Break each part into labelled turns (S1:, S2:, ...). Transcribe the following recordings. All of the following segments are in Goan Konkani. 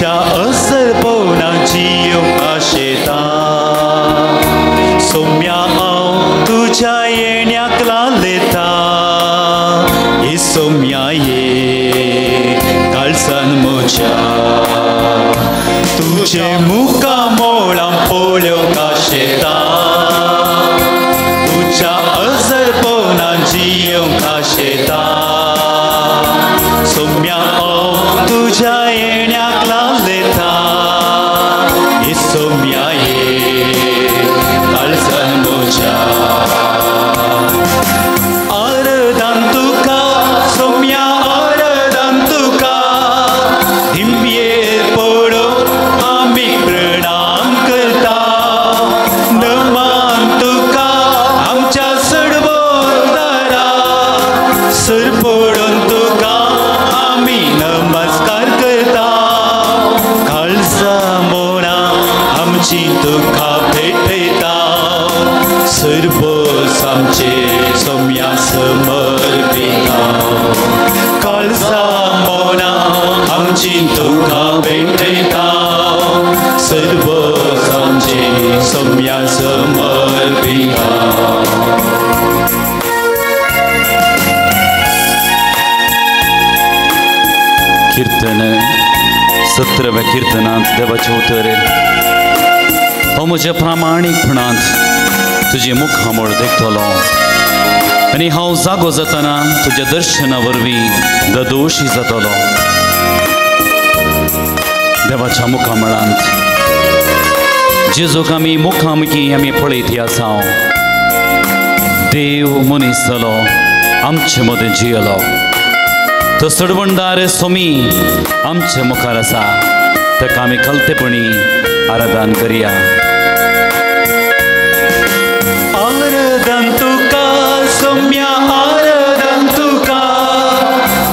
S1: तुज्या असरपणा जियोंक आशेता सोम्या हांव तुज्या येण्याक लालेता ही सोम्या ये काळजान म्हज्या तुजे मुखा मोळां पळोवंक आशेता तुज्या असरपणा जियोंक आशेता सोम्या हांव तुज्या येण्याक लालेता ही सोम्या ये काळजान म्हज्या आरदान तुका सोम्या आरदान तुका हिमयेर पडून आमी प्रणाम करता नमान तुका आमच्या सडबोदारा सर पडून तुका आमी नमस्कार करता काळजा मोळा आमची तुका भेटयता सर्वस आमचे सोम्या समर्पिता काळजा मोळा आमची तुका भेटयता सर्वस आमचे सोम्या समर्पिता.
S2: कीर्तन 17व्या किर्तनांत देवाचें उतर हो म्हज्या प्रामाणीकपणांत तुजें मुखामळ देखतलो आनी हांव जागो जातना तुज्या दर्शना वरवीं ददोशी जातलो. देवाच्या मुखामळांत जेजूक आमी मुखामुखी आमी पळयती आसा. देव मनीस जालो आमचे मदें जियेलो. तो सडवणदार सोमी आमचे मुखार आसा. ताका आमी खलतेपणी आराधन करया.
S1: आराधन तुका सोम्या आराधन तुका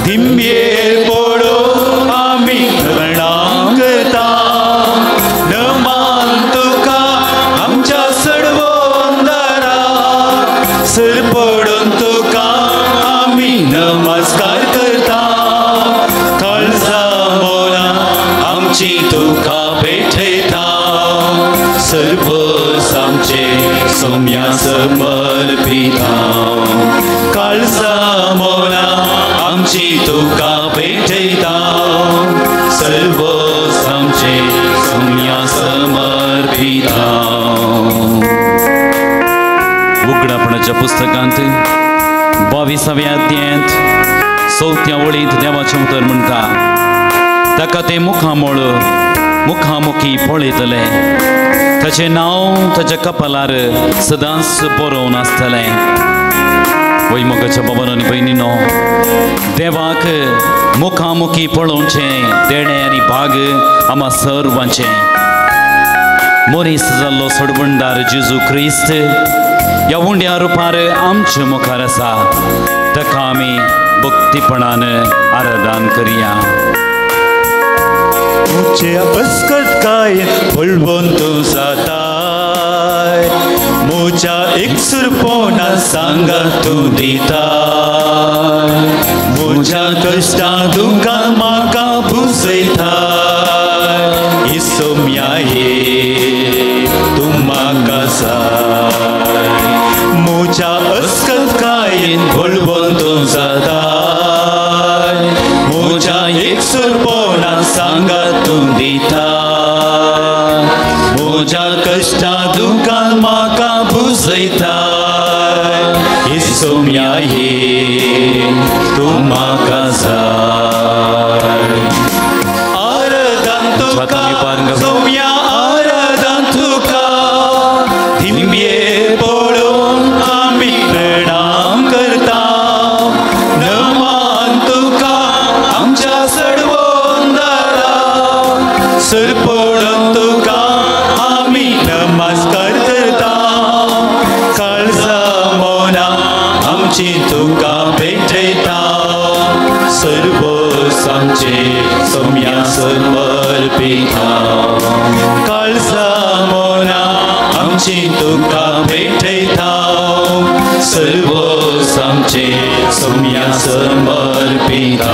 S1: धिंबेर पडून आमी प्रणाम करता नमान तुका आमच्या सडवंदारा सर पडून तुका आमी नमस्कार करता काळजा मोळा आमची तुका भेटयता सर्वस आमचे सोम्या समर्पिता काळजा मोळा आमची तुका भेटयता सर्वस आमचे सोम्या समर्पिता.
S2: उगडापणाच्या पुस्तकांत 22व्या अध्यायांत 4थ्या वळींत देवाचें उतर म्हणटा ताका तें मुखामळ मुखामुखी पळयतले ताचें नांव ताच्या कपालार सदांच बरोवन आसतलें. वय मोगाच्या बाबानो आनी भयणीनो, देवाक मुखामुखी पळोवचें देणें आनी भाग आमा सर्वांचें. मनीस जाल्लो सडबंडार जेजू क्रिस्त ह्या उंड्या रुपार आमचे मुखार आसा. ताका आमी भक्तीपणान आराधन करया.
S1: तुझे अस्कत काय पळोवन तूं जाताय म्हज्या एकसुरपणा सांगा तूं दिताय म्हज्या कश्टां दुकान म्हाका पुसयताय ही सोम्या ये तूं म्हाका जाय म्हज्या अस्कत कायेन पळोवन तूं जाताय म्हज्या एकसुरपणा सांगा तूं दिता म्हज्या कश्टां दुकान म्हाका पुसयता ही सोम्या ये तूं म्हाका जाय. आराधन तुका सोम्या आराधन तुका धिंबेर पडून आमी प्रणाम करता नमान तुका आमच्या सडवंदारा सर पडून तुका आमी नमस्कार करता काळजा मोना आमची तुका भेटयता सर्वस आमचे सोम्या समर्पिता काळजा मोना आमची तुका भेटयता सर्वस आमचे सोम्या समर्पिता.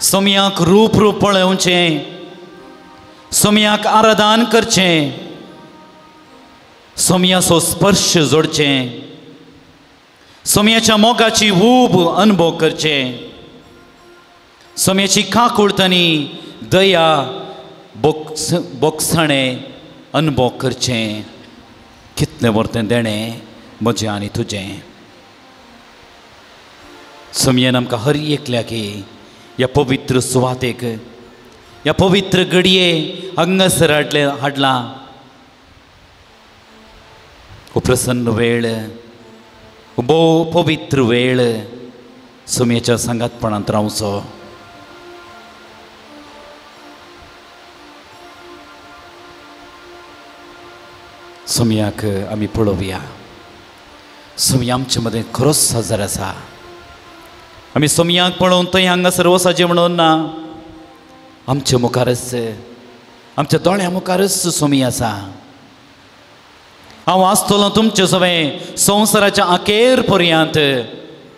S2: सोमयाक रूप रूप पळोवचें, सोमयाक आराधन करचें, सोमयाचो स्पर्श जोडचें, सोमयाच्या मोगाची ऊब अनुभव करचें, सोमयाची काकूळट आनी दया बोगसाणें अनुभव करचें. कितलें व्हरतें देणें म्हजें आनी तुजें. सोमयान आमकां हर एकल्याक ह्या पवित्र सुवातेक, ह्या पवित्र घडये हांगासर हाडलां. हो प्रसन्न वेळ, भोव पवित्र वेळ सोमयेच्या सांगातपणांत रावचो. सोमयाक आमी पळोवया. सोमया आमचे मदें खरोच हजर आसा. आमी सोमयाक पळोवन थंय हांगासर वचचें म्हणून ना, आमचे मुखारच, आमच्या दोळ्या मुखारच सोमी आसा. हांव आसतलो तुमचे सवें संवसाराच्या अखेर पर्यंत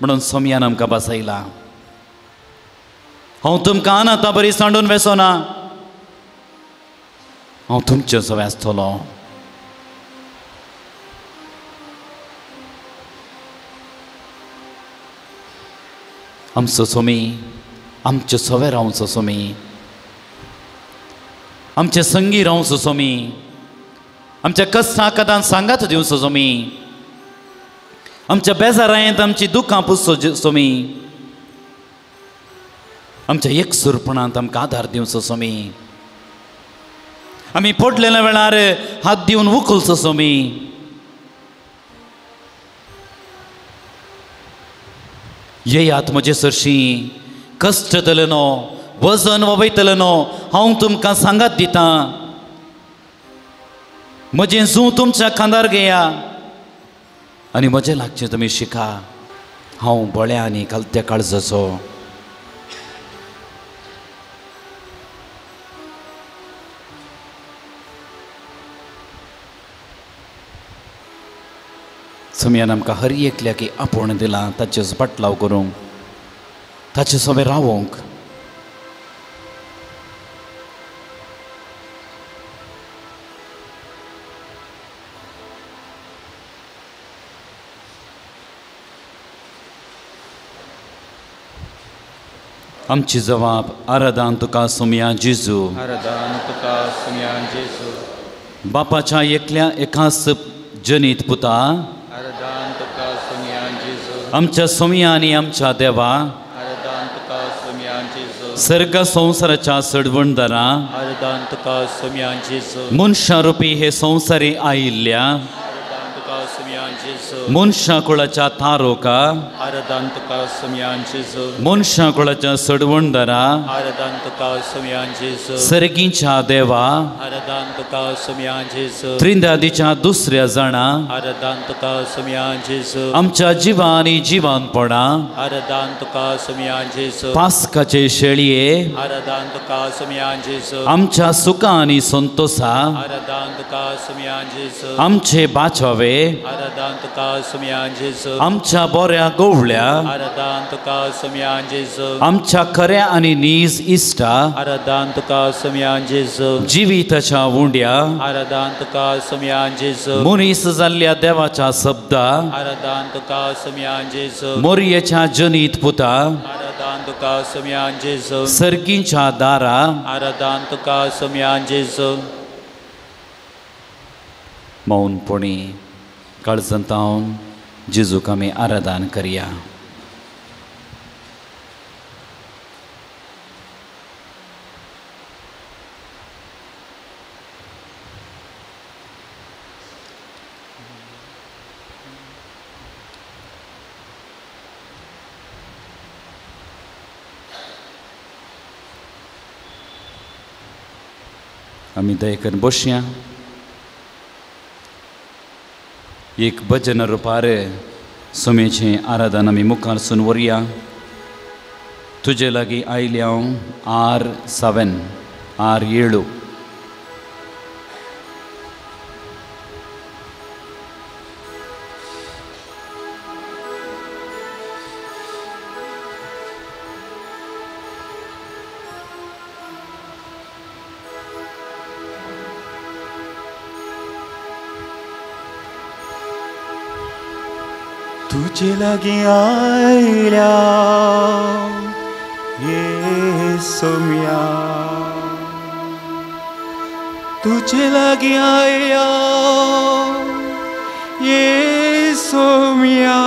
S2: म्हणून सोमयान आमकां बसयला. हांव तुमकां आनाता बरी सांडून वेसोना, हांव तुमचे सवें आसतलो. आमचो सोमी आमचे सवे रावचो सोमी, आमचे संगी रावचो सोमी, आमच्या कश्टा कदान सांगात दिवचो सोमी, आमच्या बेजारायेंत आमची दुकां पुसचो सोमी, आमच्या एकसुरपणांत आमकां आदार दिवचो सोमी, आमी पडलेल्या वेळार हात दिवन उखलचो सोमी. येयात म्हजे सरशी कश्ट जाले न्हू, वजन वयतले न्हू, हांव तुमकां सांगात दितां. म्हजें जूं तुमच्या खांदार घेया आनी म्हजें लागचें तुमी शिका. हांव बळ्या आनी कालत्या काळजाचो. सोमयान आमकां हर एकल्याक आपोवणें दिलां ताचेच पाटलाव करूंक, ताचे सवें रावोंक. आमची जवाब आराधन तुका सोमया जेजू,
S1: आराधन तुका सोमया जेजू.
S2: बापाच्या एकल्या एकाच जनीत पुता,
S1: आराधन तुका सोमया जेजू.
S2: आमच्या सोमया आनी आमच्या देवा,
S1: आराधन तुका सोमया जेजू.
S2: सर्ग संवसाराच्या सडवणदारा,
S1: आराधन तुका सोमया जेजू.
S2: मनशा रुपी हे संवसारी आयिल्ल्या,
S1: आराधन तुका सोमया जेजू.
S2: मनशा कुळाच्या तारोका,
S1: आराधन तुका सोमया जेजू.
S2: मनशा कुळाच्या सडवणदारा,
S1: आराधन तुका सोमया जेजू.
S2: सर्गीच्या देवा,
S1: आराधन तुका सोमया जेजू.
S2: त्रिंदादीच्या दुसऱ्या जाणा,
S1: आराधन तुका सोमया जेजू.
S2: आमच्या जिवा आनी जिवानपणा,
S1: आराधन तुका सोमया जेजू.
S2: पास्काचे शेळये,
S1: आराधन तुका सोमया जेजू.
S2: आमच्या सुखा आनी संतोषा,
S1: आराधन तुका सोमया जेजू.
S2: आमचे बाचावे,
S1: आराधन तुका सोमया जेजू.
S2: आमच्या बऱ्या गोवळ्या,
S1: आराधन तुका सोमया जेजू.
S2: आमच्या खऱ्या आनी नीज इश्टा,
S1: आराधन तुका सोमया जेजू.
S2: जिविताच्या उंड्या,
S1: आराधन तुका सोमया जेजू.
S2: मनीस जाल्ल्या देवाच्या शब्दा,
S1: आराधन तुका सोमया जेजू.
S2: मोरयेच्या जनीत पुता,
S1: आराधन तुका सोमया जेजू.
S2: सर्गीच्या दारा,
S1: आराधन तुका सोमया जेजू.
S2: मौनपणी काळजांत जेजूक आमी आराधन करया. आमी दयेकन बसया. एक भजन रुपार सोमेचें आराधन आमी मुखार सून व्हरया. तुजे लागीं आयले हांव 6 6 7.
S1: तुजे लागीं आयल्या येसोम्या, तुजे लागीं आयल्या येसोम्या।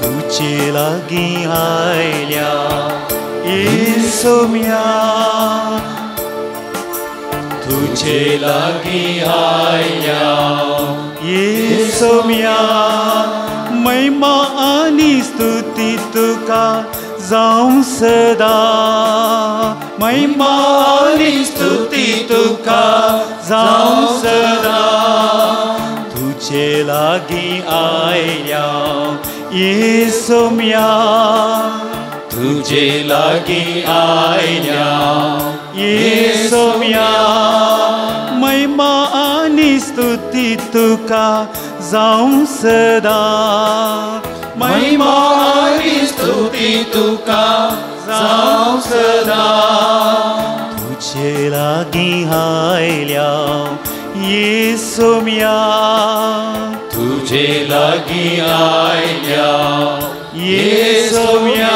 S1: तुजे लागीं आयल्या येसोम्या, तुजे लागीं आयल्या येसोम्या, महिमा आनी स्तुती तुका जावं सदा, महिमा आनी स्तुती तुका जावं सदा। तुजे लागीं आयल्या येसोम्या, तुजे लागीं आयल्या येसोम्या, महिमा आनी स्तुती तुका जावं सदा, महिमा आनी स्तुती तुका जावं सदा। तुजे लागीं आयल्या येसोम्या, तुजे लागीं आयल्या येसोम्या।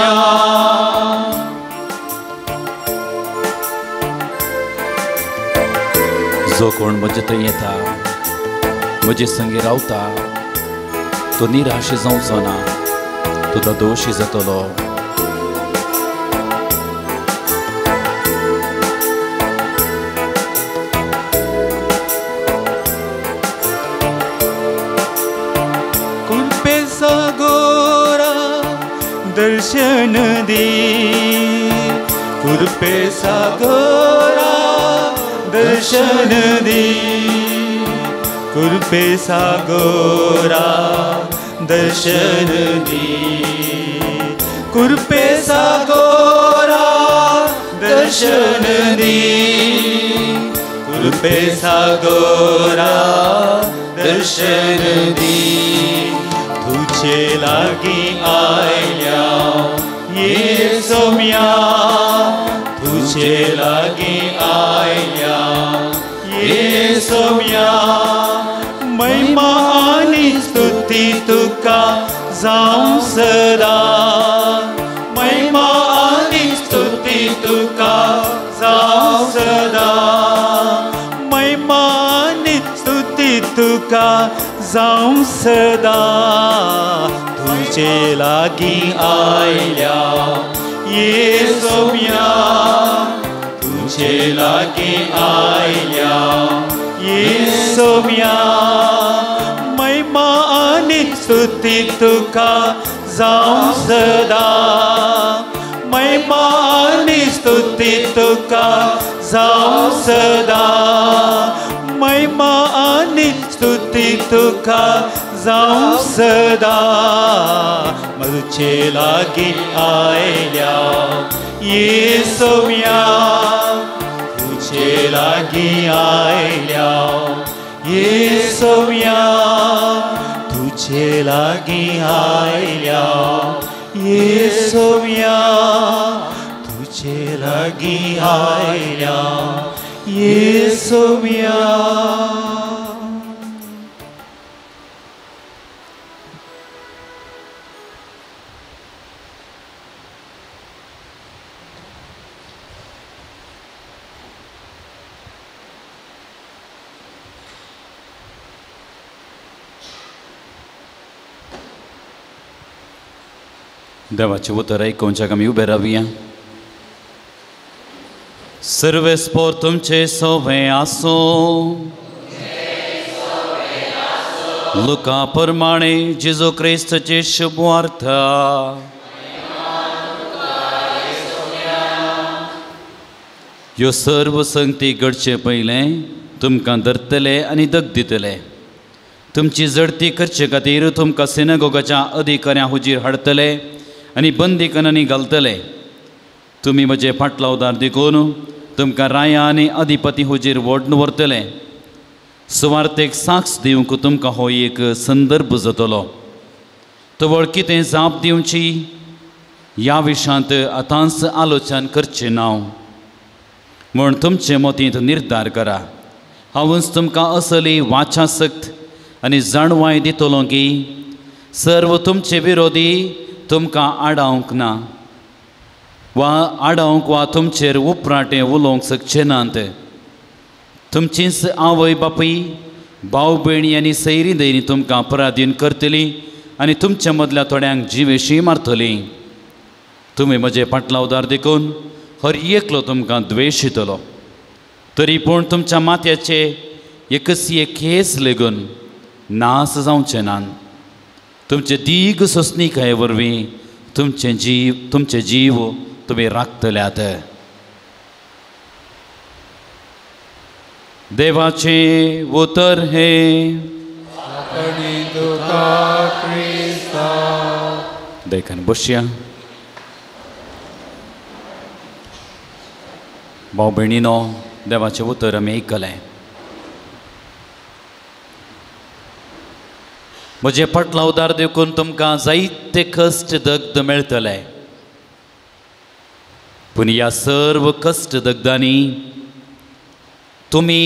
S2: जो कोण म्हजे थंय येता, म्हजे संगी रावता, तो निराश जावचो ना, तो दोशी जातलो।
S1: दर्शन दी, कृपे सागरा दर्शन दी, कृपे सागरा दर्शन दी, कृपे सागरा दर्शन दी, कृपे सागरा दर्शन दी। तुजे लागीं आयल्या येसोम्या, तुजे लागीं आयल्या येसोम्या, महिमा आनी स्तुती तुका जावं सदा, महिमा आनी स्तुती तुका जावं सदा, महिमा आनी स्तुती तुका जावं सदा। तुजे लागीं आयल्या येसोम्या, तुजे लागीं आयल्या येसोम्या, महिमा आनी स्तुती तुका जावं सदा, महिमा आनी स्तुती तुका जावं सदा, महिमा आनी स्तुती तुका जावं सदा। म्हजे लागीं आयल्या येसोम्या, तुजे लागीं आयल्या येसोम्या, तुजे लागीं आयल्या येसोम्या, तुजे लागीं आयल्या येसोम्या।
S2: देवाचें उतर आयकुंच्याक आमी उबे रावया। सर्वेस्पोर तुमचे सोवे आसूं। लुका प्रमाणे जेजू क्रिस्ताची शुभवार्ता। ह्यो सर्व संगती घडचे पयलें तुमकां धरतले आनी दग दितले। तुमची जडती करचे खातीर तुमकां सिनागोगाच्या अधिकाऱ्यां हुजीर हाडटले आनी बंदीखानांनी घालतले। तुमी म्हजे फाटलावदार देखून तुमकां राया आनी अधिपती हुजीर व्हडन व्हरतले. सुवार्थेक साक्ष दिवंक तुमकां हो एक संदर्भ जातलो. तवळ कितें जाप दिवची ह्या विशयांत आतांच आलोचन करचें ना म्हूण तुमचे मतींत निर्धार करा. हांवूच तुमकां असली वाचासक्त आनी जाणवाय दितलो की सर्व तुमचे विरोधी तुमकां आडावंक ना वा आडावंक वा तुमचेर उपराटें उलोवंक शकचे नात. तुमचीच आवय बापूय भाव भयणी आनी सैरी दैरी तुमकां पराधीन करतली आनी तुमच्या मदल्या थोड्यांक जिवेशी मारतली. तुमी म्हजे पाटलावदार देखून हर एकलो तुमकां द्वेश येतलो. तरी पूण तुमच्या माथ्याचे एकच एक केस लेगून नास जावचे ना. तुमचे दीग सोंसणीकाये वरवीं तुमचे जीव तुमी राखतल्यात. देवाचें उतर हें. देखून बसया. भाव भयणीनो, देवाचें उतर आमी आयकलें. म्हजें पाटलावदार देखून तुमकां जायते कश्ट दग्ध मेळटले. पूण ह्या सर्व कश्ट दग्धांनी तुमी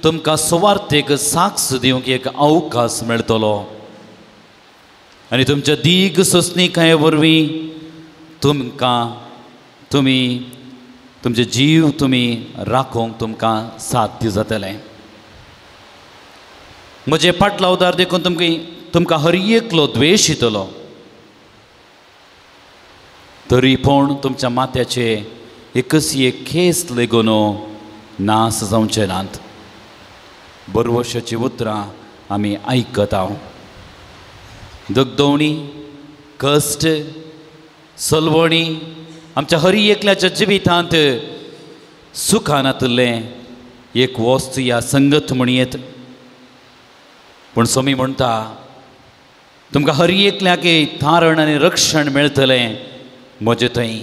S2: तुमकां सुवार्थेक साक्ष दिवंक एक अवकाश मेळटलो आनी तुमच्या दीग सोंसणीकाये वरवीं तुमकां तुमी तुमचे जीव तुमी राखूंक तुमकां साध्य जातलें. म्हजें पाटलावदार देखून तुमकां हर एकलो द्वेश येतलो. तरी पूण तुमच्या माथ्याचे एकच एक केस लेगून नास जावचे नात. बरवशाचीं उतरां आमी आयकत हांव. दगदवणी, कश्ट, सलवणी आमच्या हर एकल्याच्या जिवितांत सुखान नातिल्लें एक वस्त या संगत म्हणयेत. पूण स्वामी म्हणटा तुमकां हर एकल्याक तारण आनी रक्षण मेळटलें म्हजे थंय.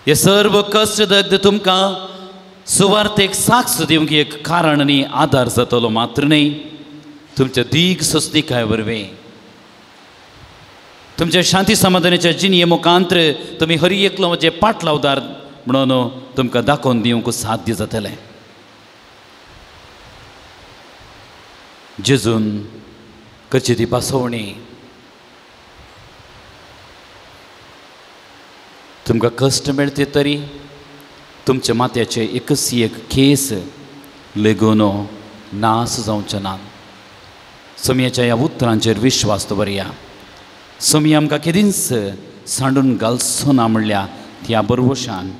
S2: हे सर्व कश्ट दग्ध तुमकां सुवार्थेक साक्ष दिवंक एक कारण आनी आदार जातलो मात्र न्हय, तुमच्या दीग सोंसणीकाये वरवीं तुमच्या शांती समाधानाच्या जिणये मुखांत्र तुमी हर एकलो म्हजें पाटलावदार म्हणून तुमकां दाखोवन दिवंक साध्य जातलें. जेजून करची ती पासवणी तुमकां कश्ट मेळटे तरी तुमच्या माथ्याचे एकच एक केस लेगून नास जावचे ना. सोमयाच्या ह्या उतरांचेर विश्वास दवरया. सोमी आमकां केदींच सांडून घालचो ना म्हणल्या त्या बरवशान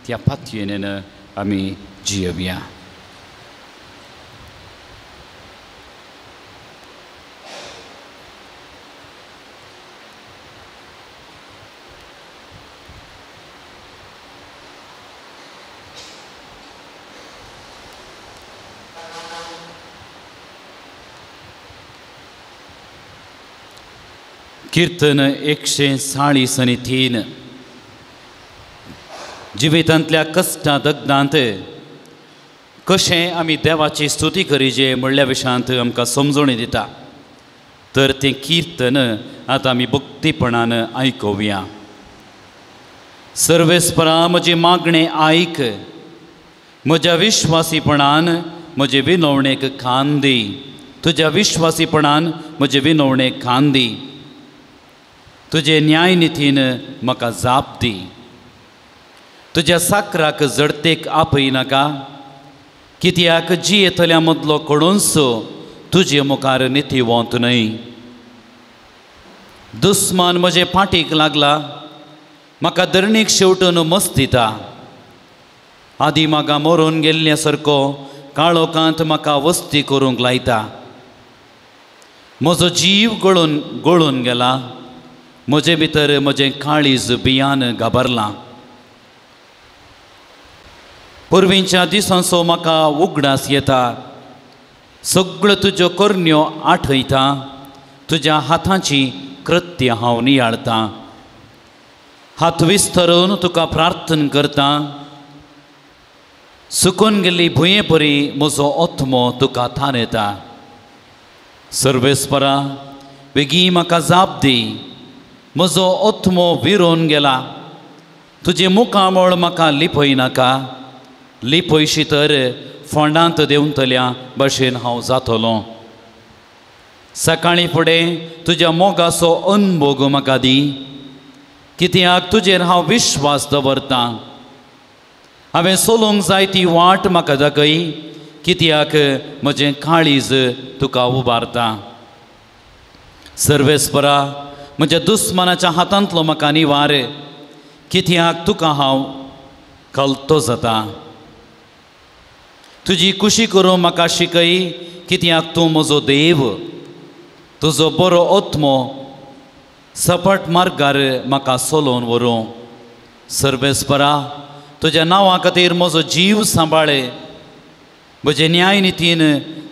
S2: त्या पातयेन आमी जियेवया. कीर्तन 143. जिवितांतल्या कश्टां दग्धांत कशें आमी देवाची स्तुती करीजे म्हणल्या विशयांत आमकां समजोणी दिता. तर तें कीर्तन आतां आमी भक्तीपणान आयकुया. सर्वेस्परा म्हजी मागणें आयक, म्हज्या विश्वासीपणान म्हजे विनवणेक कान दी. तुज्या विश्वासीपणान म्हजे विनवणेक कान दी. तुजे न्यायनितीन म्हाका जाप दी. तुज्या साकराक जडतेक आपयनाका, कित्याक जियेतल्या मदलो कोणूच तुजे मुखार नितीवंत न्हय. दुस्मान म्हजे पाटीक लागला, म्हाका धरणीक शेवटून मस्तिता. आदी म्हाका मरून गेल्ल्या सारको काळोखांत म्हाका वस्ती करूंक लायता. म्हजो जीव गळून गळून गेला, म्हजे भितर म्हजें काळीज बियान घाबरलां. पुर्वींच्या दिसांचो म्हाका उगडास येता, सगळ्यो तुज्यो करण्यो आठयता, तुज्या हाताची कृत्य हांव नियाळतां. हात विस्तरून तुका प्रार्थना करता. सुकून गेल्ली भुंये परी म्हजो आत्मो तुका थारयता. सर्वेस्परा बेगीन म्हाका जाप दी. म्हजो आत्मो विरोन गेला. तुजें मुखामळ म्हाका लिपय नाका. लिपयशी तर फोंडांत देंवतल्या भशेन हांव जातलो. सकाळीं फुडें तुज्या मोगाचो अनभोग म्हाका दी, कित्याक तुजेर हांव विश्वास दवरतां. हांवें चलूंक जाय ती वाट म्हाका दाखय, कित्याक म्हजें काळीज तुका उबारता. सर्वेस्परा म्हज्या दुस्मानाच्या हातांतलो म्हाका निवार, कित्याक तुका हांव कलतो जाता. तुजी खुशी करूं म्हाका शिकय, कित्याक तूं म्हजो देव. तुजो बरो आत्मो सपाट मार्गार म्हाका चलोवन व्हरूं. सर्वेस्परा तुज्या नांवा खातीर म्हजो जीव सांबाळे. म्हजे न्यायनितीन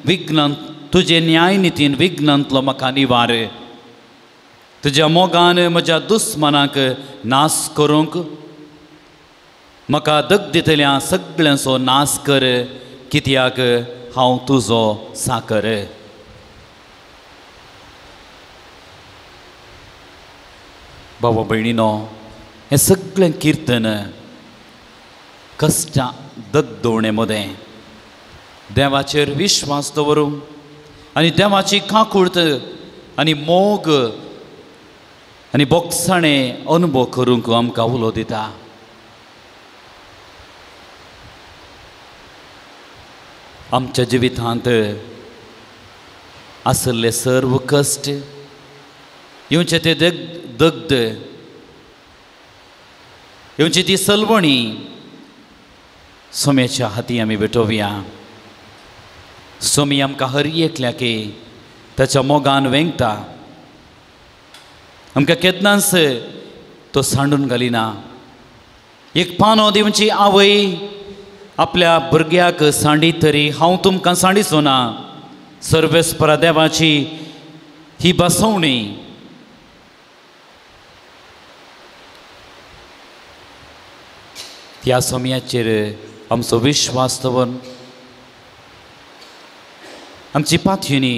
S2: विघ्नांत तुजे न्यायनितीन विघ्नांतलो म्हाका निवार. तुज्या मोगान म्हज्या दुस्मानाक नाश करूंक म्हाका दग दितल्या सगळ्यांचो नाश कर, कित्याक हांव तुजो साकर. बाबा भयणीनो, हें सगळें किर्तन कश्टां दगदोवणे मदें देवाचेर विश्वास दवरूं आनी देवाची काकूळत आनी मोग आनी बोगसाणे अनुभव करूंक आमकां उलो दिता. आमच्या जिवितांत आशिल्ले सर्व कश्ट, येवचे ते दग्ध, येवची ती सलवणी सोम्याच्या हाती आमी भेटोवया. सोमी आमकां हर एकल्याक ताच्या मोगान वेंगता. आमकां केन्नाच तो सांडून घालिना. एक पानो दिवची आवय आपल्या भुरग्याक सांडीत तरी हांव तुमकां सांडिचो ना. सर्वेस्परा देवाची ही बसवणी त्या समयाचेर आमचो विश्वास दवरून आमची पातयेनी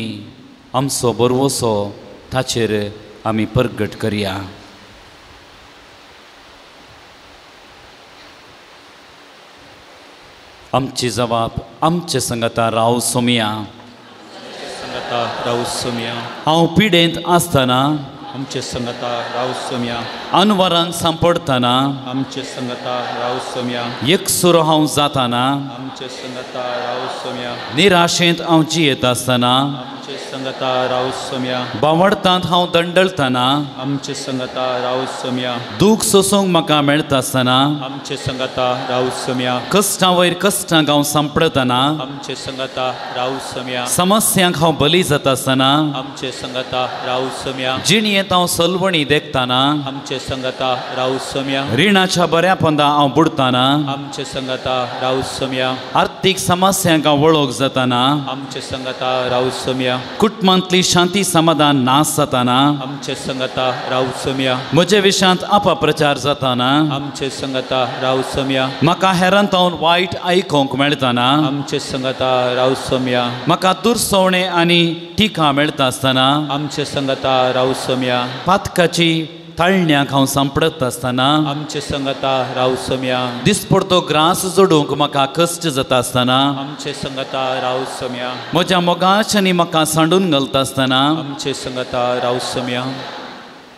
S2: आमचो भरवसो ताचेर आमी परगट करया. आमची जबाब आमचे संगता राव सोमया.
S1: संगता राव सोमया.
S2: हांव पिडेंत आसतना
S1: आमचे संगता राव सोमया.
S2: अनवरांक सांपडटना
S1: आमचे संगता राव सोमया.
S2: एकसुरो हांव जाताना
S1: आमचे संगता राव सोमया.
S2: निराशेंत हांव जियेत आसतना
S1: आमचे संगता राव सोमया.
S2: बावडतांत हांव दंडलतना
S1: आमचे संगता राव सोमया.
S2: दूख सोसूंक म्हाका मेळटा आसतना
S1: आमचे संगता राव सोमया.
S2: कश्टां वयर कश्टांक हांव सांपडटना
S1: आमचे संगता राव सोमया.
S2: समस्यांक हांव बली जाता आसतना
S1: आमचे संगता राव सोमया.
S2: जिणयेंत हांव सलवणी देखतना
S1: आमचे संगता राव सोमया.
S2: रिणाच्या बऱ्या पंदा हांव बुडटना
S1: आमचे संगता राव सोमया.
S2: आर्थीक समस्यांक हांव वळख जातना
S1: आमचे संगता राव सोमया.
S2: कुटुंबांतली शांती समाधान नाश जातना
S1: आमचे संगता राव सोमया.
S2: म्हजे विशयांत अपप्रचार जातना
S1: आमचे संगता राव सोमया.
S2: म्हाका हेरांत वायट आयकूंक मेळटना
S1: आमचे संगता राव सोमया.
S2: म्हाका दुरसवणे आनी टिका मेळटा आसतना
S1: आमचे संगता राव सोमया.
S2: पातकाची ताळण्याक हांव सांपडत आसतना
S1: आमचे संगता राव सोमया.
S2: दिसपडतो ग्रास जोडूंक म्हाका कश्ट जाता आसतना
S1: आमचे संगता राव सोमया.
S2: म्हज्या मोगाच्यांनी म्हाका सांडून घालता आसतना
S1: आमचे संगता राव सोमया.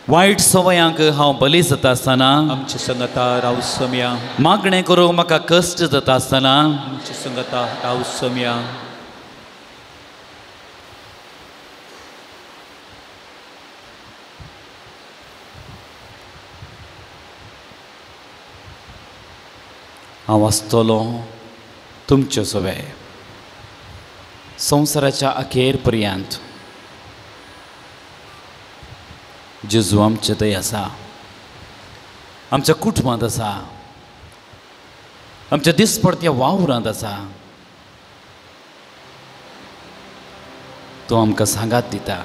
S2: वायट सवयांक हांव बली जाता आसतना
S1: आमचे संगता राव सोमया.
S2: मागणें करूंक म्हाका कश्ट जाता आसतना
S1: आमचे संगता राव सोमया.
S2: हांव आसतलो तुमच्यो सवे संवसाराच्या अखेर पर्यंत. जेजू आमचे थंय आसा, आमच्या कुटुंबांत आसा, आमच्या दिसपडत्या वावरांत आसा. तो आमकां सांगात दिता.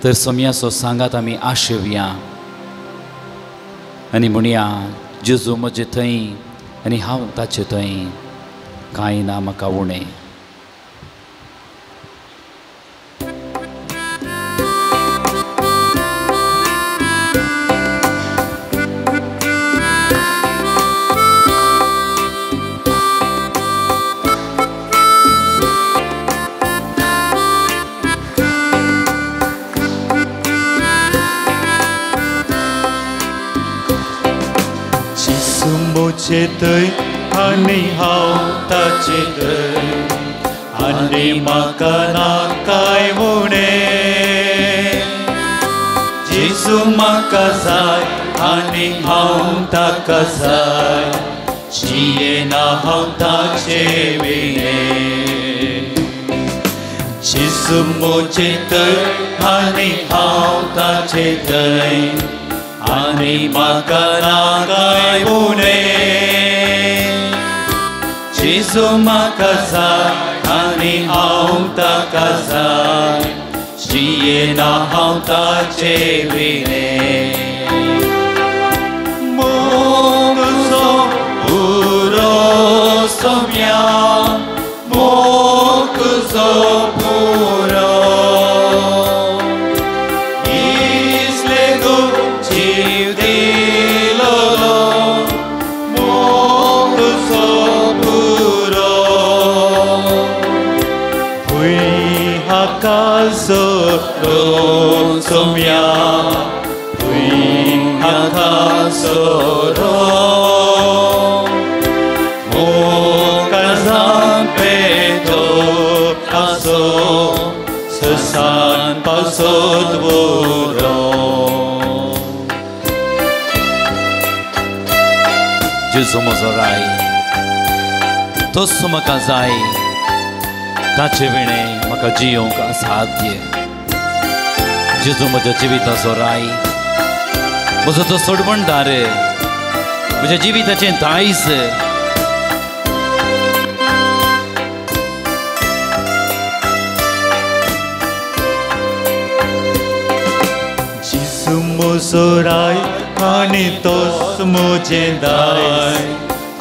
S2: तर सोम्याचो सांगात आमी आशेवया. आनी म्हणया, जेजू म्हजे थंय आनी हांव ताचे थंय, कांय ना म्हाका उणें.
S1: म्हजे थंय आनी हांव ताचे थंय आनी म्हाका ना कांय उणें. जेजू म्हाका जाय आनी हांव ताका जाय, जियेना हांव ताचे विणें. जेजू म्हजे थंय आनी हांव ताचे थंय आनी म्हाका ना कांय उणें. जेजू म्हाका जाय आनी हांव ताका जाय, जियेना हांव ताचे विणें. मोग तुजो पुरो सोम्या, मोग तुजो पुरो, सोम्या भूंय आकासरो, मोगान पेटो आसो ससान पासत उरो.
S2: जेजू म्हजो राय, तोच म्हाका जाय, ताचे विणें म्हाका जियोंक असाध्य. जेजू म्हज्या जिविताचो राय, म्हजो तो सोडवणदार, म्हज्या जिविताचें दायज.
S1: जेजू म्हजो राय आनी तोच म्हजें दायज,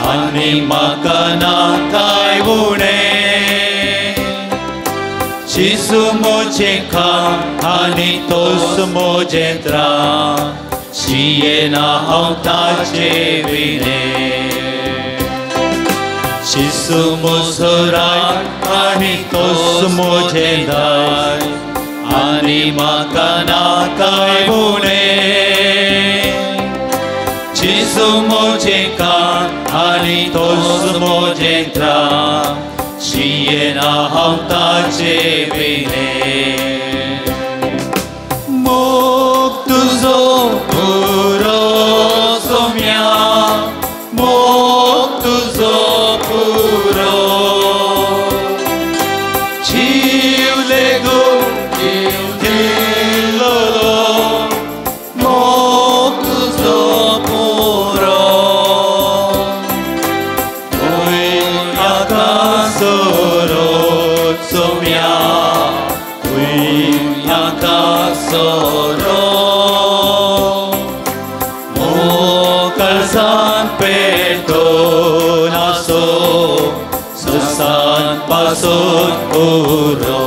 S1: आनी म्हाका ना कांय उणें. जेजू म्हजें खाण आनी तोच म्हजें त्राण, जियेना हांव ताचे विणें. जेजू म्हजो राय आनी तोच म्हजें दायज, आनी म्हाका ना कांय उणें. जेजू म्हजें खाण आनी तोच म्हजें त्राण, जियेना हांव ताचे विणें. मोग तुजो पुरो सोम्या, मोग तुजो पुरो, जीव लेगून जीव दिलो, मोग तुजो पुरो, भूंय आकासरो सोम्या, भूंय आकासरो, मोगान पेटोन आसो ससान पासत उरो.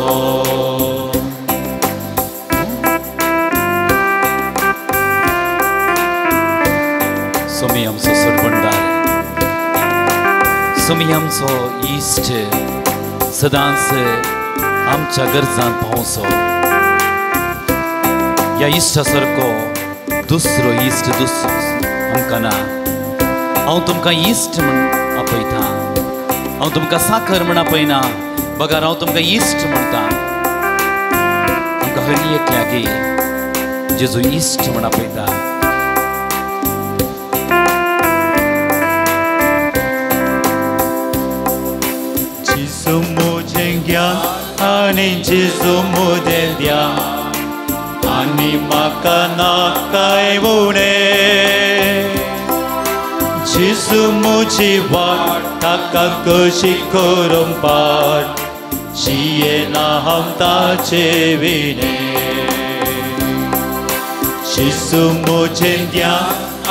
S2: सोमी आमचो सोडवणदार, सोमी आमचो इश्ट, सदांच आमच्या गरजांत पावचो. ह्या इश्टा सारको दुसरो इश्ट दुसरो आमकां ना. हांव तुमकां इश्ट म्हण आपयता, हांव तुमकां साखर म्हण आपयना, बगर हांव तुमकां इश्ट म्हणटा. आमकां हर एकल्याक जेजू इश्ट म्हण आपयता.
S1: जेजू म्हजें ज्ञान आनी जेजू म्हजें ध्यान, आनी म्हाका ना कांय उणें. जेजू म्हजी वाट ताका कशी करूंक पाट, जियेना हांव ताचे विणें. जेजू म्हजें ज्ञान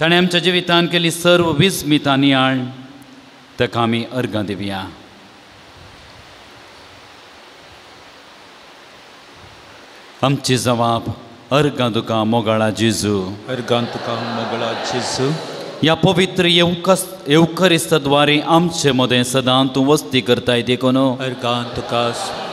S2: ताणें आमच्या जिवितान केली सर्व विस्मितां नियाळ ताका आमी अर्गां दिवया. आमची जवाब अर्गां तुका मोगाळा जेजू,
S1: अर्गां तुका मोगाळा जेजू.
S2: ह्या पवित्र येवकरिस्ताद्वारे आमचे मदें सदां तूं वस्ती करताय देखून
S1: अर्गां तुका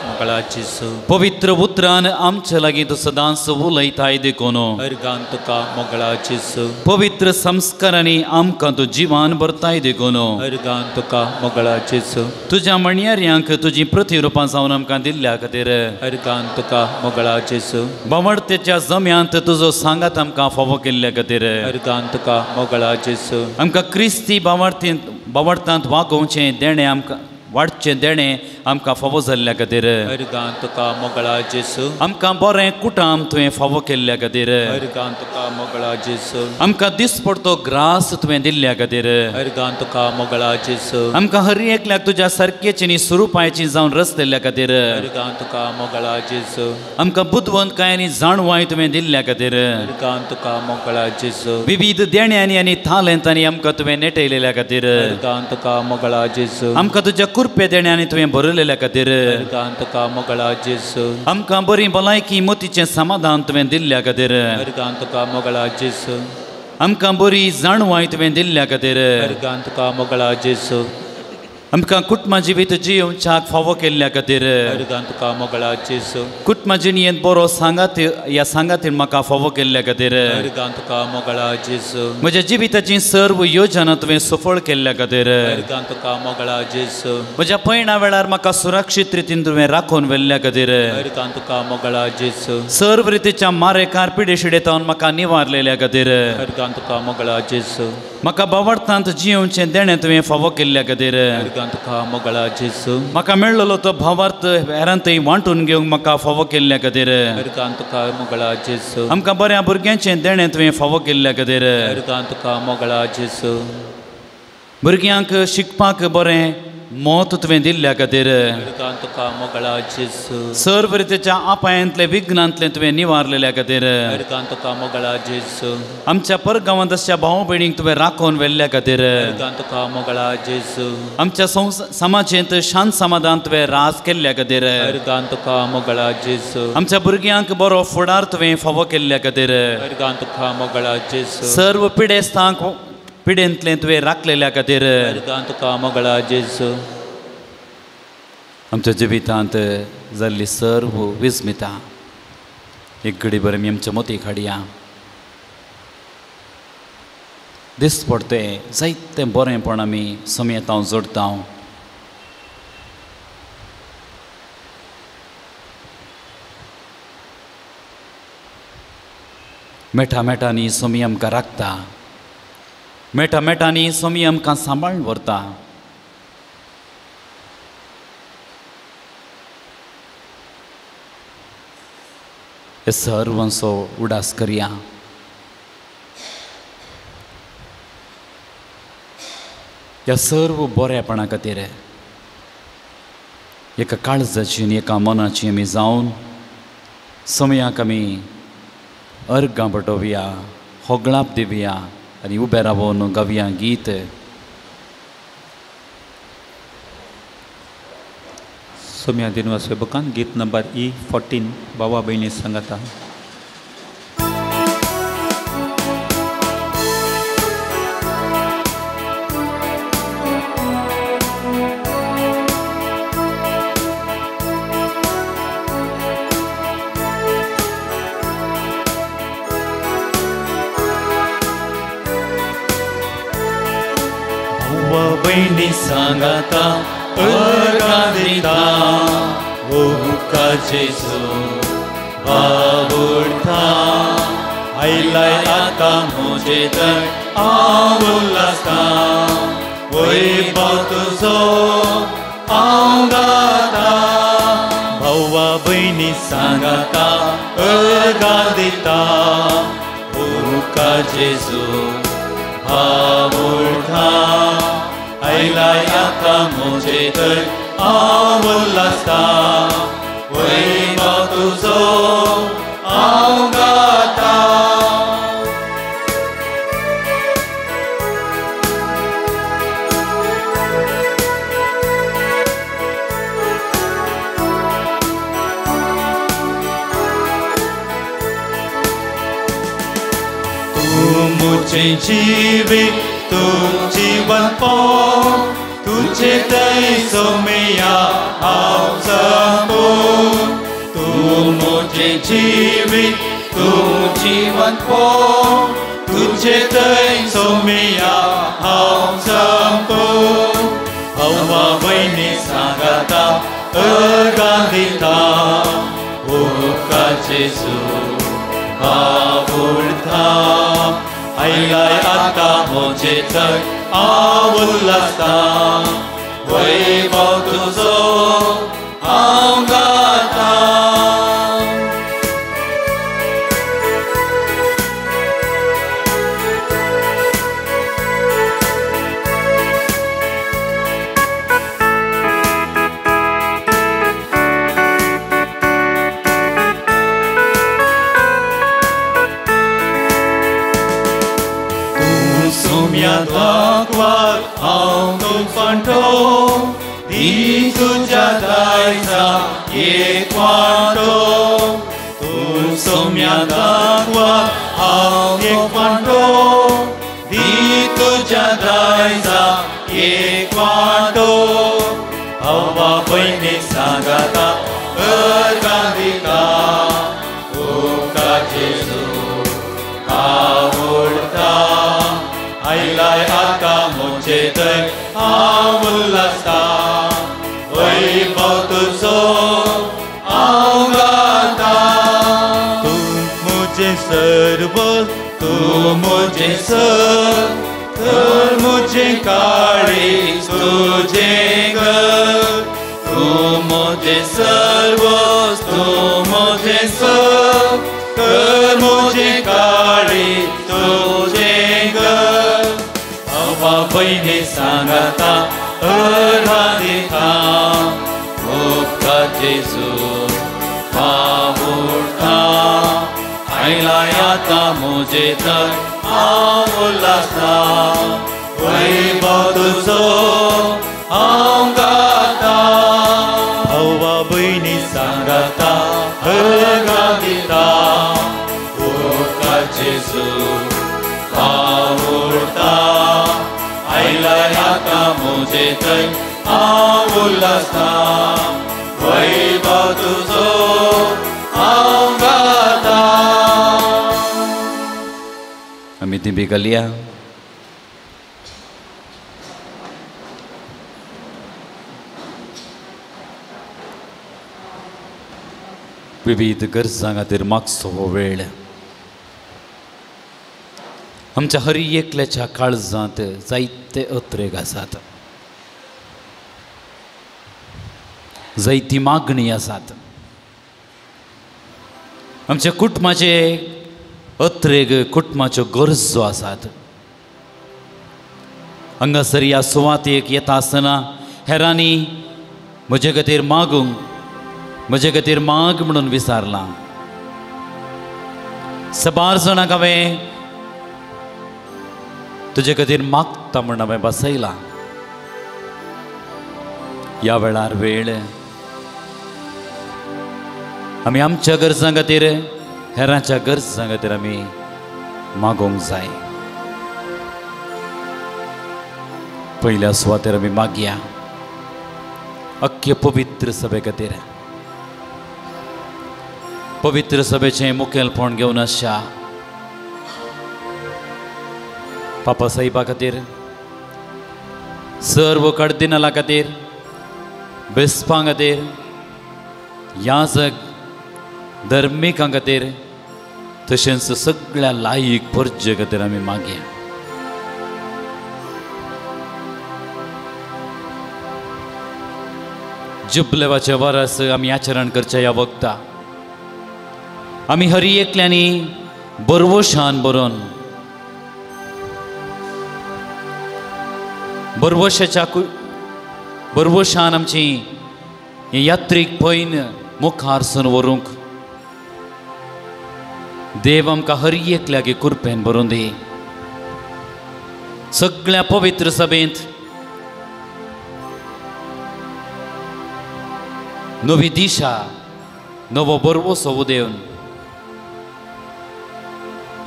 S1: मोगाळा जेजू.
S2: पवित्र उतरान आमचे लागीं तूं सदांच उलयताय देखून
S1: अर्गां तुका मोगाळा जेजू.
S2: पवित्र संस्कारांनी आमकां तूं जिवान भरताय देखून
S1: अर्गां तुका मोगाळा जेजू.
S2: तुज्या म्हणयाऱ्यांक तुजी प्रतिरुपां जावन आमकां दिल्ल्या खातीर
S1: अर्गां तुका मोगाळा जेजू.
S2: बावडतेच्या जम्यांत तुजो सांगात आमकां फावो केल्ल्या खातीर
S1: अर्गां तुका मोगाळा जेजू.
S2: आमकां क्रिस्ती बावडतांत वागोवचें देणें आमकां वाडचें देणें आमकां फावो जाल्ल्या खातीर
S1: अर्गां तुका मोगाळा जेजू.
S2: आमकां बरें कुटाम तुवें फावो केल्ल्या खातीर
S1: अर्गां तुका मोगाळा जेजू.
S2: आमकां दिसपडतो ग्रास तुवें दिल्ल्या खातीर
S1: अर्गां तुका मोगाळा जेजू.
S2: आमकां हर एकल्याक तुज्या सारकेची आनी स्वरुपाची जावन रचलेल्या खातीर
S1: अर्गां तुका मोगाळा जेजू.
S2: आमकां बुदवंतकाय आनी जाणवाय तुवें दिल्ल्या खातीर
S1: अर्गां तुका मोगाळा जेजू.
S2: विविध देण्यांनी आनी तालेंतांनी आमकां तुवें नेटयलेल्या खातीर
S1: अर्गां तुका मोगाळा जेजू.
S2: आमकां तुज्या कृपे देण्यांनी तुवें भरलेल्या खातीर
S1: अर्गां तुका मोगाळा जेजू.
S2: आमकां बरी भलायकी मतीचें समाधान तुवें दिल्ल्या खातीर
S1: अर्गां तुका मोगाळा जेजू.
S2: आमकां बरी जाणवाय तुवें दिल्ल्या खातीर
S1: अर्गां तुका मोगाळा जेजू.
S2: आमकां कुटुंबा जिवीत जियोवच्याक फावो केल्ल्या खातीर
S1: अर्गां तुका मोगाळा जेजू.
S2: कुटुंबा जिणेंत बरो सांगात ह्या सांगातीन म्हाका फावो केल्ल्या खातीर
S1: अर्गां तुका मोगाळा जेजू.
S2: म्हज्या जिविताची सर्व योजना तुवें सफळ केल्ल्या खातीर
S1: अर्गां तुका मोगाळा जेजू.
S2: म्हज्या पयणा वेळार म्हाका सुरक्षीत रितीन तुवें राखून व्हेल्ल्या खातीर
S1: अर्गां तुका मोगाळा जेजू.
S2: सर्व रितीच्या मारेकार पिडेशिडेतावन म्हाका निवारलेल्या खातीर
S1: अर्गां तुका मोगाळा जेजू.
S2: म्हाका बावडतांत जियोवचें देणें तुवें फावो केल्ल्या खातीर
S1: अर्गां तुका मोगाळा जेजू.
S2: म्हाका मेळ्ळलो तो भावार्थ हेरांतय वांटून घेवंक म्हाका फावो केल्ल्या खातीर
S1: अर्गां तुका मोगाळा जेजू.
S2: आमकां बऱ्या भुरग्यांचें देणें तुवें फावो केल्ल्या खातीर
S1: अर्गां तुका मोगाळा जेजू.
S2: भुरग्यांक शिकपाक बरें मत तुवें दिल्ल्या खातीर
S1: अर्गां तुका मोगाळा जेजू.
S2: सर्व रितीच्या आपायांतले विघ्नांतलें तुवें निवारलेल्या खातीर
S1: अर्गां तुका मोगाळा जेजू.
S2: आमच्या परगांवांत आसच्या भाव भयणींक तुवें राखून व्हेल्ल्या खातीर
S1: अर्गां तुका मोगाळा जेजू.
S2: आमच्या समाजेंत शांत समाधान तुवें राज केल्ल्या खातीर
S1: अर्गां तुका मोगाळा जेजू.
S2: आमच्या भुरग्यांक बरो फुडार तुवें फावो केल्ल्या खातीर
S1: अर्गां तुका मोगाळा जेजू.
S2: सर्व पिडेस्तांक पिडेंतलें तुवें राखलेल्या खातीर
S1: अर्गां तुका मोगाळा जेजू.
S2: आमच्या जिवितांत जाल्ली सर्व विस्मिता एक घडी बरें आमी आमच्या मतीक हाडया. दिसपडते जायतें बरेंपण आमी समेतांव जोडटा. मेठा मेठांनी सोमी आमकां राखता, मेठा मेठांनी सोमी आमकां सांबाळून व्हरता. हे सर्वांचो उडास करया. ह्या सर्व बरेपणा खातीर एका काळजाची आनी एका मनाची आमी जावन समयाक आमी अर्गां पटोवया, होगळाप दिवया आनी उबे रावन गावया गीत.
S1: सोम्या दिनवास बुकान गीत नंबर E14 बाबा भयणी सांगता.
S2: भयणी सांगता अर्गां दिता ओका जेजू बावडता आयलाय आतां म्हजे थंय हांव उल्लासता वैभव तुजो हांव गाता. भावा भयणी सांगता अर्गां दिता ओका जेजू बावडता आयलाय आतां म्हजे थंय हांव उल्लासता वैभव तुजो हांव गाता.
S3: मुझे जीवित तूं जीवन पो तुझे थंय सोमया हांव जपो तूं मुझे जीवित तूं जीवन पो तुझे थंय सोमया हांव जपो हवा भयणी सांगाता अर्गां दिता उपकार जेजू आवडता आयलाय आतां म्हजे थंय हांव उल्हासता वैभव तुजो हांव गाता. दाखवार हांव तूं फांटो दी तुज्या दायजा एक वांटो तूं सोम्या दाखवार हांव एक वांटो दी तुज्या दायजा एक वांटो हवा भयणी सांगाता अर्गां दिता उपकार जेजू आवडता आयलाय आतां म्हजे थंय हांव उल्हासता वैभव तुजो हांव गाता. तूं म्हजें सर्व तूं म्हजें सर तर म्हजें काळीज तुजें घर तूं म्हजें सर्व तूं म्हजें सर तर म्हजें काळीज तुजें घर हवा भयणी सांगाता अर्गां दिता उपकार जेजू आवडता आयलाय आतां म्हजे थंय हांव उल्हासता वैभव तुजो हांव गाता. हवा भयणी सांगाता अर्गां दिता उपकार जेजू आवडता आयलाय आतां म्हजे थंय हांव उल्हासता वैभव तुजो हांव गाता.
S2: आमी दिंबी घालया. विविध गरजां खातीर मागचो हो वेळ आमच्या हर एकल्याच्या काळजांत जायते अत्रेग आसात, जायती मागणी आसात. आमच्या कुटुंबाचे अत्रेग कुटुंबाच्यो गरजो आसात. हांगासर ह्या सुवातेक येता आसतना हेरांनी म्हजे खातीर मागूंक म्हजे खातीर माग म्हणून विचारलां. सबार जाणांक हांवें तुजे खातीर मागता म्हूण हांवें बसयलां. ह्या वेळार वेळ आमी आमच्या गरजां खातीर हेरांच्या गरजां खातीर आमी मागोवंक जाय. पयल्या सुवातेर आमी मागया अख्खे पवित्र सभे खातीर. पवित्र सभेचें मुखेलपण घेवन आसच्या पापा साहेबा खातीर, सर्व कार्दिनाला खातीर, बेस्पां खातीर, याजक धर्मिकां खातीर, तशेंच सगळ्या लायक परजे खातीर आमी मागया. जुबलेवाचे वरस आमी आचरण करच्या ह्या वखता आमी हरी एकल्यांनी बरवशान बरोवन बरवशाच्या बरवशान आमची यात्रीक पयन मुखार सून व्हरूंक देव आमकां हर एकल्याक कुरपेन बरोवन दी. सगळ्या पवित्र सभेंत नवी दिशा नवो बरवसो उदेवन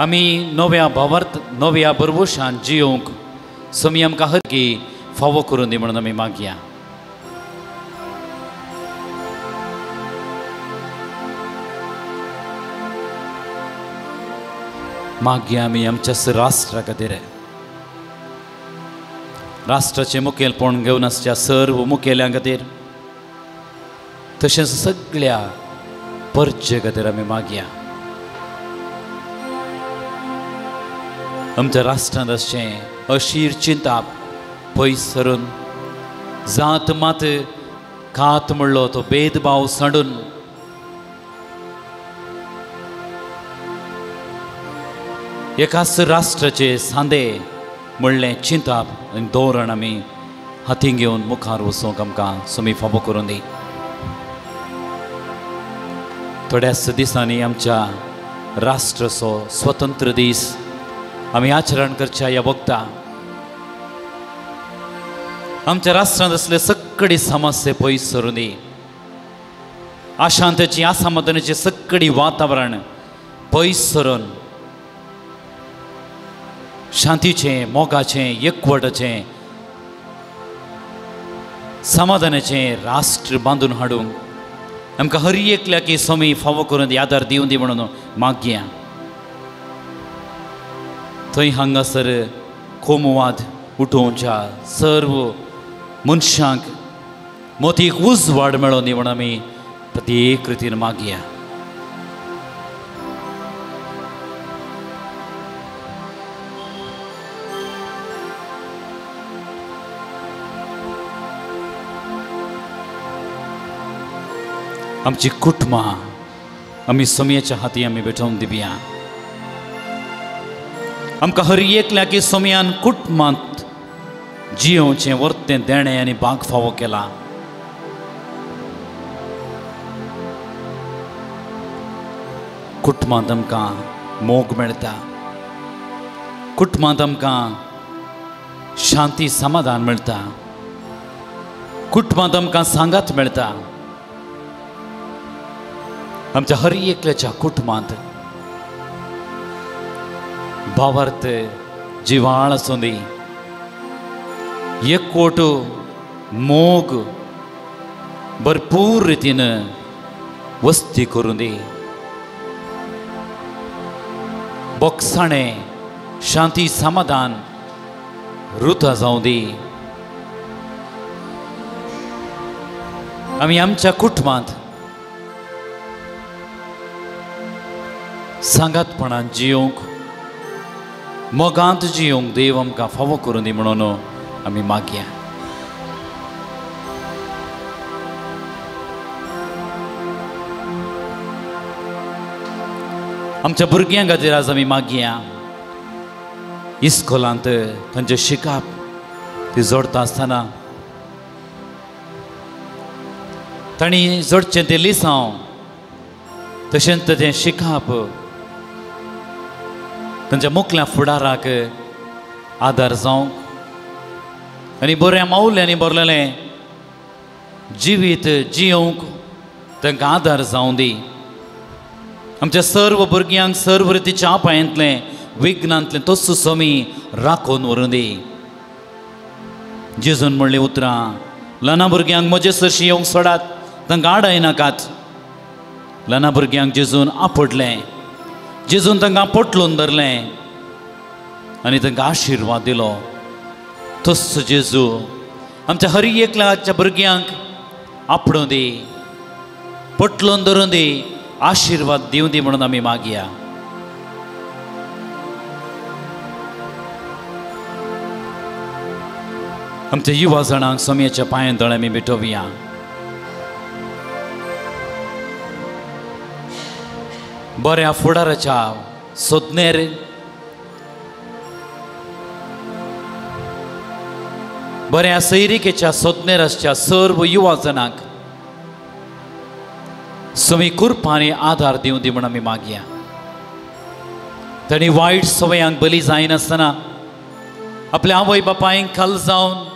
S2: आमी नव्या भावार्थ नव्या भरवशान जियोंक स्वामी आमकां हरकी फावो करून दी म्हणून आमी मागया. मागया आमी आमच्या राष्ट्रा खातीर, राष्ट्राचें मुखेलपण घेवन आसच्या सर्व मुखेल्यां खातीर, तशेंच सगळ्या परजे खातीर आमी मागया. आमच्या राष्ट्रांत आसचें अशीर चिंताप पयस सरून, जात मात कात म्हणलो तो भेदभाव सांडून एकाच राष्ट्राचे सांदे म्हणलें चिंताप आनी धोरण आमी हातीं घेवन मुखार वचूंक आमकां स्वामी फावो करून दी. थोड्याच दिसांनी आमच्या राष्ट्राचो स्वतंत्र दीस आमी आचरण करच्या ह्या वखता आमच्या राष्ट्रांत आसले सगळी समस्या पयस सरून दी. अशांतची असमाधानाचें सगळी वातावरण पयस सरून शांतीचें, मोगाचें, एकवटाचें, समाधानाचें राष्ट्र बांदून हाडूंक आमकां हर एकल्याक स्वामी फावो करून आदार दिवन दी म्हणून मागया. थंय हांगासर कोमवाद उठोवच्या सर्व मनशांक मोतीक उजवाड मेळोवन दी म्हणून आमी प्रत्येक रितीन मागया. आमची कुटुंबां आमी सोमयाच्या हाती आमी भेटोवन दिवया. आमकां हर एकल्याक सोमयान कुटुंबांत जियोवचें वर्तें देणें आनी भाग फावो केला. कुटुंबांत आमकां मोग मेळटा, कुटुंबांत आमकां शांती समाधान मेळटा, कुटुंबांत आमकां सांगात मेळटा. आमच्या हर एकल्याच्या कुटुंबांत भावार्थ जिवाळ आसूं दी, एकवट मोग भरपूर रितीन वस्ती करूं दी, बोगसाणें शांती समाधान रुता जावं दी. आमी आमच्या कुटुंबांत सांगातपणान जियोंक, मोगांत जियोंक देव आमकां फावो करून दी म्हणून आमी मागया. आमच्या भुरग्यां खातीर आज आमी मागया. इस्कोलांत तांचें शिकप ती जोडटा आसतना तांणी जोडचें तें लिसांव, तशेंच तें शिकप तांच्या मुखल्या फुडाराक आदार जावंक आनी बऱ्या मावल्यांनी भरलेलें जिवीत जियोवंक तांकां आदार जावं दी. आमच्या सर्व भुरग्यांक सर्व रितीच्या अपायांतलें विघ्नांतलें तोच स्वामी राखून व्हरूं दी. जेजून म्हणलीं उतरां, ल्हाना भुरग्यांक म्हजे सरशी येवंक सोडात, तांकां आडायनाकात. ल्हाना भुरग्यांक जेजून आपडलें, जेजून तांकां पोटलून धरलें आनी तांकां आशिर्वाद दिलो. तोच जेजू आमच्या हर एकल्याच्या भुरग्यांक आपडूं दी, पोटलून धरूं दी, आशिर्वाद दिवं दी म्हणून आमी मागया. आमच्या युवा जाणांक सोमयाच्या पांयां तळे आमी भेटोवया. बऱ्या फुडाराच्या सोदनेर बऱ्या सैरिकेच्या सोदनेर आसच्या सर्व युवा जणांक स्वामी कृपा आनी आदार दिवं दी म्हूण आमी मागया. तांणी वायट सवयांक बली जायनासतना आपल्या आवय बापायंक खाल जावन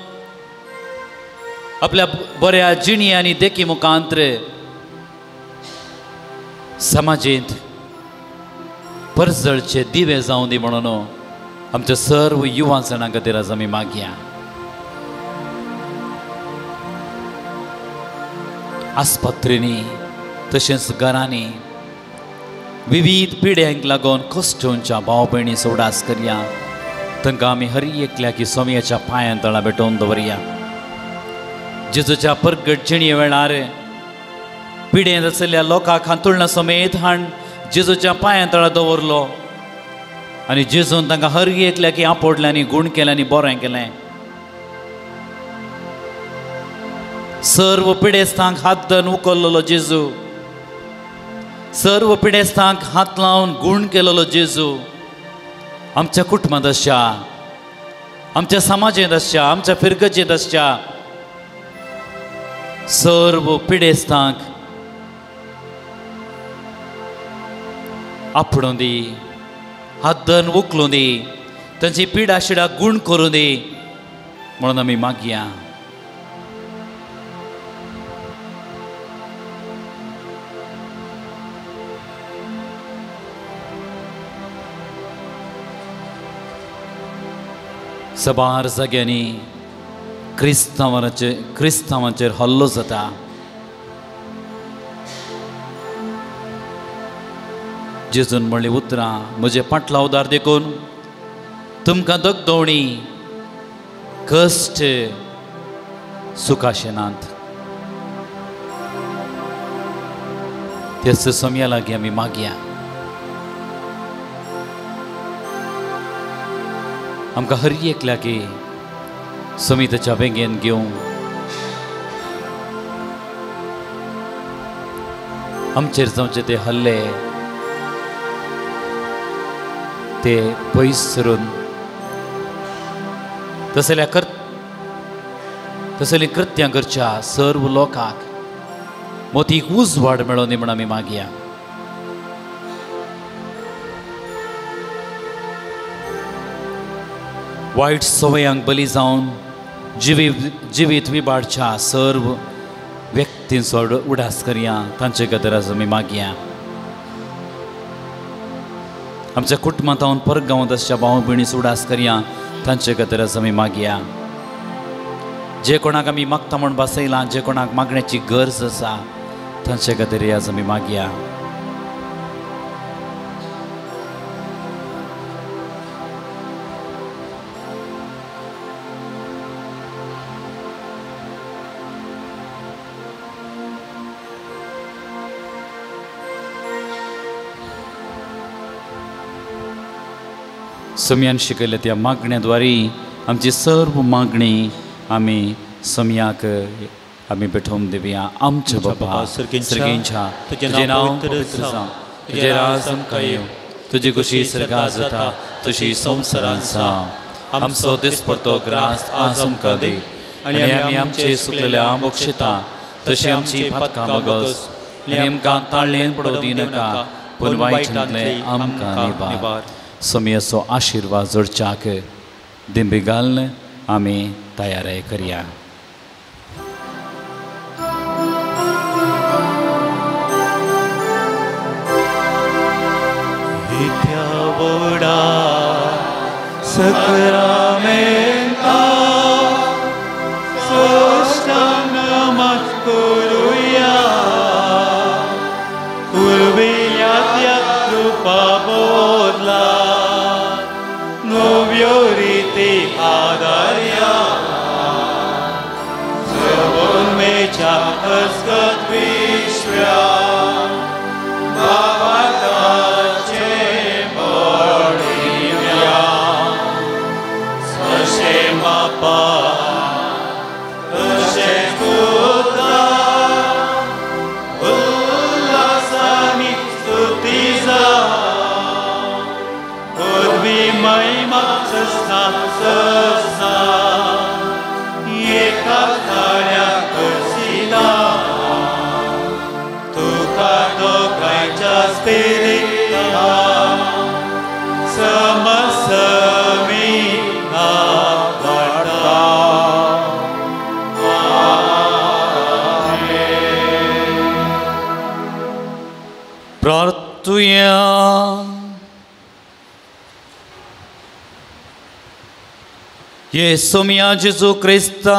S2: आपल्या बऱ्या जिणी आनी देखी मुखांत्र समाजेंत परजळचे दिवे जावं दी म्हणून आमच्या सर्व युवा जाणां खातीर आज आमी मागया. आस्पत्रेंनी तशेंच घरांनी विविध पिड्यांक लागून कश्टोंच्या भाव भयणी उडास करया. तांकां आमी हर एकल्याक सोमयाच्या पांयां तळा भेटोवन दवरया. जेजूच्या परगट जिणे वेळार पिड्यांत आशिल्ल्या लोकांक हांतुळणा समेत हाण जेजूच्या पांयां तळा दवरलो आनी जेजून तांकां हर एकल्याक आपोडलें आनी गूण केलें आनी बरें केलें. सर्व पिडेस्तांक हात धरून उखल्लेलो जेजू, सर्व पिडेस्तांक हात लावन गूण केलेलो जेजू आमच्या कुटुंबांत आसच्या, आमच्या समाजेंत आसच्या, आमच्या फिरगजेंत आसच्या सर्व पिडेस्तांक आपडूं दी, हात धरून उखलूं दी, तांची पिडा शिडा गूण करूं दी म्हणून आमी मागया. सबार जाग्यांनी क्रिस्तांवाचेर हल्लो जाता. जेजून म्हणली उतरां म्हजे पाटलावदार देखून तुमकां दगदवणी कश्ट सुखाशेनात. त्याच समया लागीं आमी मागया. आमकां हर एकल्याक समिताच्या वेंगेन घेवन आमचेर जावचे ते हल्ले ते पयस सरून तसल्या कृत्यां करच्या सर्व लोकांक मोतीक उजवाड मेळोवन दी म्हण आमी मागया. वायट सवयांक बली जावन जिवीत विबाडच्या सर्व व्यक्तींचो उडास करया. तांचे खातीर आज आमी मागया. आमच्या कुटुंबांत परगांवांत आसच्या भाव भयणीचो उडास करया. तांचे खातीर आज आमी मागया. जे कोणाक आमी मागता म्हूण बसयलां, जे कोणाक मागण्याची गरज आसा तांचे खातीर आज आमी मागया. सम्यान शिकयल्या त्या मागण्याद्वारे आमची सर्व मागणी आमी सम्याक आमी भेटोवन दिवया. आमचे बाबा सर्गेंच्या, तुजें नांव पवित्र जावं, तुजें राज आमकां येवं, तुजी खुशी सर्गांत जाता तशी संवसारांत जावं. आमचो दिसपडतो ग्रास आज आमकां दी आनी आमी आमचे सुकलेल्या बक्षिता तशी आमची पातकां बगस आनी आमकां ताळ्ळेन पडोवं दिनाका पूण वायटांतलें आमकां निवार. समयाचो आशिर्वाद जोडच्याक दिंबी घालून आमी तयारी करया.
S3: विद्या सकरामेंता साष्टांग नमन करूया, पुर्विल्या त्या कृपा बोधला नव्यो रीती आदार्या, सर्वोन्मेच्या अस्कत विश्व्या बाबाचे बळिया, सशे बापा तशे पुता उल्हासानी स्तुती जा, पूर्वी महिमा सस्ना सस्ना एका थाळ्या करसिला, तुका दोगांयच्या स्पिरिता समसमी वाडटा.
S2: प्रार्थुया. ये सोमया जेजू क्रिस्ता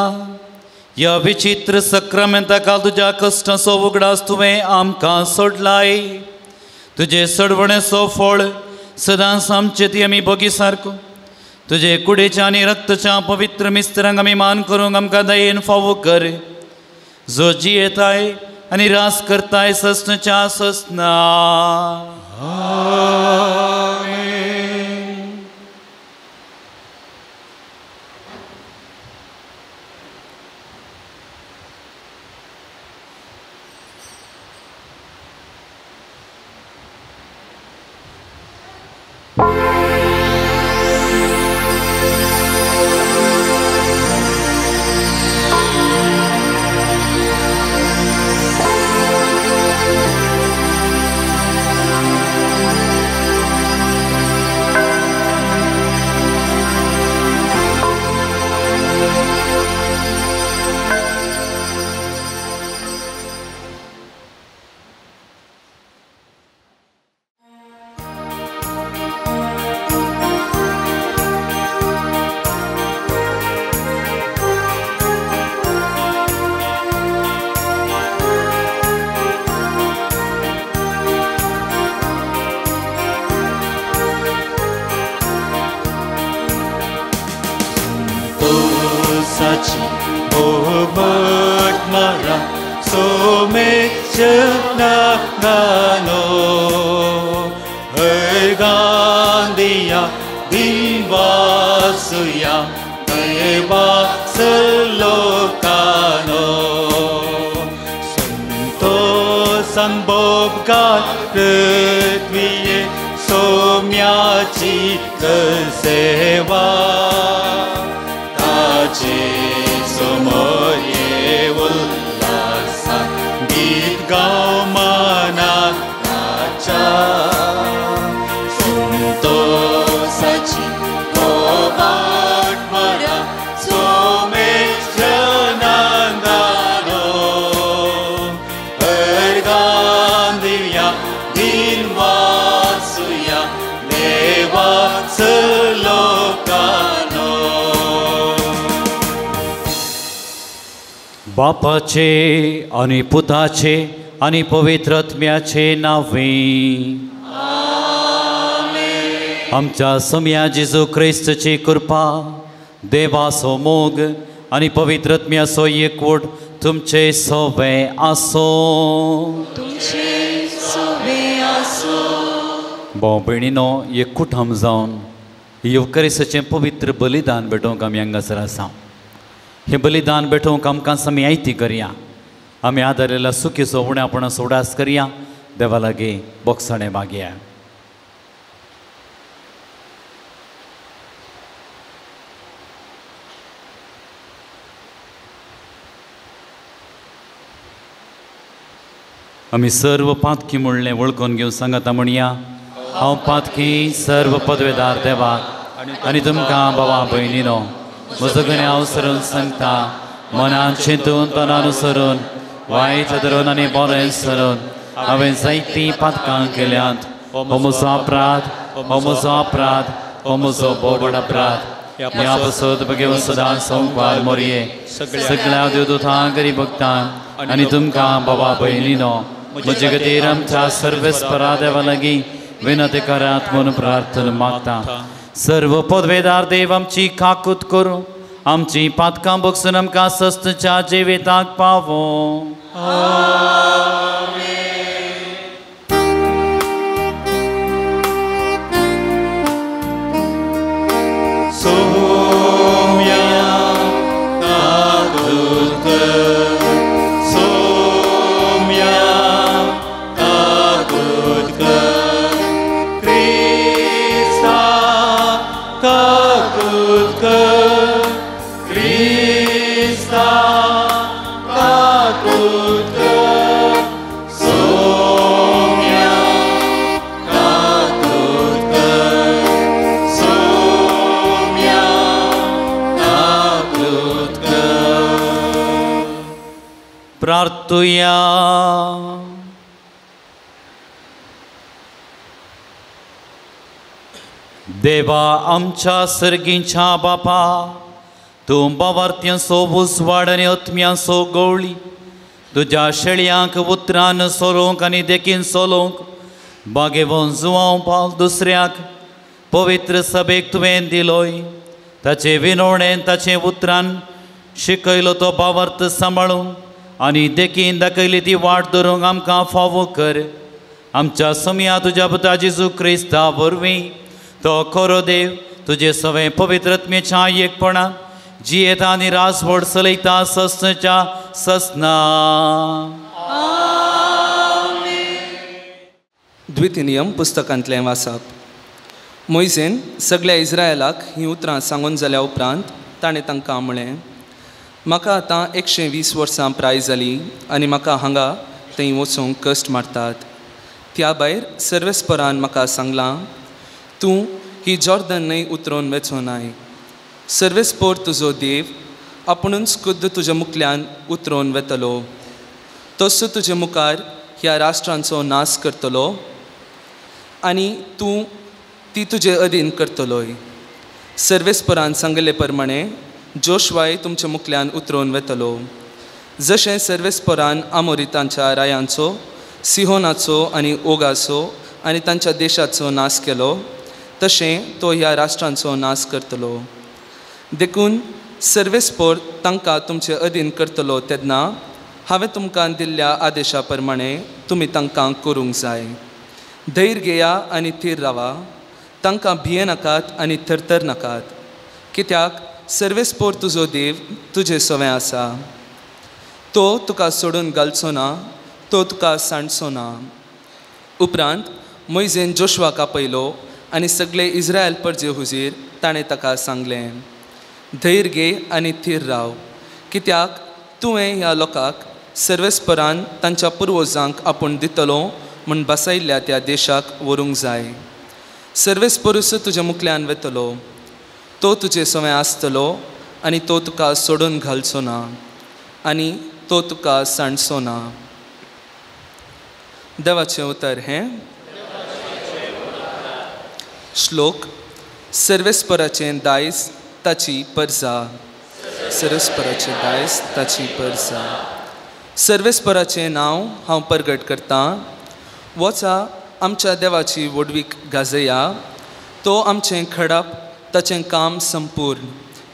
S2: ह्या विचित्र सक्रामेंता काल तुज्या कश्टांचो उगडास तुवें आमकां सोडलाय. तुजे सडवणेचो फळ सदांच आमचे ती आमी भोगी सारको तुजे कुडीच्या आनी रक्तच्या पवित्र मिस्त्रांक आमी मान करूंक आमकां दयेन फावो कर, जो जियेताय आनी रास करताय ससनाच्या ससना. बापाचे आनी पुताचे आनी पवित्र आत्म्याचे नांवे आमच्या सोम्या जेजू क्रिस्तची कृपा, देवाचो मोग आनी पवित्र आत्म्याचो एकवट तुमचे सोवे आसो. भाव भयणीनो, एककुटाम जावन येवकरेसाचें पवित्र बलिदान भेटोवंक आमी हांगासर आसा. हें बलिदान भेटोवंक आमकां आमी आयती करया. आमी आदारिल्ल्या सुखीचो उण्यापणाचो उडास करया. देवा लागीं बोगसाणें मागया. आमी सर्व पातकी म्हणलें वळखून घेवन सांगाता म्हणया, हांव पातकी सर्व पदवेदार देवाक आनी तुमकां बाबा भयणीनो म्हजो गुन्यांव सरून सांगता, मनान चिंतून तनान सरून वायट धरून आनी बरें सरून हांवें जायतीं पातकां केल्यांत. हो म्हजो अपराध, हो म्हजो अपराध, हो म्हजो भोव अपराध. ह्या पासत घेवन सदां संपार मोरये सगळ्या देवदूतांक गरीब भक्तांक आनी तुमकां बाबा भयणीनो म्हजे खातीर आमच्या सर्वेस्परा देवा लागीं विनंती करात म्हणून प्रार्थना मागता. सर्व पदवेदार देव आमची काकूत करूं, आमची पातकां बगसून आमकां सस्तच्या जिविताक पावो. प्रार्थुया. देवा आमच्या सर्गींच्या बापा, तूं बावार्थ्यांचो उजवाड आनी आत्म्यांचो गवळी तुज्या शेळयांक उतरान सोलोवंक आनी देखीन सोलोवंक बागेवन जुवांव पावल दुसऱ्याक पवित्र सभेक तुवें दिलोय ताचे विनवणेन ताचे उतरान शिकयलो तो बावार्थ सांबाळूंक आनी देखीन दाखयली ती वाट धरूंक आमकां फावो कर. आमच्या समया तुज्या पुता जेजू क्रिस्ता वरवीं तो खरो देव तुजे सवें पवित्र आत्म्याच्या एकपणान जियेता आनी राजवड चलयता ससनाच्या ससना.
S4: द्वितीय पुस्तकांतलें वाचप. मोयजेन सगळ्या इस्रायलाक हीं उतरां सांगून जाल्या उपरांत ताणें तांकां म्हळें, म्हाका आतां 120 वर्सां प्राय जाली आनी म्हाका हांगा थंय वचूंक कश्ट मारतात. त्या भायर सर्वेस्परान म्हाका सांगलां, तूं ही जॉर्दन न्हंय उतरोवन वचो नाय. सर्वेस्पोर तुजो देव आपुणूच खुद्द तुज्या मुखल्यान उतरोवन वेतलो, तसो तुजे मुखार ह्या राष्ट्रांचो नाश करतलो आनी तूं ती तुजे अधीन करतलोय. सर्वेस्परान सांगले प्रमाणे जोशवाय तुमच्या मुखल्यान उतरोवन वेतलो, जशें सर्वेस्परान आमोरितांच्या रायांचो, सिहोनाचो आनी ओगाचो आनी तांच्या देशाचो नाश केलो, तशें तो ह्या राष्ट्रांचो नाश करतलो. देखून सर्वेस्पोर तांकां तुमचे अधीन करतलो तेन्ना हांवें तुमकां दिल्ल्या आदेशा प्रमाणे तुमी तांकां करूंक जाय. धैर्य घेया आनी थीर रावा, तांकां भियेनाकात आनी थरथर नाकात, कित्याक सर्वेस्पोर तुजो देव तुजे सवें आसा. तो तुका सोडून घालचो ना, तो तुका सांडचो ना. उपरांत मोयजेन जोशवाक आपयलो आनी सगळे इस्रायल परजे हुजीर ताणें ताका सांगलें, धैर्य घे आनी थीर राव, कित्याक तुवें ह्या लोकांक सर्वेस्परान तांच्या पुर्वजांक आपूण दितलो म्हूण बसयल्ल्या त्या देशाक व्हरूंक जाय. सर्वेस्परूच तुज्या मुखल्यान वेतलो, तो तुजे सवें आसतलो आनी तो तुका सोडून घालचो ना आनी तो तुका सांडचो ना. देवाचें उतर हें. श्लोक. सर्वेस्पराचें दायज ताची परजा. सर्वेस्पराचें दायज ताची परजा. सर्वेस्पराचें नांव हांव परगट करतां. वचा आमच्या देवाची व्हडवीक गाजया. तो आमचें खडप, ताचें काम संपूर्ण,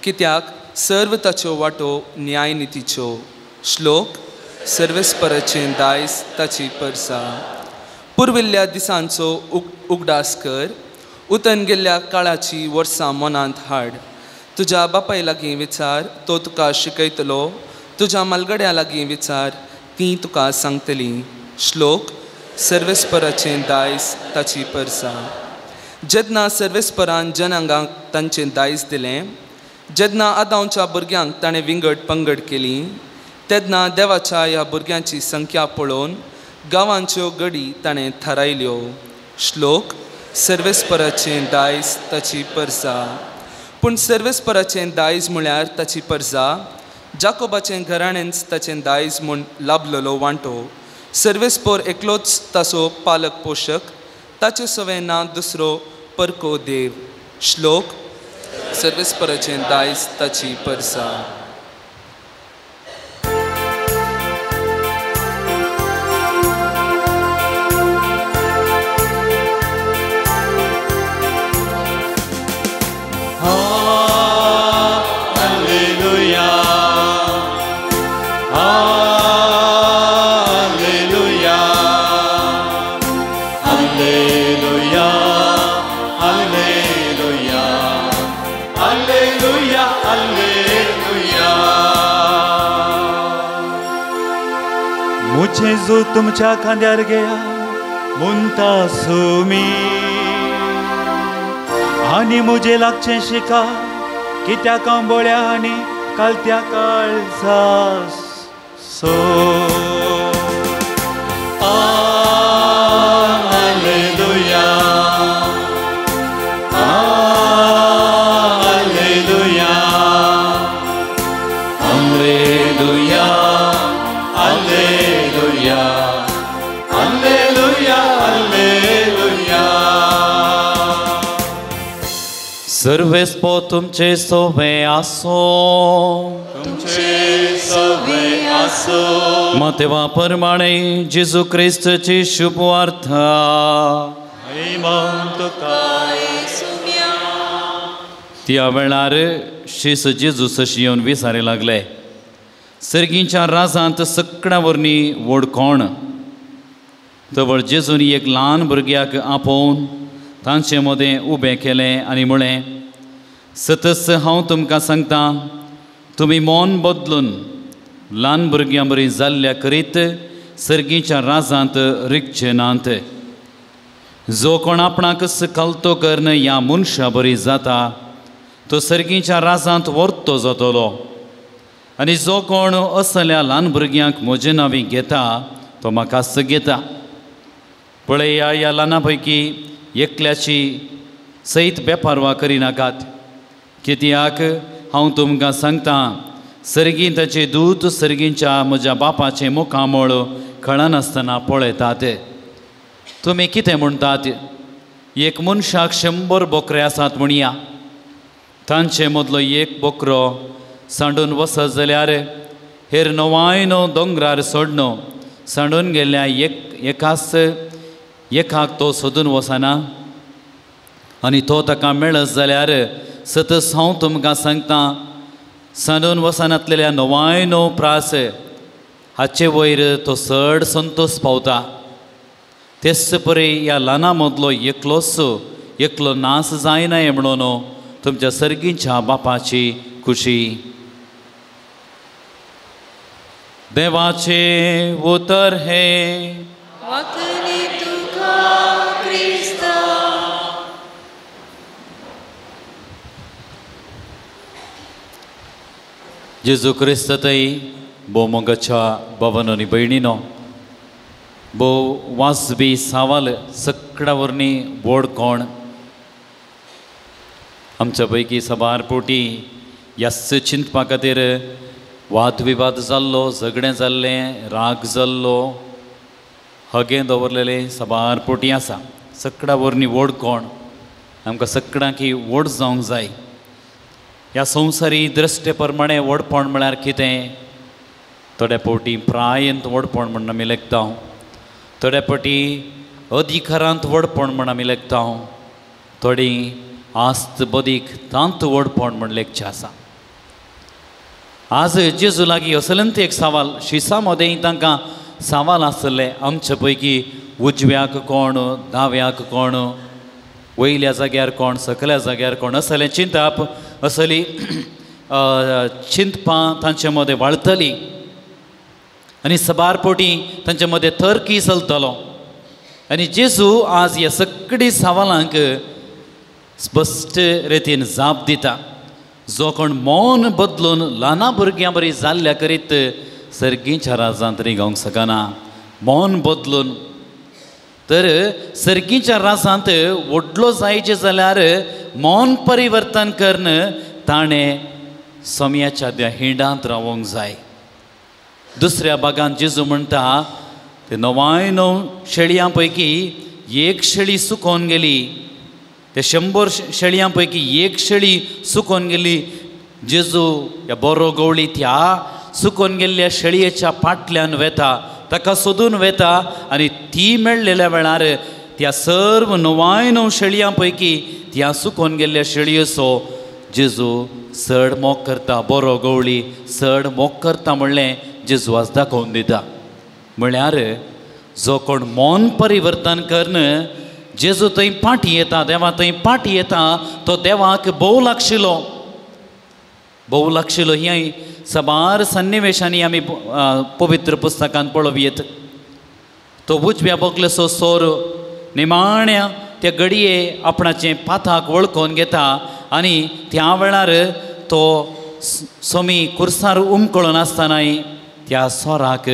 S4: कित्याक सर्व ताच्यो वाटो न्यायनितीच्यो. श्लोक. सर्वेस्पराचें दायज ताची परजा. पुर्विल्ल्या दिसांचो उगडास कर, उतन गेल्ल्या काळाची वर्सां मनांत हाड. तुज्या बापाय लागीं विचार, तो तुका शिकयतलो. तुज्या मालगड्या लागीं विचार, तीं तुका सांगतलीं. श्लोक. सर्वेस्पराचें दायज ताची परजा. जेन्ना सर्वेस्परान जनांगांक तांचें दायज दिलें, जेन्ना आदांवच्या भुरग्यांक ताणें विंगड पंगड केली, तेन्ना देवाच्या ह्या भुरग्यांची संख्या पळोवन गांवांच्यो गडी ताणें थारायल्यो. श्लोक. सर्वेस्पराचें दायज ताची परजा. पूण सर्वेस्पराचें दायज म्हळ्यार ताची परजा, जाकोबाचें घराणेंच ताचें दायज म्हूण लाभलेलो वांटो. सर्वेस्पोर एकलोच ताचो पालक पोशक, ताचे सवें ना दुसरो परको देव. श्लोक. सर्वेस्पराचें दायज ताची परजा.
S3: जेजू तुमच्या खांद्यार घेया मुंता सुमी आनी म्हजे लागचें शिका, कित्याक आंबोळ्या आनी कालत्या काळजा so. Alleluia, alleluia, alleluia, alleluia, alleluia, alleluia.
S2: सर्वेस्पो तुमचे सोवे आसो
S3: तुमचे सोवे आसो.
S2: मातेवा परमाणे जेजू क्रिस्तची शुभवार्ता. त्या वेळार शीस जेजू सशी येवन विचारी लागले, सर्गींच्या राजांत सगळ्या वरनी व्हड कोण? तवळ जेजून एक ल्हान भुरग्याक आपोवन तांचे मदें उबें केलें आनी म्हळें, सतस हांव तुमकां सांगता, तुमी मन बदलून ल्हान भुरग्यां बरी जाल्ल्या करीत सर्गीच्या राजांत रिगचे नात. जो कोण आपणाक कलतो करून ह्या मनशा बरी जाता तो सर्गीच्या राजांत व्हरतो जातलो, आनी जो कोण असल्या ल्हान भुरग्यांक म्हजे नांवी घेता तो म्हाकाच घेता. पळया, ह्या ल्हाना पैकी एकल्याची सयत बेपारवा करिनाकात, कित्याक हांव तुमकां सांगता, सर्गीं ताचे दूत सर्गींच्या म्हज्या बापाचें मुखामळ कळनासतना पळयतात. तुमी कितें म्हणटात? एक मनशाक 100 बोकरे आसात म्हणया, तांचे मदलो एक बोकरो सांडून वचत जाल्यार हेर 99 दोंगरार सोडनो सांडून गेल्ल्या एकाच एकाक तो सोदून वचना, आनी तो ताका मेळत जाल्यार सतस हांव तुमकां सांगता, सांडून वचनातलेल्या 99 प्रास हाचे वयर तो चड संतोश पावता. तेच परी ह्या ल्हाना मदलो एकलोच एकलो नास जायना म्हणून तुमच्या सर्गींच्या बापाची खुशी. देवाचे उतर हे. जेजू क्रिस्त थंय भोव मोगाच्या बाबानो आनी भयणीनो, भोव वाजबी सावाल सगळ्या वरनी व्हड कोण? आमच्या पैकी साबार पोटी ह्याच चिंतपा खातीर वादविवाद जाल्लो, झगडें जाल्लें, राग जाल्लो, हगें दवरलेलें साबार पोटी आसा. सगळ्या वरनी व्हड कोण? आमकां सगळ्यांकी व्हड जावंक जाय. ह्या संवसारी दृश्टे प्रमाणे व्हडपण म्हळ्यार कितें? थोड्या फावटी प्रायेंत व्हडपण म्हण आमी लेखता, थोड्या फावटी अधिकारांत व्हडपण म्हण आमी लेखता, थोडी आस्त बदीक तांत व्हडपण म्हण लेखचें आसा. आज जेजू लागीं असलेंत एक सवाल शिसा मदें तांकां सवाल आसलें, आमचे पैकी उजव्याक कोण, दाव्याक कोण, वयल्या जाग्यार कोण, सकल्या जाग्यार कोण, असलें चिंतप, असली चिंतपां तांचे मदें वाळतली आनी सबार पोटी तांचे मदें तर्की चलतलो. आनी जेजू आज ह्या सगळी सवालांक स्पश्ट रितीन जाप दिता. जो कोण मौन बदलून ल्हाना भुरग्यां बरी जाल्ल्या करीत सर्गीच्या राजांत रिगोवंक शकना. मौन बदलून तर सर्गीच्या राजांत व्हडलो जायचें जाल्यार मौन परिवर्तन करून ताणें सोम्याच्या त्या हिंडांत रावोंक जाय. दुसऱ्या भागांत जेजू म्हणटा, ते 99 शेळयां पैकी एक शेळी सुकोवन गेली, ते 100 शेळयां पैकी एक शेळी सुकोवन गेली. जेजू ह्या बरो गवळी त्या सुकोवन गेल्ल्या शेळयेच्या फाटल्यान वेता, ताका सोदून वेता आनी ती मेळ्ळेल्या वेळार त्या सर्व 99 शेळयां पैकी त्या सुकोवन गेल्ल्या शेळयेचो जेजू चड मोग करता. बरो गवळी चड मोग करता म्हणलें जेजू आज दाखोवन दिता. म्हळ्यार जो कोण मन परिवर्तन करून जेजू थंय फाटी येता, देवा थंय फाटी येता, तो देवाक भोव लागशिलो, भोव लागशिलो. ही साबार सन्निवेशांनी आमी पवित्र पुस्तकांत पळोवयेत. तो उजव्या बोगलेचो सोर निमाण्या त्या घडये आपणाचें पाथाक वळखून घेता आनी त्या वेळार तो सोमी कुर्सार उमकळून आसतनाय त्या सोराक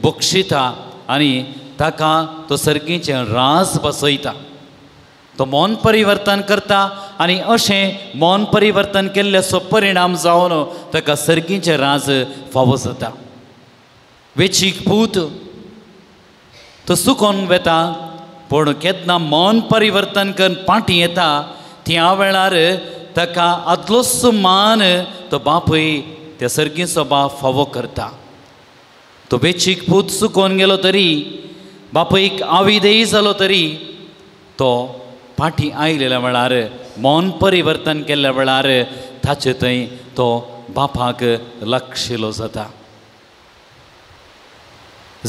S2: बक्षिता आनी ताका तो सर्गीचें रास बसयता. तो मन परिवर्तन करता आनी अशें मन परिवर्तन केल्ल्याचो परिणाम जावन ताका सर्गीचें राज फावो जाता. वेचीक पूत तो सुकोन वेता, पूण केन्ना मन परिवर्तन करून पाटी येता त्या वेळार ताका आदलोच मान तो बापूय त्या सर्गीचो बाप फावो करता. तो वेचीक पूत चुकोन गेलो तरी बापूयक आविदेय जालो तरी तो फाटीं आयिल्ल्या वेळार मन परिवर्तन केल्ल्या वेळार ताचे थंय तो बापाक लागशिलो जाता.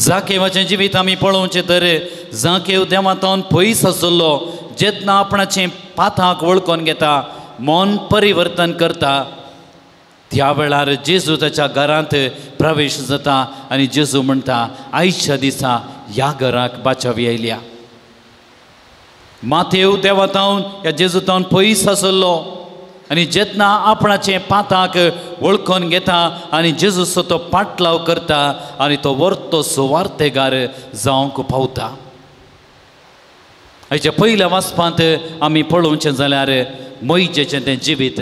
S2: जाकेवाचें जिवीत आमी पळोवचें तर जाकेव देवांतावन पयस आसलो जेन्ना आपणाचें पाथाक वळखून घेता मन परिवर्तन करता त्या वेळार जेजू ताच्या घरांत प्रवेश जाता आनी जेजू म्हणटा आयच्या दिसा ह्या घराक बाचावी आयल्या. माथेव देवातावन ह्या जेजूतावन पयस आसलो आनी जेन्ना आपणाचें पाताक वळखून घेता आनी जेजूचो तो पाटलाव करता आनी तो वर्तो सुवार्तेगार जावंक पावता. आयच्या पयल्या वाचपांत आमी पळोवचें जाल्यार मोयजेचें तें जिवीत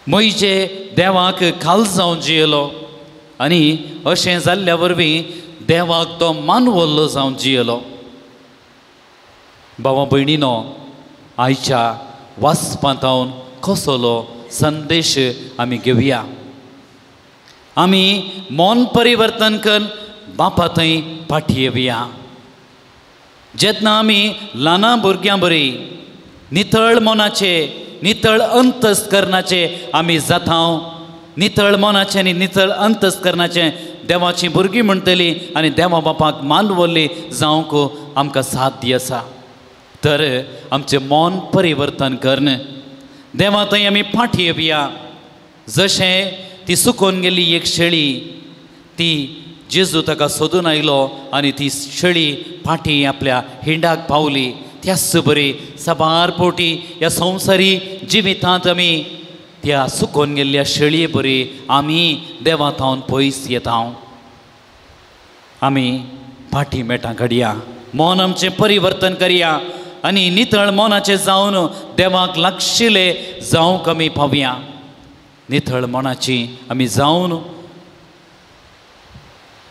S2: मोयजे देवाक खाल जावन जियेलो आनी अशें जाल्ल्या वरवीं देवाक तो मानवल्लो जावन जियेलो. भावा भयणीनो आयच्या वाचपांतावन कसलो संदेश आमी घेवया. आमी मन परिवर्तन कर बापा थंय फाटी येवया. जेन्ना आमी ल्हाना भुरग्यां बरी नितळ मनाचे नितळ अंतस्करणाचे आमी जाता नितळ मनाचे आनी नितळ अंतस्करणाचे देवाची भुरगीं म्हणटली आनी देवा बापाक मानवल्ली जावंक आमकां साध्य आसा. तर आमचें मन परिवर्तन करून देवा थंय आमी फाटी येवया. जशें ती सुकोन गेल्ली एक शेळी ती जेजू ताका सोदून आयलो आनी ती शेळी फाटी आपल्या हिंडाक पावली. त्याच बरी साबार पोटी ह्या संवसारी जिवितांत आमी त्या सुकोन गेल्ल्या शेळये बरी आमी देवा थावन पयस येता. आमी फाटी मेटां काडया मन आमचें परिवर्तन करया आनी नितळ मनाचें जावन देवाक लागशिल्ले जावंक आमी पावया. नितळ मनाची आमी जावन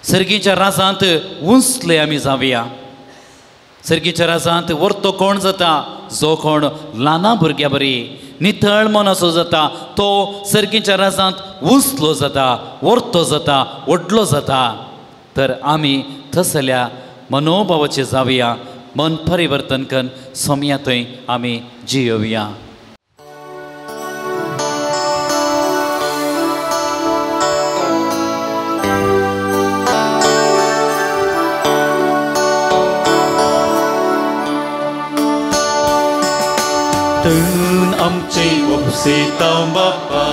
S2: सर्गीच्या राजांत उंचले आमी जावया. सर्गीच्या राजांत वर्तो कोण जाता जो कोण ल्हाना भुरग्या बरी नितळ मनाचो जाता तो सर्गीच्या राजांत उंचलो जाता वर्तो जाता व्हडलो जाता. तर आमी तसल्या मनोभावाचे जावया मन परिवर्तन करून सोम्या थंय आमी जियोवया.
S3: तूं आमचे उपसेता बापा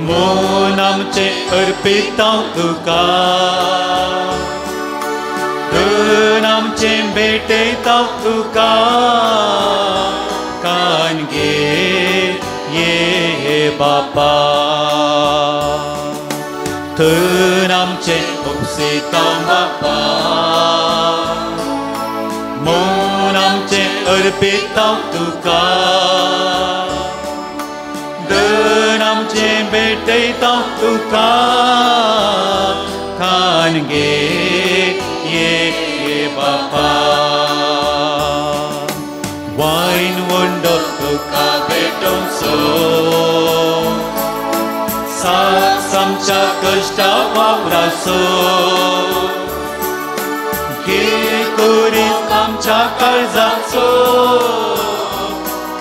S3: मन आमचे अर्पिता तुका धन आमचे भेटयता तुका कान घे ये बापा धन आमचे उपसेता बापा मन आमचे अर्पिता तुका धन आमचे भेटयता तुका कान घे ये बापा वायन वंडो तुका भेटोवचो साथ आमच्या कश्टा वावराचो घे करीत आमच्या काळजाचो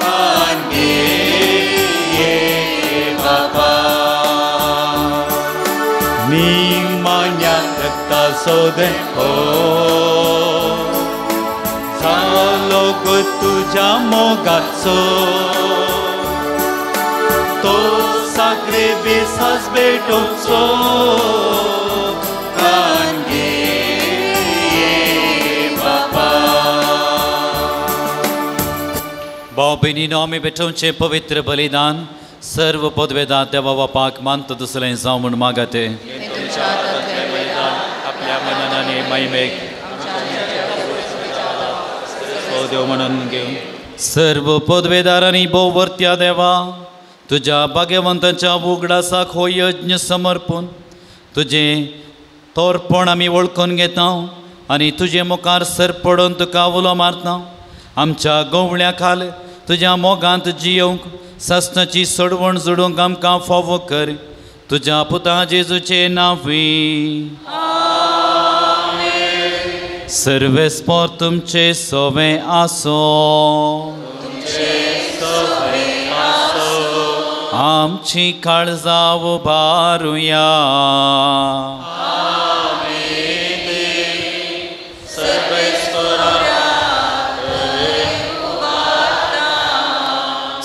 S3: कान घे ये बापा निमान्या रक्ताचो देहो जालो गो तुज्या मोगाचो तो सागरे बेसास भेटोवचो कान घे ये बापा.
S2: भाव भयणीनो आमी भेटोवचें पवित्र बलिदान सर्व पदवेदा देवा बापाक मानता दुसरें जावं म्हूण मागते.
S1: आपल्या मनाने महिमेक देव म्हणून घेवन
S2: सर्व पदवेदारांनी भोववर्त्या देवा तुज्या भाग्यवंताच्या उगडासाक हो यज्ञ समर्पून तुजें तोरपण आमी वळखून घेता आनी तुजे मुखार सर पडून तुका उलो मारता. आमच्या गोवळ्या खाल तुज्या मोगांत जियोवंक सासणाची सोडवण जोडूंक आमकां फावो कर तुज्या पुता जेजूचे नांवी। सर्वेस्पोर तुमचे सोवे आसो। आमची काळजां उबारुया।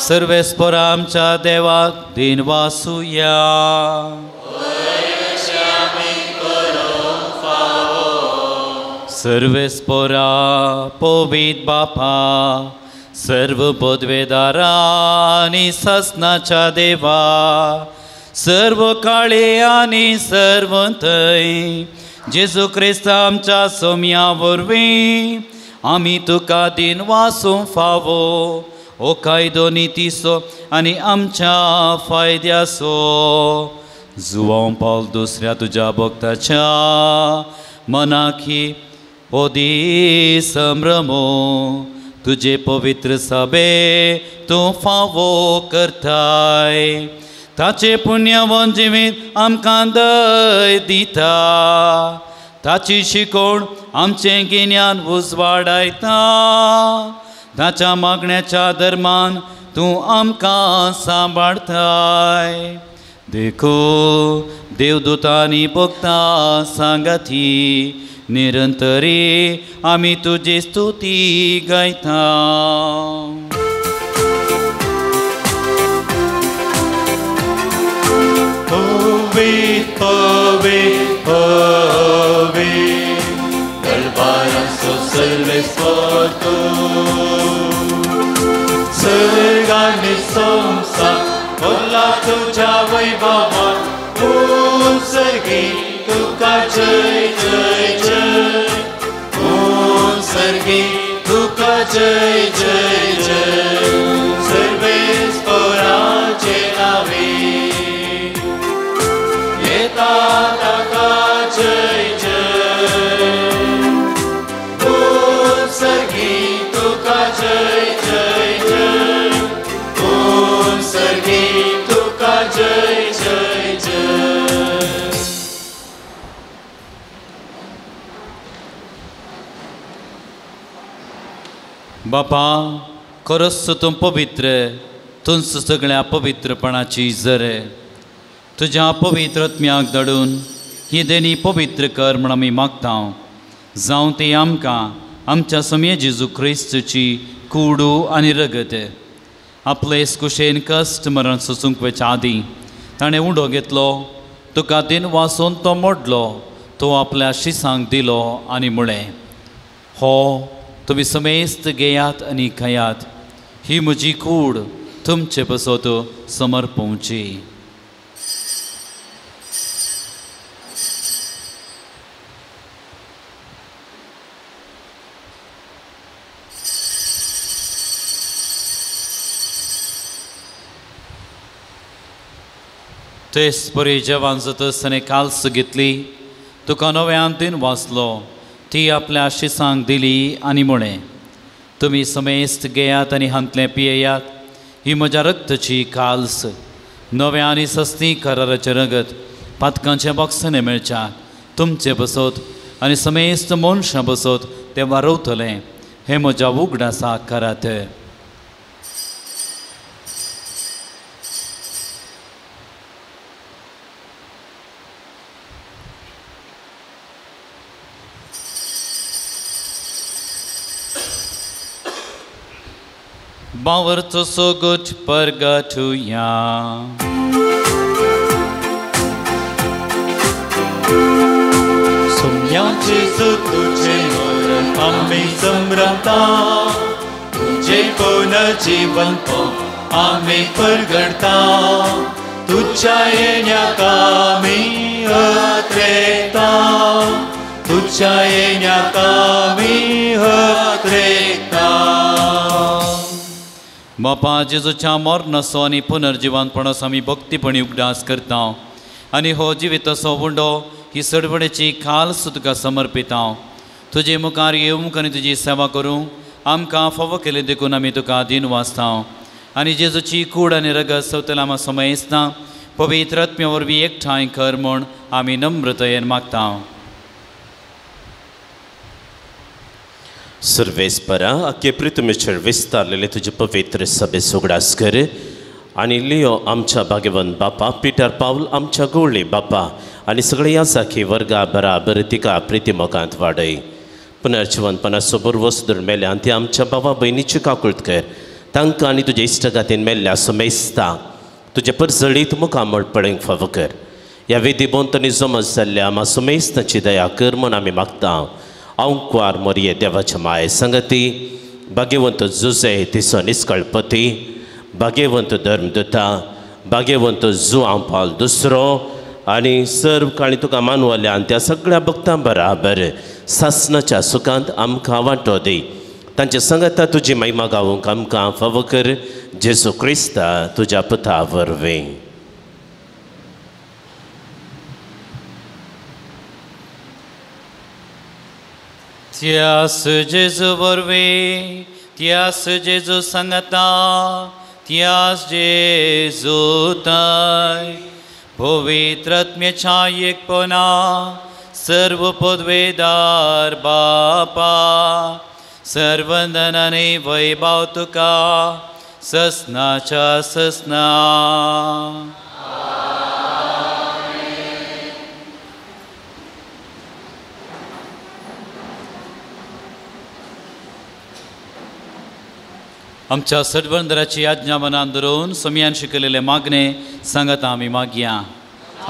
S2: सर्वेस्पोर आमच्या देवाक दिन वासुया। सर्वेस्पोरा पवित्र बापा सर्व पदवेदारा आनी सासणाच्या देवा सर्व काळे आनी सर्व थंय जेजू क्रिस्त आमच्या सोम्या वरवीं आमी तुका दिन वासूंक फावो ओ कायदो नितीचो आनी आमच्या फायद्याचो। जुवांव पावल दुसऱ्या तुज्या भक्ताच्या मनाक ही ओ दीस संभ्रमो तुजे पवित्र सभे तूं फावो करताय ताचे पुण्यवन जिवीत आमकां दय दिता ताची शिकोवण आमचें गिन्यान उजवाडायता ताच्या मागण्याच्या धर्मान तूं आमकां सांबाळताय। देखून देवदूतांनी भक्तां सांगाती निरंतरी आमी तुजी स्तुती गायता।
S3: पवित्र पवित्र पवित्र दरबाराचो सर्वेस्पोर तूं सर्ग आनी संवसार भरला तुज्या वैभवान उत्सर्गी तुका जय जय जय उत्सर्गी तुका जय जय जय सर्वेस्पोराचे नावे येता ताका जय जय उत्सर्गी तुका जय जय जय उत्सर्गी तुका जय जय जय।
S2: बापा खरोच तूं पवित्र तूंच सगळ्या पवित्रपणाची जरे तुज्या पवित्र आत्म्याक धाडून ही देणी पवित्र कर म्हण आमी मागता जावं ती आमकां आमच्या समे जेजू क्रिस्तची कुडू आनी रगत। आपले कुशेन कश्ट मरण सोसूंक वचच्या आदीं ताणें उडो घेतलो तुका दिन वासून तो मोडलो तो आपल्या शिसांक दिलो आनी म्हळें हो तुमी समेस्त घेयात आनी खायात ही म्हजी कूड तुमचे पासत समर्पोवची। तेच परी जेवण जातच ताणें काल्स घेतली तुका नव्यान तीन वाचलो ती आपल्या शिसांक दिली आनी म्हळें तुमी समेस्त घेयात आनी हांतलें पियेयात ही म्हज्या रक्ताची काल्स नव्या आनी सस्ती कराराचें रगत पातकांचें बॉक्सांनी मेळच्या तुमचें बसत आनी समेस्त मनशां बसत तें वारवतलें हें म्हज्या उगडासाक करात। बावरचो सोगोट परगटुया।
S3: सोम्या जेजू तुझे मरण आमी संभ्रमता तुझे पुनर्जीवनपण आमी परगडता तुझ्या येण्याक आमी अत्रेता तुझ्या येण्याक आमी अत्रेता।
S2: बापा जेजूच्या मरणाचो आनी पुनर्जिवनपणाचो आमी भक्तीपणी उगडास करता आनी हो जिविताचो उंडो ही सडवडेची खाल तुका समर्पिता। तुजे मुखार येवंक आनी तुजी सेवा करूंक आमकां फावो केलें देखून आमी तुका दीन वाचता आनी जेजूची कूड आनी रगत सवतला आमा समयसना पवित्र आत्म्या वरवीं एकठांय कर म्हूण आमी नम्रतयेन मागता.
S5: सर्वेस्परा आख्खे पृथ्वीचेर विस्तारलेले तुजे पवित्र सभे उगडास कर आनी लियो आमच्या भाग्यवंत बापा पिटर पावल आमच्या गोळी बापा आनी सगळे ह्या साखी वर्गा बराबर तिका प्रिती मोगांत वाडय. पुनर्जिवंतपणाचो बरवस धरून मेल्या आनी ती आमच्या बाबा भयणीची काकूळत कर. तांकां आनी तुज्या इश्टगातीन मेल्ल्या समेस्ता तुजे परजळीत मुखामळ पळोवंक फावो कर. ह्या वेदी भोंवतणी जमा जाल्ल्या आमा समेस्ताची दया कर म्हूण आमी मागता. आंकवार मोरये देवाच्या माये संगती भाग्यवंत जुजे तिचो निस्कळपती भाग्यवंत धर्मदूता भाग्यवंत जुआं पावल दुसरो आनी सर्व काणी तुका मानवल्या आनी त्या सगळ्या भक्तां बराबर सासनाच्या सुखांत आमकां वांटो दी. तांचे संगता तुजी महिमा गावूंक आमकां फावो कर जेजू क्रिस्ता तुज्या पुता वरवीं.
S2: त्यास जेजू वरवीं, त्यास जेजू सांगता, त्यास जेजू ताय पवित्र आत्म्याच्या एकपणा सर्व पदवेदार बापा सर्वंदनाने वैभव तुका ससनाच्या ससना. आमच्या सडवंदराची आज्ञा मनान धरून सोमयान शिकलेले मागणे सांगता आमी मागया.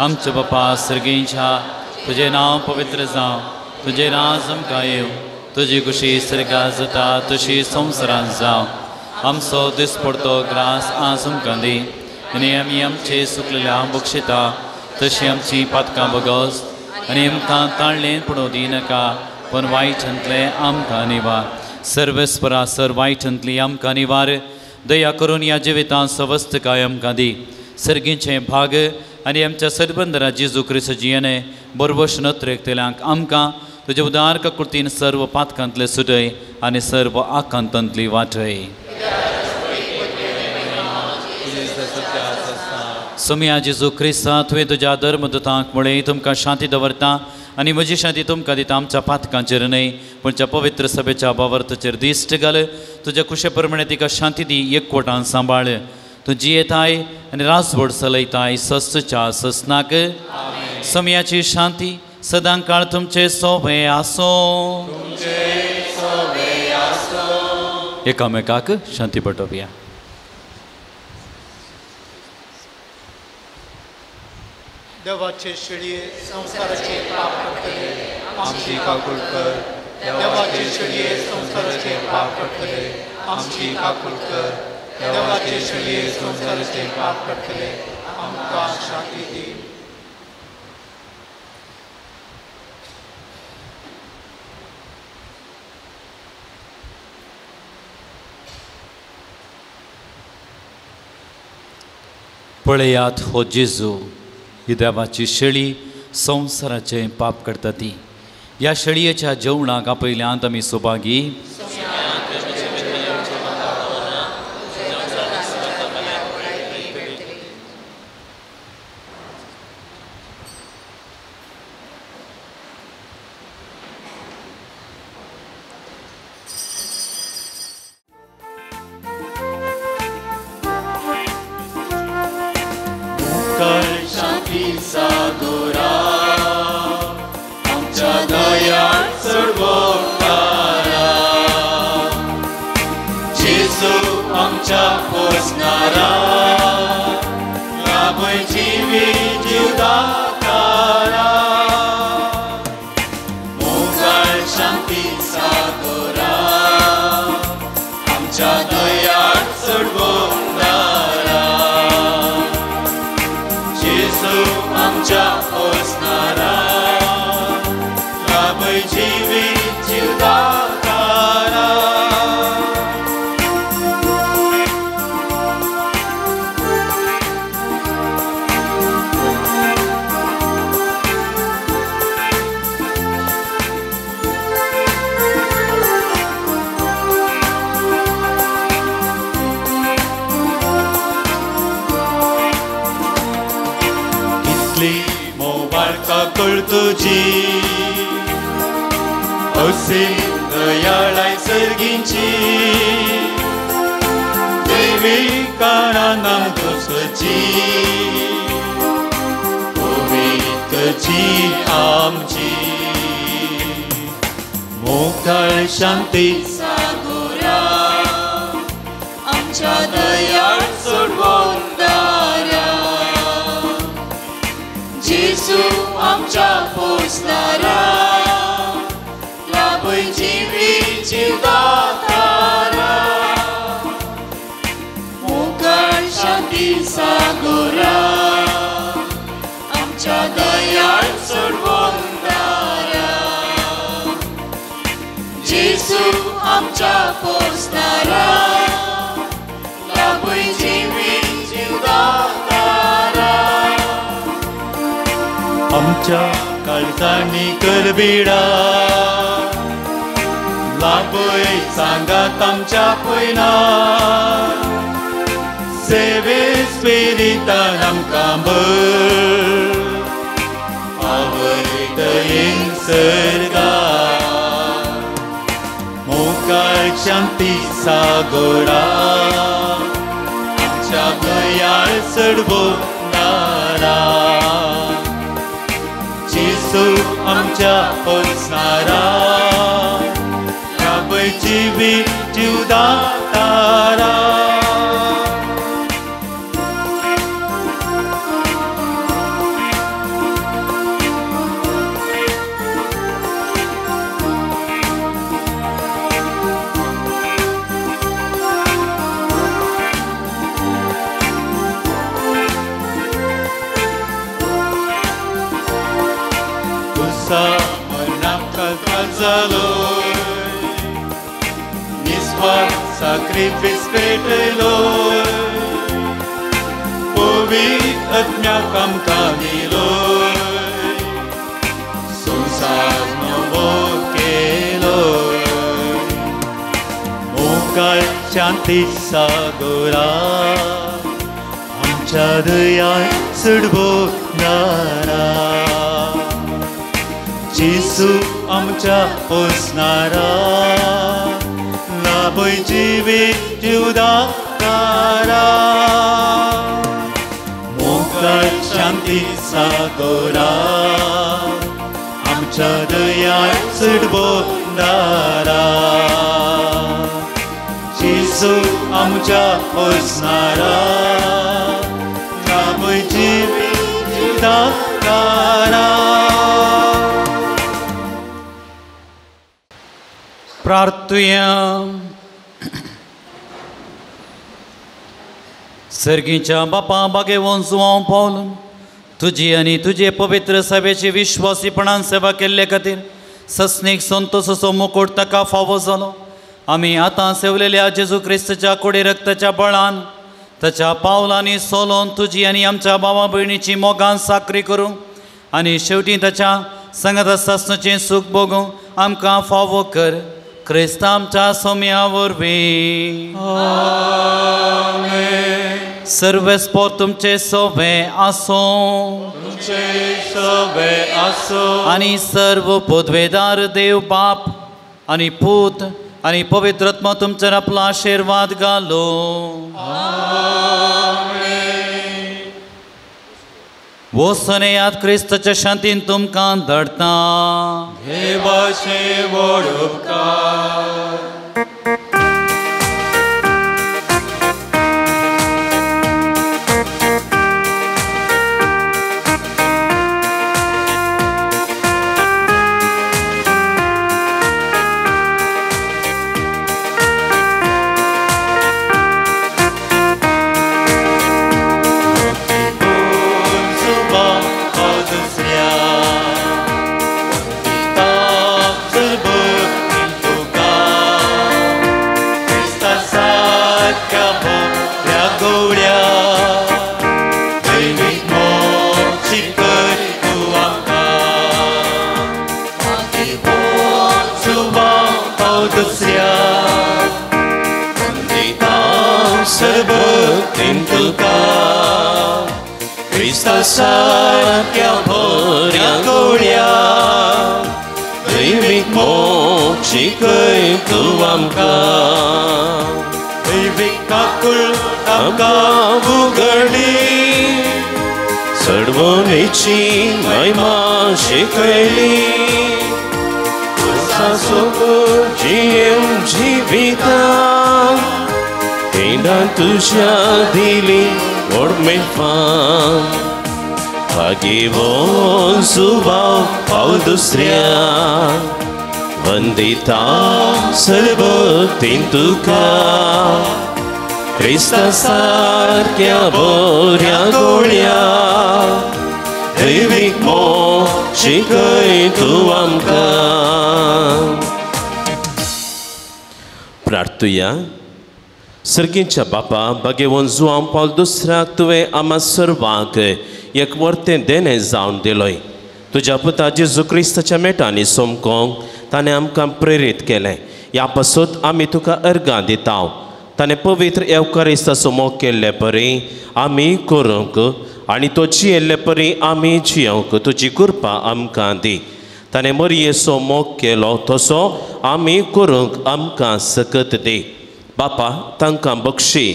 S2: आमचे बापा सर्गेंच्या तुजें नांव पवित्र जावं, तुजें राज आमकां येवं, तुजी खुशी सर्गां जाता तशी संवसारांत जावं. आमचो दिसपडतो ग्रास आज आमकां दी आनी आमी आमचे सुकलेल्या बक्षिता तशी आमची पातकां बगस आनी आमकां ताळ्ळें पडूं दिनाका पूण वायटांतलें आमकां निवार. सर्वेस्परा सर वायटांतली आमकां निवार. दया करून ह्या जिवितांत सवस्तकाय आमकां दी. सर्गींचें भाग आनी आमच्या सरबंदरा जेजू क्रिस्ताची येणें बरवश नत्रेकतल्यांक आमकां तुज्या उदार ककृतीन सर्व पातकांतले सुटय आनी सर्व आकांतांतली वाटय. सोमया जेजू क्रिस्ता तुवें तुज्या धर्मदूतांक म्हळें तुमकां शांती दवरता आनी म्हजी शांती तुमकां दिता. आमच्या पातकांचेर न्हय पूण त्या पवित्र सभेच्या बावर्ताचेर दिश्ट घाल. तुज्या कुशे प्रमाणे तिका शांती दी, एकवटान सांबाळ. तूं जियेताय आनी राजवड चलयताय ससच्या ससनाक. समयाची शांती सदां काळ तुमचे सोबे आसूं. एकामेकाक शांती पटोवया.
S3: देवाचे शेळये संवसाराचे पाप करतले आमची काकूळ कर. देवाचे शेळये संवसाराचे पाप करतले आमची काकूळ कर. देवाचे शेळये संवसाराचे पाप करतले आमकां शांती दी.
S2: पळयात हो जेजू ही देवाची शेळी संवसाराचें पाप करता ती. ह्या शेळयेच्या जेवणाक आपयल्यांत आमी सौभागी.
S3: काकुळ तुजी असीम दयाळाय सर्गींची देवी कारणान आमकां पवित्रची आमची मोगाळ शांती
S6: सागोरा आमच्या दयाळ सोडवणाऱ्या जेजू आमच्या पोसणारा लाभय जिवी जिवदातारा मोगाळ शांती सागोरा आमच्या दयाळ सोडवणाऱ्या जेजू आमच्या पोसणारा लाभय जिवी जिवदातारा
S3: आमच्या काळजांनी करबिडा लाभय सांगात आमच्या पयना सेवे स्पिरितान आमकां बळ आवय दयेन सर्गा मोगाळ शांती सागोरा आमच्या दयाळ चडवणारा जेजू आमच्या पोसणारा लाभय जिवी जिवदातारा जालो निस्वार्थ साक्रिफीस पेटयलो पवित्र आत्म्याक आमकां दिलो संवसार नवो केलो मोगाळ शांती सागोरा आमच्या दयाळ चडवणारा जेजू आमच्या पोसणारा लाभय जिवी जिवदातारा मोगाळ शांती सागोरा आमच्या दयाळ चडवणारा जेजू आमच्या पोसणारा लाभय जिवी जिवदातारा.
S2: प्रार्थुया. सर्गीच्या बापा बागेवन जुवांव पावलून तुजी आनी तुजे पवित्र सभेची विश्वासीपणान सेवा केल्ले खातीर सस्नीक संतोषाचो मुकुट ताका फावो जालो. आमी आतां सेवलेल्या जेजू क्रिस्ताच्या कोडी रक्ताच्या बळान ताच्या पावलांनी सोलोन तुजी आनी आमच्या भावा भयणीची मोगान साकरी करूं आनी शेवटी ताच्या संगत सासणाचें सूख भोगूं आमकां फावो कर. क्रिस्त आमच्या सोम्या वरवीं. सर्वेस्पोर तुमचे सोवे आसूं आनी सर्व पदवेदार देव बाप आनी पूत आनी पवित्र आत्मा तुमचेर आपलो आशिर्वाद घालो. वचून येयात, क्रिस्ताच्या शांतीन तुमकां धाडटा.
S3: देवाचे व्हड उपकार.
S5: क्रिस्ता सारक्या बऱ्या गवळ्या दैवीक मोग शिकय तूं आमकां
S3: दैवीक काकूळ आमकां उगडली
S5: चडवणेची महिमा शिकयली जियेवन जिविता तेन्ना तुज्या दिली व्हड मेळपाक भाग्यवान सुवाव पावल दुसऱ्या वंदिता सर्वतीन तुका क्रिस्ता सारक्या बऱ्या गवळ्या दैवीक मोग शिकय तूं आमकां. प्रार्थुया. सर्गींच्या बापा भाग्यवान जुआंव पावल दुसऱ्याक तुवें आमा सर्वांक एक वर्तें देणें जावन दिलोय. तुज्या पुता जेजू क्रिस्ताच्या मेटांनी सोमकोंक ताणें आमकां प्रेरीत केलें. ह्या पासत आमी तुका अर्गां दिता. ताणें पवित्र येवकारिस्ताचो मोग केल्ले परी आमी करूंक आनी तो जियेल्ले परी आमी जियोंक तुजी कृपा आमकां दी. ताणें मरयेचो मोग केलो तसो आमी करूंक आमकां सकत दी. बापा तांकां बक्षी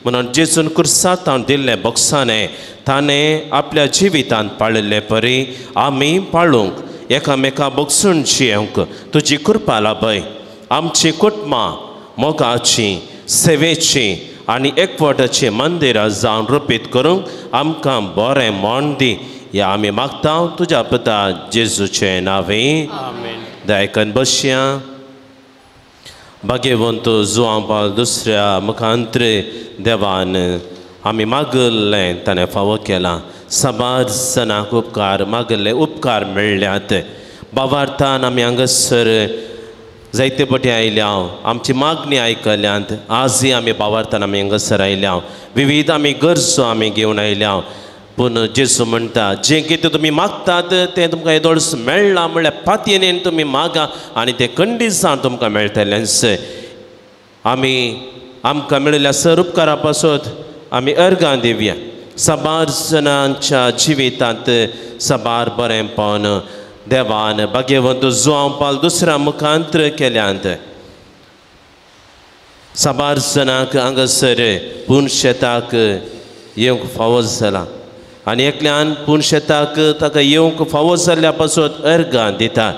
S5: म्हणून जेजून कुर्सांत दिल्लें बक्षाणें ताणें आपल्या जिवितांत पाळिल्ले परी आमी पाळूंक एकामेका बक्षून जियोंक तुजी कृपा लाभय. आमची कुटुंबां मोगाची सेवेची आनी एकवटाची मंदिरां जावन रुपीत करूंक आमकां बरें मन दी. ह्या आमी मागता तुज्या पुता जेजूचें नांवे. दायकन बसया. भाग्यवंत जुआंव पावल दुसऱ्या मुखांत्र देवान आमी मागल्लें ताणें फावो केलां. साबार जाणांक उपकार मागल्ले उपकार मेळ्ळ्यात. बाबार्थान आमी हांगासर जायते पटी आयल्या, आमची मागणी आयकल्यांत. आजय आमी बाबार्थान आमी हांगासर आयल्या, विविध आमी गरजो आमी घेवन आयल्या. पूण जेजू म्हणटा जें कितें तुमी मागतात तें तुमकां येदोळस मेळ्ळां म्हणल्यार पातयेन तुमी मागा आनी तें कंडीसान तुमकां मेळटलेंच. आमी आमकां मेळिल्ल्या सर उपकारा पासत आमी अर्गां दिवया. साबार जाणांच्या जिवितांत साबार बरेंपण देवान भाग्यवंत जुआंव पावल दुसऱ्या मुखांत्र केल्यांत. साबार जाणांक हांगासर पूण शेताक येवंक फावो जालां आनी एकल्यान पूण शेताक ताका येवंक फावो जाल्ल्या पासत अर्गां दिता.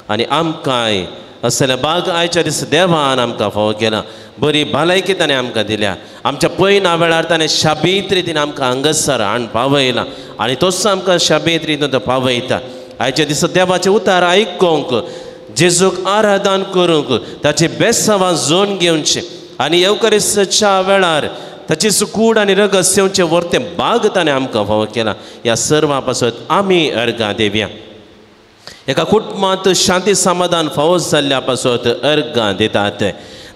S5: आनी आमकांय असले बाग आयच्या दीस देवान आमकां फावो केला. बरी भलायकी ताणें आमकां दिल्या. आमच्या पयना वेळार ताणें शाबीत रितीन आमकां हांगासर हाडून पावयला आनी तोच आमकां शाबीत रितीन तो पावयता. आयच्या दिसा देवाचें उतार आयकूंक जेजूक आराधन करूंक ताचे बेसांवां जोन घेवचें आनी येवकारिस्ताच्या वेळार ताची सुकूड आनी रगत सेवचें वर्तें बाग ताणें आमकां फावो केलां. ह्या सर्वां पासत आमी अर्गां दिवया. एका कुटुंबांत शांती समाधान फावो जाल्ल्या पासत अर्गां दितात.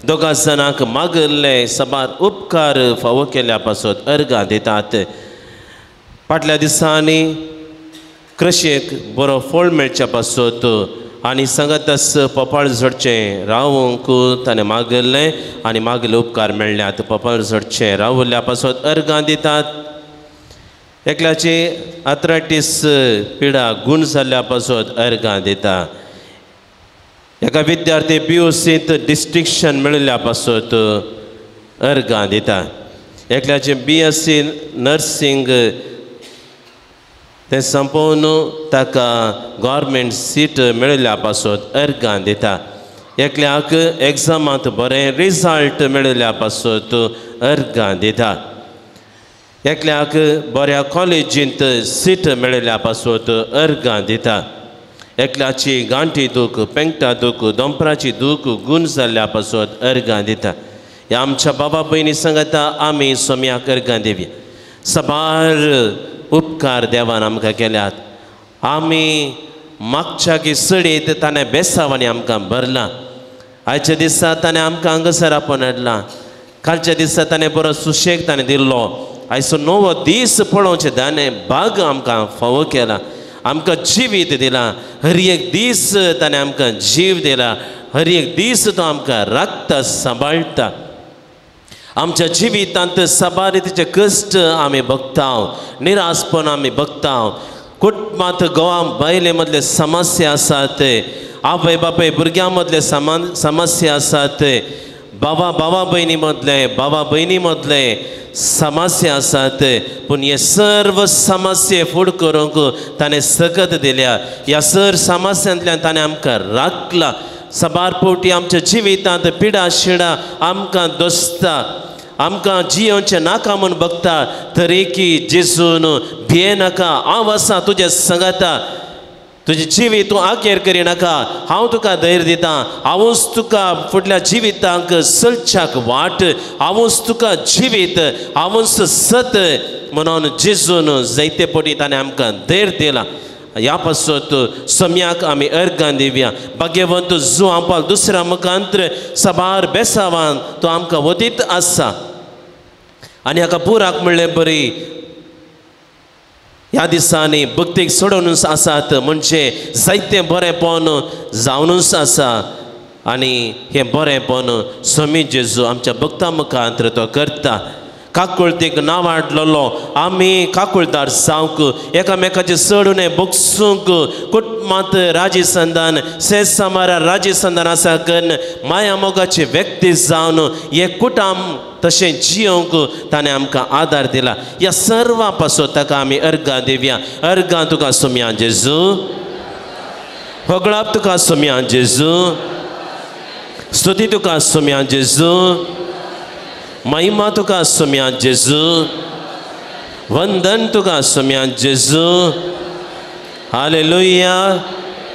S5: दोगां जाणांक मागल्ले साबार उपकार फावो केल्ल्या पासत अर्गां दितात. फाटल्या दिसांनी कृशेक बरो फळ मेळच्या पासत आनी सांगातच पपाळ झडचें रावंक ताणें मागल्लें आनी मागले उपकार मेळ्ळ्यात. पपाळ झडचें रावल्ल्या पासत अर्गां दितात. एकल्याची आथरायटीस पिडा गूण जाल्ल्या पासत अर्गां दिता. एका विद्यार्थी PUCंत डिस्टिंक्शन मेळिल्ल्या पासत अर्गां दिता. एकल्याचें BSc nursing तें संपोवन ताका गव्हर्मेंट सीट मेळिल्ल्या पासत अर्गां दिता. एकल्याक एग्जामांत बरें रिजल्ट मेळिल्ल्या पासत अर्गां दिता. एकल्याक बऱ्या कॉलेजींत सीट मेळिल्ल्या पासत अर्गां दिता. एकल्याची गांठी दूख, पेंगटा दूख, दोंपराची दूख गूण जाल्ल्या पासत अर्गां दिता. ह्या आमच्या बाबा भयणी सांगता आमी सोम्याक अर्गां दिवया. साबार उपकार देवान आमकां केल्यात. आमी मागच्या की सडीत ताणें बेसांवांनी आमकां भरलां. आयच्या दिसा ताणें आमकां हांगासर आपोवन हाडलां. कालच्या दिसा ताणें बरो सुशेग ताणें दिल्लो. आयचो नवो दीस पळोवचें ताणें भाग आमकां फावो केला. आमकां जिवीत दिलां. हर एक दीस ताणें आमकां जीव दिला. हर एक दीस तो आमकां राखता, सांबाळटा. आमच्या जिवितांत साबार रितीचे कश्ट आमी बघता, निराशपण आमी बघता. कुटुंबांत गोवा बायले मदले समस्या आसात, आवय बापाय भुरग्यां मदले समस्या आसात, बाबा बाबा भयणी मदले बाबा भयणी मदले समस्या आसात. पूण हे सर्व समस्ये फुड करूंक ताणें सकत दिल्या. ह्या सर समस्यांतल्यान ताणें आमकां राखला. साबार फावटी आमच्या जिवितांत पिडा शिडा आमकां दोसता, आमकां जियोवचें नाका म्हूण बघता, तरी की जेजून भिये नाका, हांव आसा तुज्या सांगाता, तुजें जिवीत तूं आखेर करिनाका, हांव तुका धैर्य दितां, हांवूच तुका फुडल्या जिवितांक चलच्याक वाट, हांवूच तुका जिवीत, हांवूच सत म्हणून जेजून जायते पटी ताणें आमकां धैर्य दिलां. ह्या पासत सम्याक आमी अर्गां दिवया. भाग्यवंत जुआं पावल दुसऱ्या मुखांत्र साबार बेसावान तो आमकां वतीत आसा. आनी हाका पुराक म्हणलें बरी ह्या दिसांनी भक्तीक सोडोवनूच आसात, म्हणजे जायतें बरेंपण जावनूच आसा. आनी हें बरेंपण स्वामी जेजू आमच्या भक्तां मुखांत्र तो करता. काकुळतीक नांव हाडलेलो आमी काकुळदार जावंक, एकामेकाचें चड उणें बगसूंक, कुटुंबांत राजी संदान सेज सामारा राजी संदान आसा कन्न माया मोगाची व्यक्ती जावन हे कुटुंब तशें जियोंक ताणें आमकां आदार दिला. ह्या सर्वां पासून ताका आमी अर्गां दिवया. अर्गां तुका सोम्या जेजू, होगळाप तुका सोम्या जेजू, स्तुती तुका सोम्या जेजू, महिमा तुका सोम्या जेजू, वंदन तुका सोम्या जेजू. Hallelujah,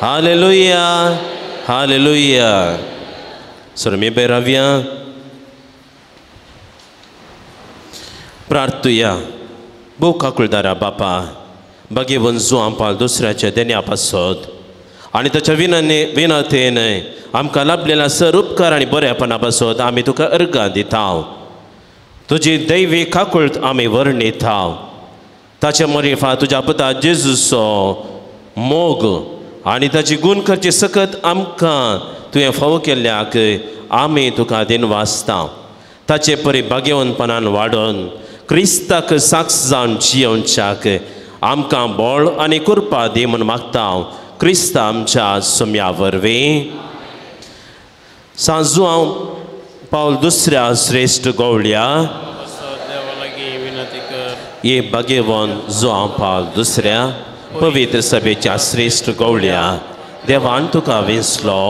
S5: hallelujah, hallelujah. सर मी बेरावया प्रार्थुया. भोव काकुळदारा बापा, भाग्यवंत जुआं पावल दुसऱ्याच्या देण्या पासत आनी ताच्या विनतेन आमकां लाभलेल्या सर उपकार आनी बरेपणा पासत आमी तुका अर्गां दिता. तुजी दैवी काकुळट आमी वर्णिता. ताचे मरिफा तुज्या पुता जेजूचो मोग आनी ताची गुण करची सकत आमकां तुवें फावो केल्ल्याक आमी तुका दिनवासता. ताचे परी भाग्यवंतपणान वाडोवन क्रिस्ताक साक्ष जावन जियोवच्याक आमकां बळ आनी कृपा दी म्हूण मागता. क्रिस्त आमच्या सोम्या वरवीं. सांजू हांव पावल दुसऱ्या श्रेश्ठ गवळ्या हे भाग्यवंत जुआं पावल दुसऱ्या पवित्र सभेच्या श्रेश्ठ गवळ्या, देवान तुका विंचलो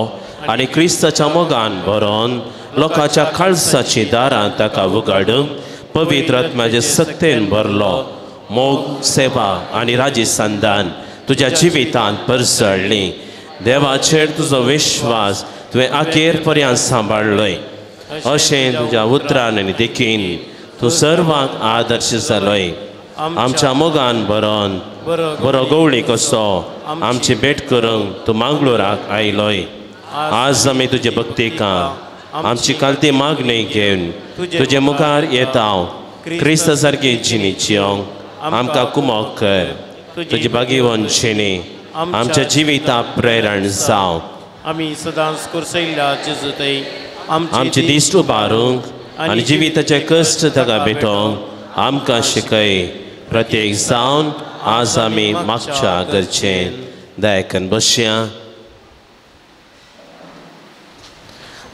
S5: आनी क्रिस्ताच्या मोगान भरोन लोकांच्या काळसाची दारां ताका उगाडूंक पवित्र आत्म्याचे सक्तेन भरलो. मोग, सेवा आनी राजी संदान तुज्या जिवितांत परसळ्ळी. देवाचेर तुजो विश्वास तुवें अखेर पर्यंत सांबाळ्ळोय. अशें तुज्या उतरान आनी देखीन तूं सर्वांक आदर्श जालोय. आमच्या मोगान भरोन बरो गवळी कसो आमची भेट करूंक तूं मांगलोराक आयलोय. आज आमी तुजे भक्तिका आमची कालती मागणी घेवन तुजे मुखार येता. क्रिस्ता सारकी जिणी जियोंक आमकां कुमोक कर. तुजी भाग्यवंत जिणी आमच्या जिविता प्रेरण जावं.
S7: आमी सदांच कुर्सयल्ल्या जेजूतय
S5: आमचे दिश्ट उबारूंक आनी जिविताचे कश्ट ताका भेटोवंक आमकां शिकय. प्रत्येक जावन आज आमी मागच्या गरजेन दयाकन बसया.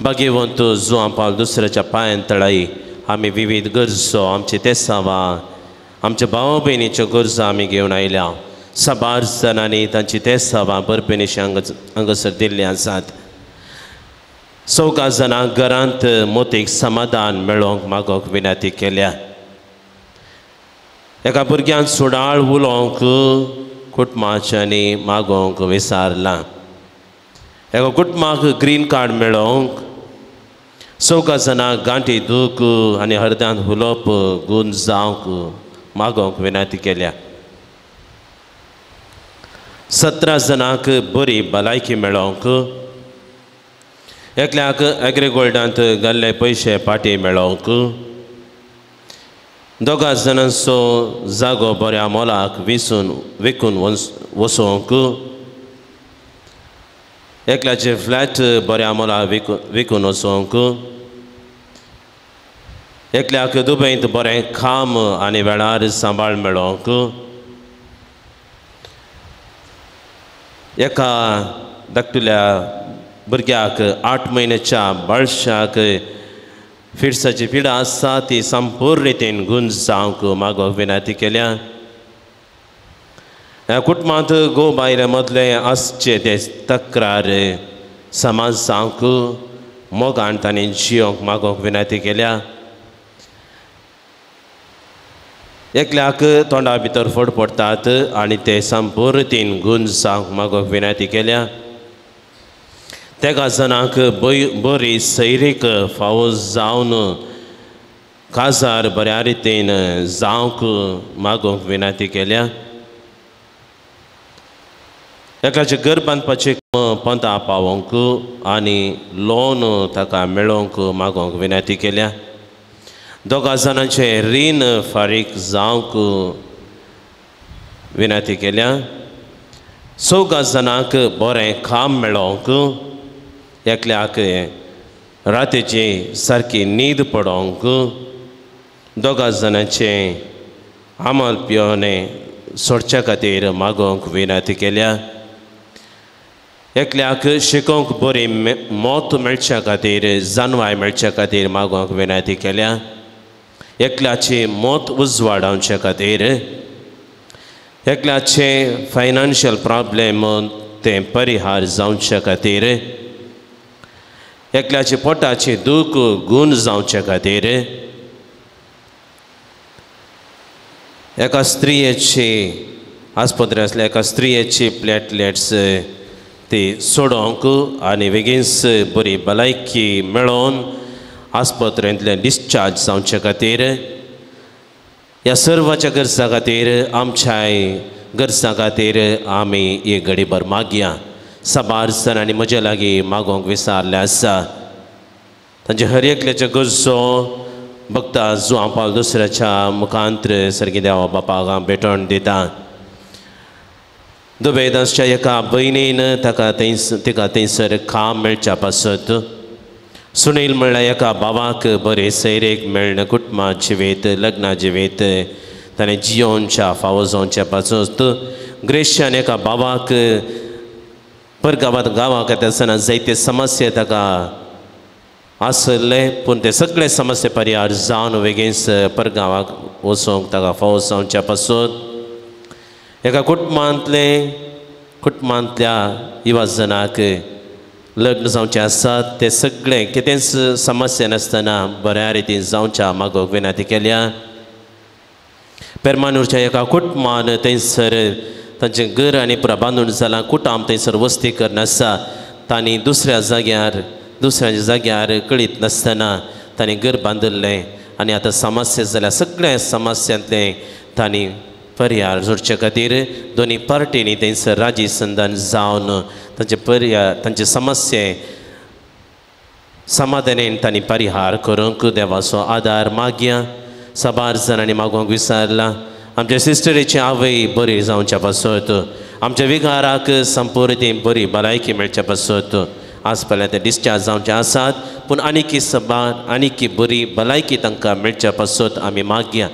S5: भाग्यवंत जुआं पावल दुसऱ्याच्या पांयान तळाई आमी विविध गरजो आमचे तेसांवां आमच्या भाव भयणीच्यो गरजो आमी घेवन आयल्या. साबार जाणांनी तांची तेसांवां बरपेनिशी हांगासर दिल्लीं आसात. चौगा जाणांक घरांत मोतीक समाधान मेळोवंक मागोवंक विनंती केल्या. एका भुरग्यान सुडाळ उलोवंक कुटुंबाच्यांनी मागोवंक विसारलां. एका कुटुंबाक ग्रीन कार्ड मेळोवंक चौगा जाणांक गांठी दूख आनी हरद्यांत उलोवप गूण जावंक मागोवंक विनंती केल्या. 17 जाणांक बरी भलायकी मेळोवंक, एकल्याक एग्रीगोल्डांत घाल्ले पयशे पाटी मेळोवंक, 2 जाणांचो जागो बऱ्या मोलाक विसून विकून वसोवंक, एकल्याचे फ्लॅट बऱ्या मोलाक विकून वचोवंक, एकल्याक दुबयंत बरें काम आनी वेळार सांबाळ मेळोंक, एका धाकटुल्या भुरग्याक 8 म्हयन्याच्या बाळशाक फिरसाची पिडा आसा ती संपूर्ण रितीन गुंज जावंक मागोवंक विनंती केल्या. ह्या कुटुंबांत घोव बायले मदले आसचे ते तक्रार समाज जावंक मोगान तांणी जियोंक मागोवंक विनंती केल्या. एकल्याक तोंडा भितर फोड पडटात आनी ते संपूर्ण रितीन गुंज जावंक मागोवंक विनंती केल्या. तेगा जाणांक बरी सैरीक फावो जावन काजार बऱ्या रितीन जावंक मागोवंक विनंती केल्या. एकाचें घर बांदपाचें पंता पावोवंक आनी लोन ताका मेळोवंक मागोवंक विनंती केल्या. दोगा जाणांचें रीण फारीक जावंक विनंती केल्या. चौगा जाणांक बरें काम मेळोवंक, एकल्याक रातीची सारकी न्हीद पडोवंक, दोगा जाणांचें आमल पिवणें सोडच्या खातीर मागोवंक विनंती केल्या. एकल्याक शिकोवंक बरी मौत मेळच्या खातीर, जानवाय मेळच्या खातीर मागोवंक विनंती केल्या. एकल्याची मौत उजवाडावच्या खातीर, एकल्याचे फायनान्शियल प्रॉब्लेम तें परिहार जावच्या खातीर, एकल्याचे पोटाची दूख गूण जावच्या खातीर, एका स्त्रियेची आस्पत्रे आसल्या एका स्त्रियेची प्लेटलेट्स ती सोडोवंक आनी बेगीनच बरी भलायकी मेळोवन आस्पत्रेंतल्यान डिस्चार्ज जावचे खातीर, ह्या सर्वाच्या गरजां खातीर, आमच्याय गरजां खातीर आमी एक घडीभर मागया. साबार जाणांनी म्हज्या लागीं मागोवंक विसारलें आसा. तांचे हर एकल्याच्यो गरजो भक्ता जुआं पावल दुसऱ्याच्या मुखांत्र सारकी देवा बापाक भेटवण दिता. दुबेदासच्या एका भयणीन ताका तिका थंयसर काम मेळच्या पासत, सुनील म्हणल्यार एका भावाक बरे सैरेक मेळ्ळें कुटुंबा जिवेत, लग्ना जिवेत ताणें जियोवच्या फावो जावच्या पासत, ग्रेश्यान एका भावाक परगांवांत गांवाक येता आसतना जायते समस्या ताका आसले, पूण ते सगळे समस्या परिहार जावन बेगीनच परगांवाक वचोंक ताका फावो जावच्या पासत, एका कुटुंबांतल्या युवा जणांक लग्न जावचें आसा ते सगळें कितेंच समस्या नासतना बऱ्या रितीन जावच्या मागोवंक विनंती केल्या. पेरमानूरच्या एका कुटुंबान थंयसर तांचें घर आनी पुरा बांदून जालां, कुटुंब थंयसर वस्ती करनासा, तांणी दुसऱ्या जाग्यार कळीत नासतना तांणी घर बांदिल्लें आनी आतां समस्या जाल्या. सगळ्या समस्यांतलें तांणी परिहार जोडचे खातीर दोनी पार्टींनी थंयसर राजी संधान जावन तांचे परिहार, तांचे समस्ये समाधानेन तांणी परिहार करूंक देवाचो आदार मागया. साबार जाणांनी मागोवंक विसारलां. आमच्या सिस्टरीची आवय बरी जावच्या पासत, आमच्या विगाराक संपूर्ण बरी भलायकी मेळच्या पासत, आज पर्यंत ते डिस्चार्ज जावचे आसात, पूण आनीकी सबार आनीकी बरी भलायकी तांकां मेळच्या पासत आमी मागया.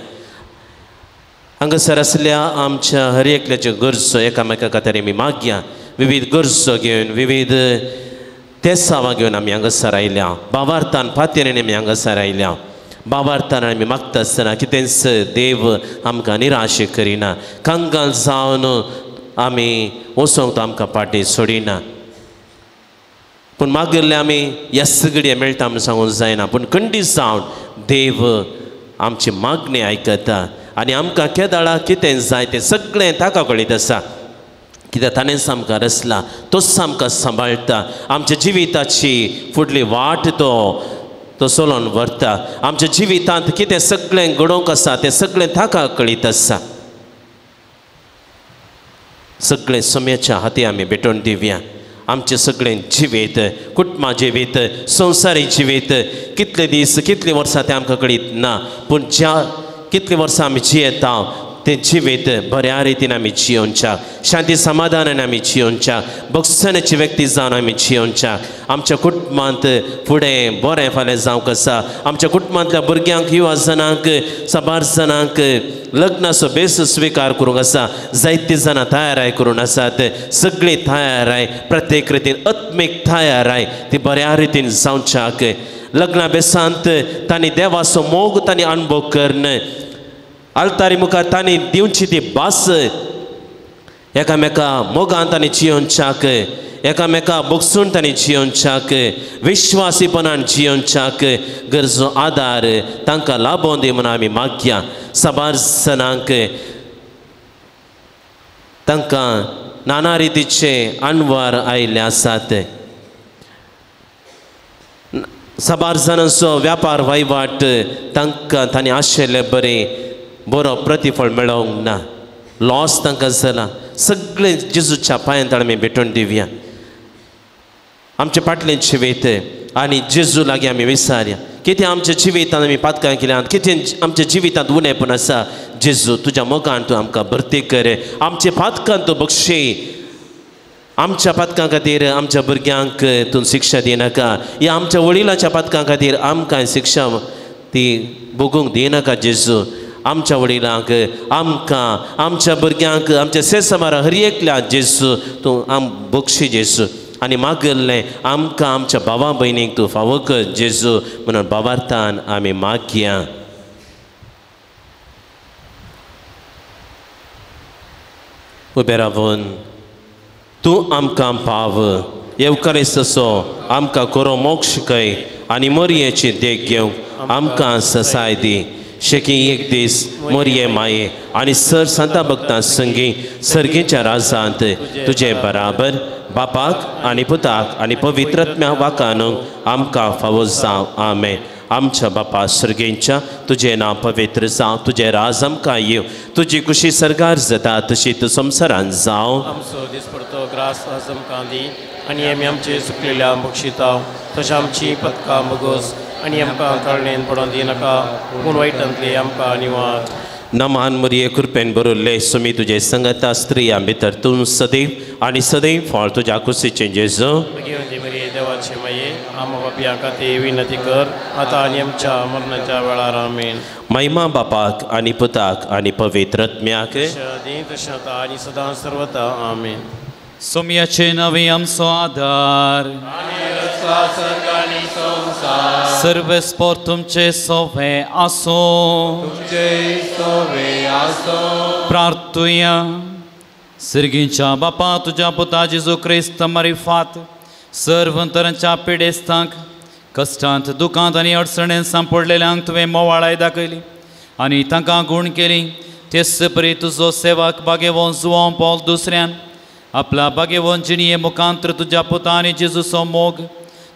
S5: हांगासर आसल्या आमच्या हर एकल्याच्यो गरजो एकामेका खातीर आमी मागया. विविध गरजो घेवन, विविध तेसावां घेवन आमी हांगासर आयल्या. बावार्थान फातेरीन आमी हांगासर आयल्या. बावार्थान आमी मागता आसतना कितेंच देव आमकां निराश करिना, कंगाल जावन आमी वचोंक तो आमकां फाटीं सोडिना. पूण मागिल्लें आमी येस घडये मेळटा म्हूण सांगूंक जायना, पूण खंडीत जावन देव आमची मागणी आयकता आनी आमकां केदाळा कितें जाय तें सगळें ताका कळीत आसा. कित्याक ताणेंच आमकां रचला, तोच आमकां सांबाळटा, आमच्या जिविताची फुडली वाट तो चलोवन व्हरता. आमच्या जिवितांत कितें सगळें घडोवंक आसा तें सगळें ताका कळीत आसा. सगळें सम्याच्या हाती आमी भेटोवन दिवया. आमचें सगळें जिवीत, कुटुंबा जिवीत, संवसारी जिवीत, कितले दीस कितलीं वर्सां तें आमकां कळीत ना, पूण ज्या कितलीं वर्सां आमी जियेता तें जिवीत बऱ्या रितीन आमी जियोवच्या, शांती समाधानान आमी जियोवच्या, भोगसण्याची व्यक्ती जावन आमी जियोवच्या. आमच्या कुटुंबांत फुडें बरें फाल्यां जावंक आसा. आमच्या कुटुंबांतल्या भुरग्यांक, युवा जाणांक, साबार जाणांक लग्नाचो बेस स्विकार करूंक आसा. जायतीं जाणां तयाराय करून आसात, सगळीं तयाराय, प्रत्येक रितीन आत्मीक तयाराय ती बऱ्या रितीन जावच्याक. लग्ना बेसांत तांणी देवाचो मोग तांणी अणभव करून आल्तारी मुखार तांणी दिवची ती भास एकामेका मोगान तांणी जियोवच्याक, एकामेका बोगसून तांणी जियोवच्याक, विश्वासीपणान जियोवच्याक गरजो आदार तांकां लाभोवन दी म्हणून आमी मागया. साबार जाणांक तांकां नाना रितीचे अणवार आयिल्ले आसात. साबार जाणांचो व्यापार वहिवाट तांकां तांणी आशिल्ले बरें बरो प्रतिफळ मेळोवंक ना, लॉस तांकां जाला. सगळें जेजूच्या पांयांत आमी भेटून दिवया आमचे फाटलें जिवीत आनी जेजू लागीं आमी विसारया. कितें आमच्या जिवितांत आमी पातकां केल्यात, कितें आमच्या जिवितांत उणेपण आसा, जेजू तुज्या मोगान तूं आमकां भरती कर, आमचे पातकां तूं बक्षी. आमच्या पातकां खातीर आमच्या भुरग्यांक तूं शिक्षा दिनाका, या आमच्या वडिलाच्या पातकां खातीर आमकां शिक्षा ती भोगूंक दिनाका. जेजू आमच्या वडिलांक, आमकां, आमच्या भुरग्यांक, आमच्या सेसमारा हर एकल्या जेजू तूं आम बक्षी जेजू. आनी मागल्लें आमकां आमच्या भावा भयणीक तूं फावो कर जेजू म्हणून भावार्थान आमी मागया. उबे रावन तूं आमकां पाव येवकारिस्तसो आमकां कोरो मोक्ष शिकय आनी मोरयेची देख घेवंक आमकां ससाय दी. शेकी एक दीस मोरये माये आनी सर संता भक्तां संगी सर्गीच्या राजांत तुजे बराबर बापाक आनी पुताक आनी पवित्रत्म्या वाकानूंक आमकां फावो जावं. आमेन. आमच्या बापा सर्गेंच्या तुजें नांव पवित्र जावं, तुजें राज आमकां येवं, तुजी खुशी सर्गार जाता तशी तूं संवसारांत जावं.
S7: आमचो दिसपडतो ग्रास आज आमकां दी आनी आमी आमचे चुकलेल्या बक्षिता तशें आमची पदकां बगोस आनी आमकां कळणेन पडोवन दिनाका, पूण वायटांतली आमकां निवार.
S5: नमान मरिये कृपेन बरोल्ले सुमी तुजे संगता स्त्रियां भितर तूं सदैव आनी सदैव फळ तुज्या कुशीचें जेजू.
S7: मरिये देवाचे माये आमा बापया खातीर विनंती कर आतां आनी आमच्या मरणाच्या वेळार. आमेन.
S5: महिमा बापाक आनी पुताक आनी पवित्र आत्म्याक
S7: तशें आतां आनी सदां सर्वता. आमेन.
S2: सोम्याचे नवे आमचो आदार सर्वेस्पोर तुमचे सोवे आसूं. प्रार्थुया. सिर्गींच्या बापा तुज्या पुता जेजू क्रिस्त मारिफात सर्व तरांच्या पिडेस्तांक कश्टांत दुखांत आनी अडचणेन सांपडलेल्यांक तुवें मोवाळाय दाखयली आनी तांकां गूण केली. तेच परी तुजो सेवक बागेवोन जुवांव पॉल दुसऱ्यान आपल्या बागेवोन जिणये मुखांत्र तुज्या पुता आनी जेजूचो मोग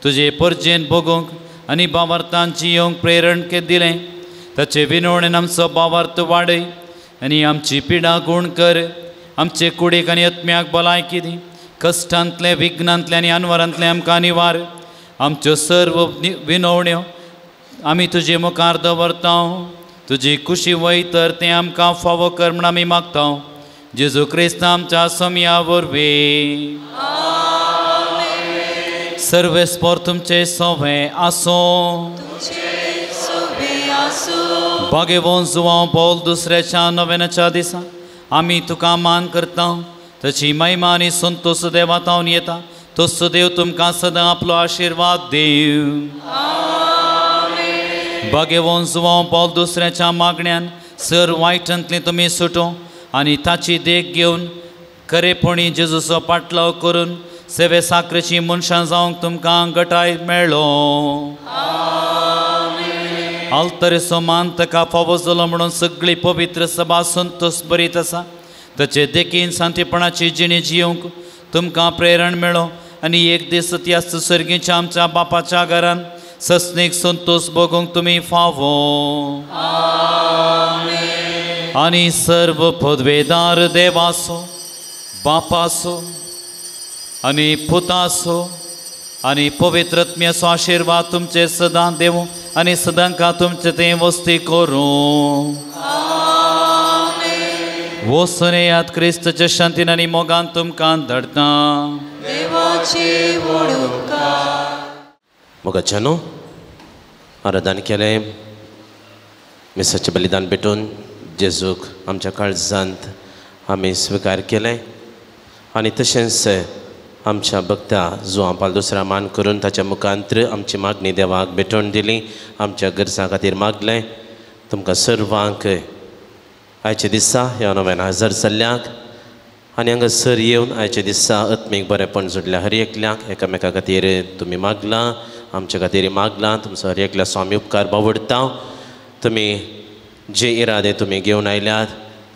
S2: तुजे परजेन भोगूंक आनी बावार्थान जियोंक प्रेरण दिलें. ताचे विनवणेन आमचो बावार्थ वाडय आनी आमची पिडा गूण कर. आमचे कुडीक आनी आत्म्याक भलायकी दी. कश्टांतले विघ्नांतले आनी अनवरांतले आमकां निवार. आमच्यो सर्व विनवण्यो आमी तुजे मुखार दवरता. तुजी खुशी वय तर तें आमकां फावो कर म्हूण आमी मागता. जेजू क्रिस्त आमच्या सोमया वरवीं. सर्वेस्पोर तुमचे सोवे आसूं. बागेवोन जुवांव पॉल दुसऱ्याच्या नव्याच्या दिसा आमी तुका मान करता. ताची महिमा आनी संतोष देवा तावन येता. तोच देव तुमकां सदां आपलो आशिर्वाद दिवं. बागेवोन जुवांव पॉल दुसऱ्याच्या मागण्यान सर वायटांतली तुमी सुटो आनी ताची देख घेवन खरेपणी जेजूचो पाटलाव करून सेवे साकरेची मनशां जावंक तुमकां गटाय मेळ्ळो. आल्तरेचो मान ताका फावो जालो म्हणून सगळी पवित्र सभा संतोष बरीत आसा. ताचे देखीन शांतीपणाची जिणी जियोंक तुमकां प्रेरण मेळो आनी एक दीस त्याच सर्गीच्या आमच्या बापाच्या घरान सस्नीक संतोष भोगूंक तुमी फावो. आनी सर्व पदवेदार देवाचो बापाचो आनी पुताचो आनी पवित्र आत्म्याचो आशिर्वाद तुमचे सदां देवूं आनी सदांकां तुमचे तें वस्ती करूं. वचून येयात, क्रिस्तच्या शांतीन आनी मोगान तुमकां धाडटा.
S6: देवाचे व्हड उपकार.
S5: मोगाच्यानो, आराधन केलें, मिसाचें बलिदान भेटून जेजूक आमच्या काळजांत आमी स्विकार केलें आनी तशेंच आमच्या भक्ता जुआं पाल दुसरा मान करून ताच्या मुखांत्र आमची मागणी देवाक भेटोवन दिली, आमच्या गरजां खातीर मागलें. तुमकां सर्वांक आयच्या दिसा ह्या नव्यान हजर जाल्ल्यांक आनी हांगासर येवन आयच्या दिसा आत्मीक बरेपण जोडल्या हर एकल्याक एकामेका खातीर तुमी मागलां, आमच्या खातीर मागलां. तुमचो हर एकल्या स्वामी उपकार बावडटा. तुमी जे इरादे तुमी घेवन आयल्यात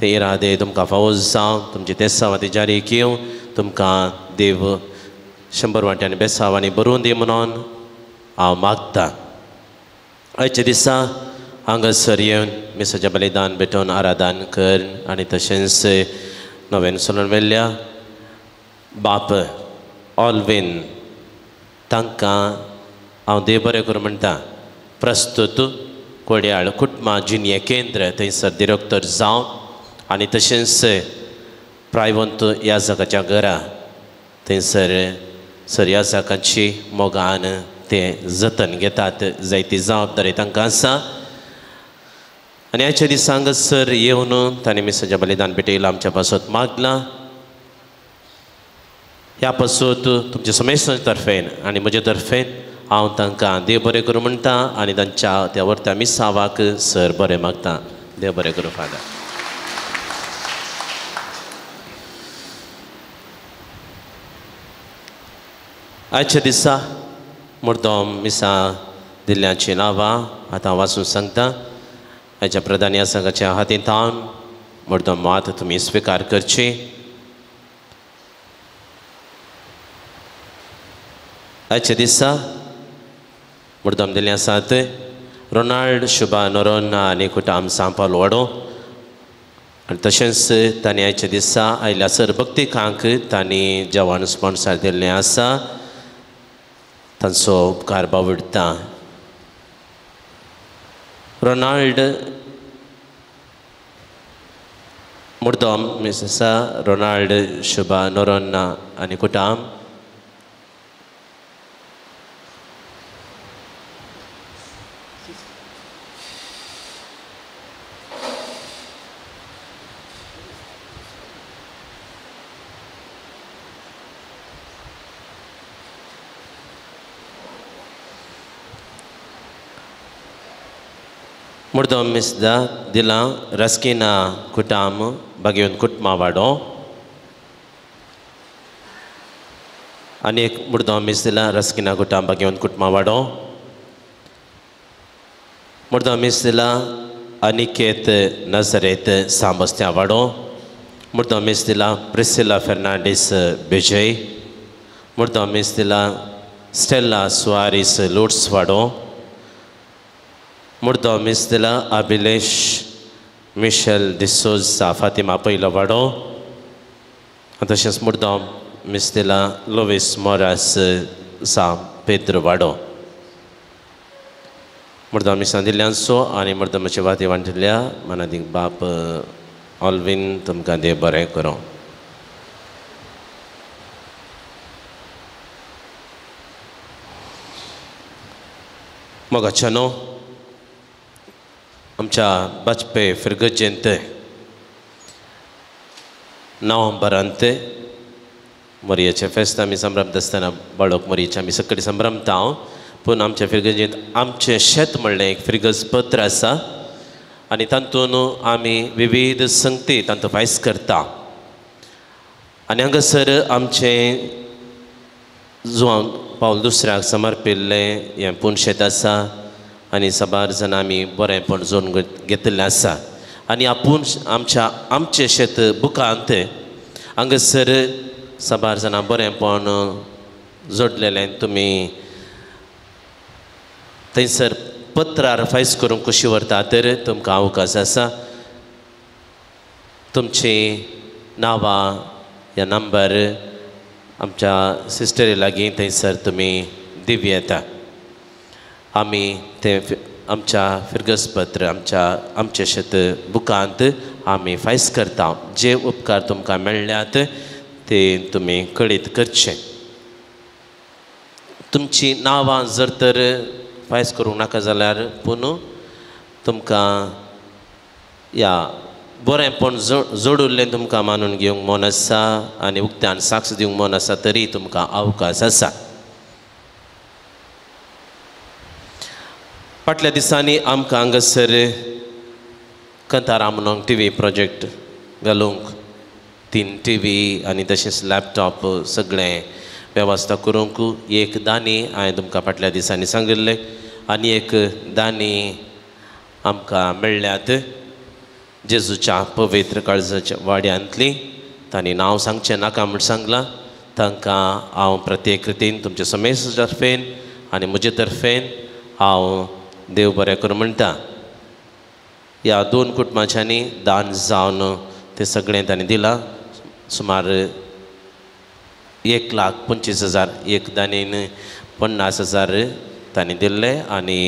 S5: ते इरादे तुमकां फावो जावं, तुमची तेसांव ती जारी घेवन तुमकां देव 100 वांट्यांनी बेसांवांनी बरोवन दी म्हणून हांव मागता. आयच्या दिसा हांगासर येवन मिसाचें बलिदान भेटोवन आराधन कर आनी तशेंच नव्यान सोडून व्हेल्ल्या बाप ऑलवीन तांकां हांव देव बरें करूं म्हणटा. प्रस्तुत कोड्याळ कुटुंबा जिनये केंद्र थंयसर दिरोक्तर जावं आनी तशेंच प्रायवंत ह्या जागाच्या घरा थंयसर सर ह्या जागाची मोगान ते जतन घेतात, जायती जबाबदारी तांकां आसा. आनी आयच्या दिसा हांगासर येवन तांणी मिसाचें बलिदान भेटयलां, आमच्या पासत मागलां. ह्या पासत तुमच्या समेस्तां तर्फेन आनी म्हजे तर्फेन हांव तांकां देव बरें करूं म्हणटा आनी तांच्या त्या वर्त्या मिसावाक सर बरें मागता. देव बरें करूं फादर. आयच्या दिसा मुर्दम मिसां दिल्ल्याचीं नांवां आतां वाचून सांगता. आयच्या प्रधान ह्या संघाच्या हातींत हांव मुर्दम मात तुमी स्विकार करची. आयच्या दिसा मुर्दम दिल्ले आसात रोनाल्ड शुभा नोरोन्हा आनी कुटाम सांपाल वाडो आनी तशेंच तांणी आयच्या दिसा आयल्या सर भक्तिकांक तांणी जेवण स्पॉन्सर दिल्लें आसा, तांचो उपकार बावडटा. रोनाल्ड मुर्दम मिस आसा रोनाल्ड शुभा नोरोन्हा आनी कुटाम. मुर्दम मिसदा दिलां रस्किना कुटाम बागेवन कुटमा वाडो आनी एक मुर्दम मिस दिलां रस्किना कुटाम बागेवन कुटमा वाडो. मुर्दम मिस दिलां अनिकेत नजरेत सांबस्त्या वाडो. मुर्दम मिस दिलां प्रिसिला फेर्नांडीस बिजय. मुर्दम मिस दिलां स्टेला सुआरीस लोट्स वाडो. मुर्दो मिस दिला अभिलेश मिशेल डिसोजा फातिमा पयलो वाडो. तशेंच मुर्दो मिस दिला लोवीस मोरास सा पेद्र वाडो. मुर्दो मिसां दिल्ल्यांचो आनी मुर्दमाची वाती वांटिल्ल्या मनादीक बाप ऑलवीन तुमकां देव बरें करूं. मोगाच्या न्हू आमच्या बाजपेय फिरगजेंत नोव्हेंबरांत मोरयेचें फेस्त आमी संभ्रमता आसतना बाळक मोरयेचें आमी सगळीं संभ्रमता. पूण आमच्या फिरगजेंत आमचें शेत म्हणलें एक फिरगज पत्र आसा आनी तातूंत आमी विविध संगती तांतूत फायस करता. आनी हांगासर आमचें जुवांक पावल दुसऱ्याक समर्पिल्लें हें पूण शेत आसा आनी साबार जाणां आमी बरेंपण जोडून घेतिल्लें आसा. आनी आपूण आमच्या आमचें शेत बुकांत हांगासर साबार जाणां बरेंपण जोडलेलें तुमी थंयसर पत्रार फायस करूंक कशी व्हरता तर तुमकां अवकाश आसा. तुमचीं नांवां या नंबर आमच्या सिस्टरी लागीं थंयसर तुमी दिवं येता. आमी तें आमच्या फिरगसपत्र आमच्या आमचें शेत बुकांत आमी फायस करता. जे उपकार तुमकां मेळ्ळ्यात ते तुमी कळीत करचे. तुमची नांवां जर तर फायस करूंक नाका जाल्यार पूण तुमकां ह्या बरेंपण जोडिल्लें तुमकां मानून घेवंक मन आसा आनी उक्त्यान साक्ष दिवंक मन आसा तरी तुमकां अवकाश आसा. फाटल्या दिसांनी आमकां हांगासर कंतारा म्हणून टी व्ही प्रोजेक्ट घालूंक 3 टी व्ही आनी तशेंच लॅपटॉप सगळें वेवस्था करूंक एक दानी हांवें तुमकां फाटल्या दिसांनी सांगिल्लें आनी एक दानी आमकां मेळ्ळ्यात जेजूच्या पवित्र काळजाच्या वाड्यांतली. तांणी नांव सांगचें नाका म्हूण सांगलां. तांकां हांव प्रत्येक रितीन तुमचे समेस्त तर्फेन आनी म्हजे तर्फेन हांव देव बरें करूं म्हणटा. ह्या 2 कुटुंबांच्यांनी दान जावन तें सगळें तांणी दिलां. सुमार 1,25,000 एक दानीन 50,000 तांणी दिल्ले आनी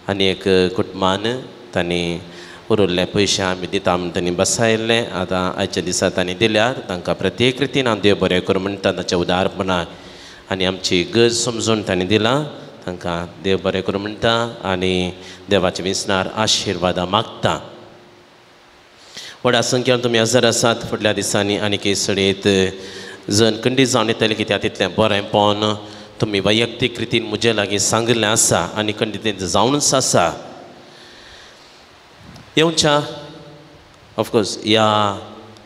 S5: आनी एक कुटुंबान तांणी उरिल्ले पयशे आमी दिता म्हूण तांणी बसायल्ले. आतां आयच्या दिसा तांणी दिल्यार तांकां प्रत्येक रितीन हांव देव बरें करूं म्हणटा तांच्या उदारपणाक आनी आमची गरज समजून तांणी दिलां. तांकां देव बरें करूं म्हणटा आनी देवाच्या विसनार आशिर्वादां मागता. व्हडा संख्येन तुमी हजर आसात. फुडल्या दिसांनी आनी सडयत जण खंडीत जावन येतलें कित्याक तितलें बरेंपण तुमी वैयक्तीक रितीन म्हजे लागीं सांगिल्लें आसा आनी खंडीत जावनच आसा. येवच्या ऑफकोर्स ह्या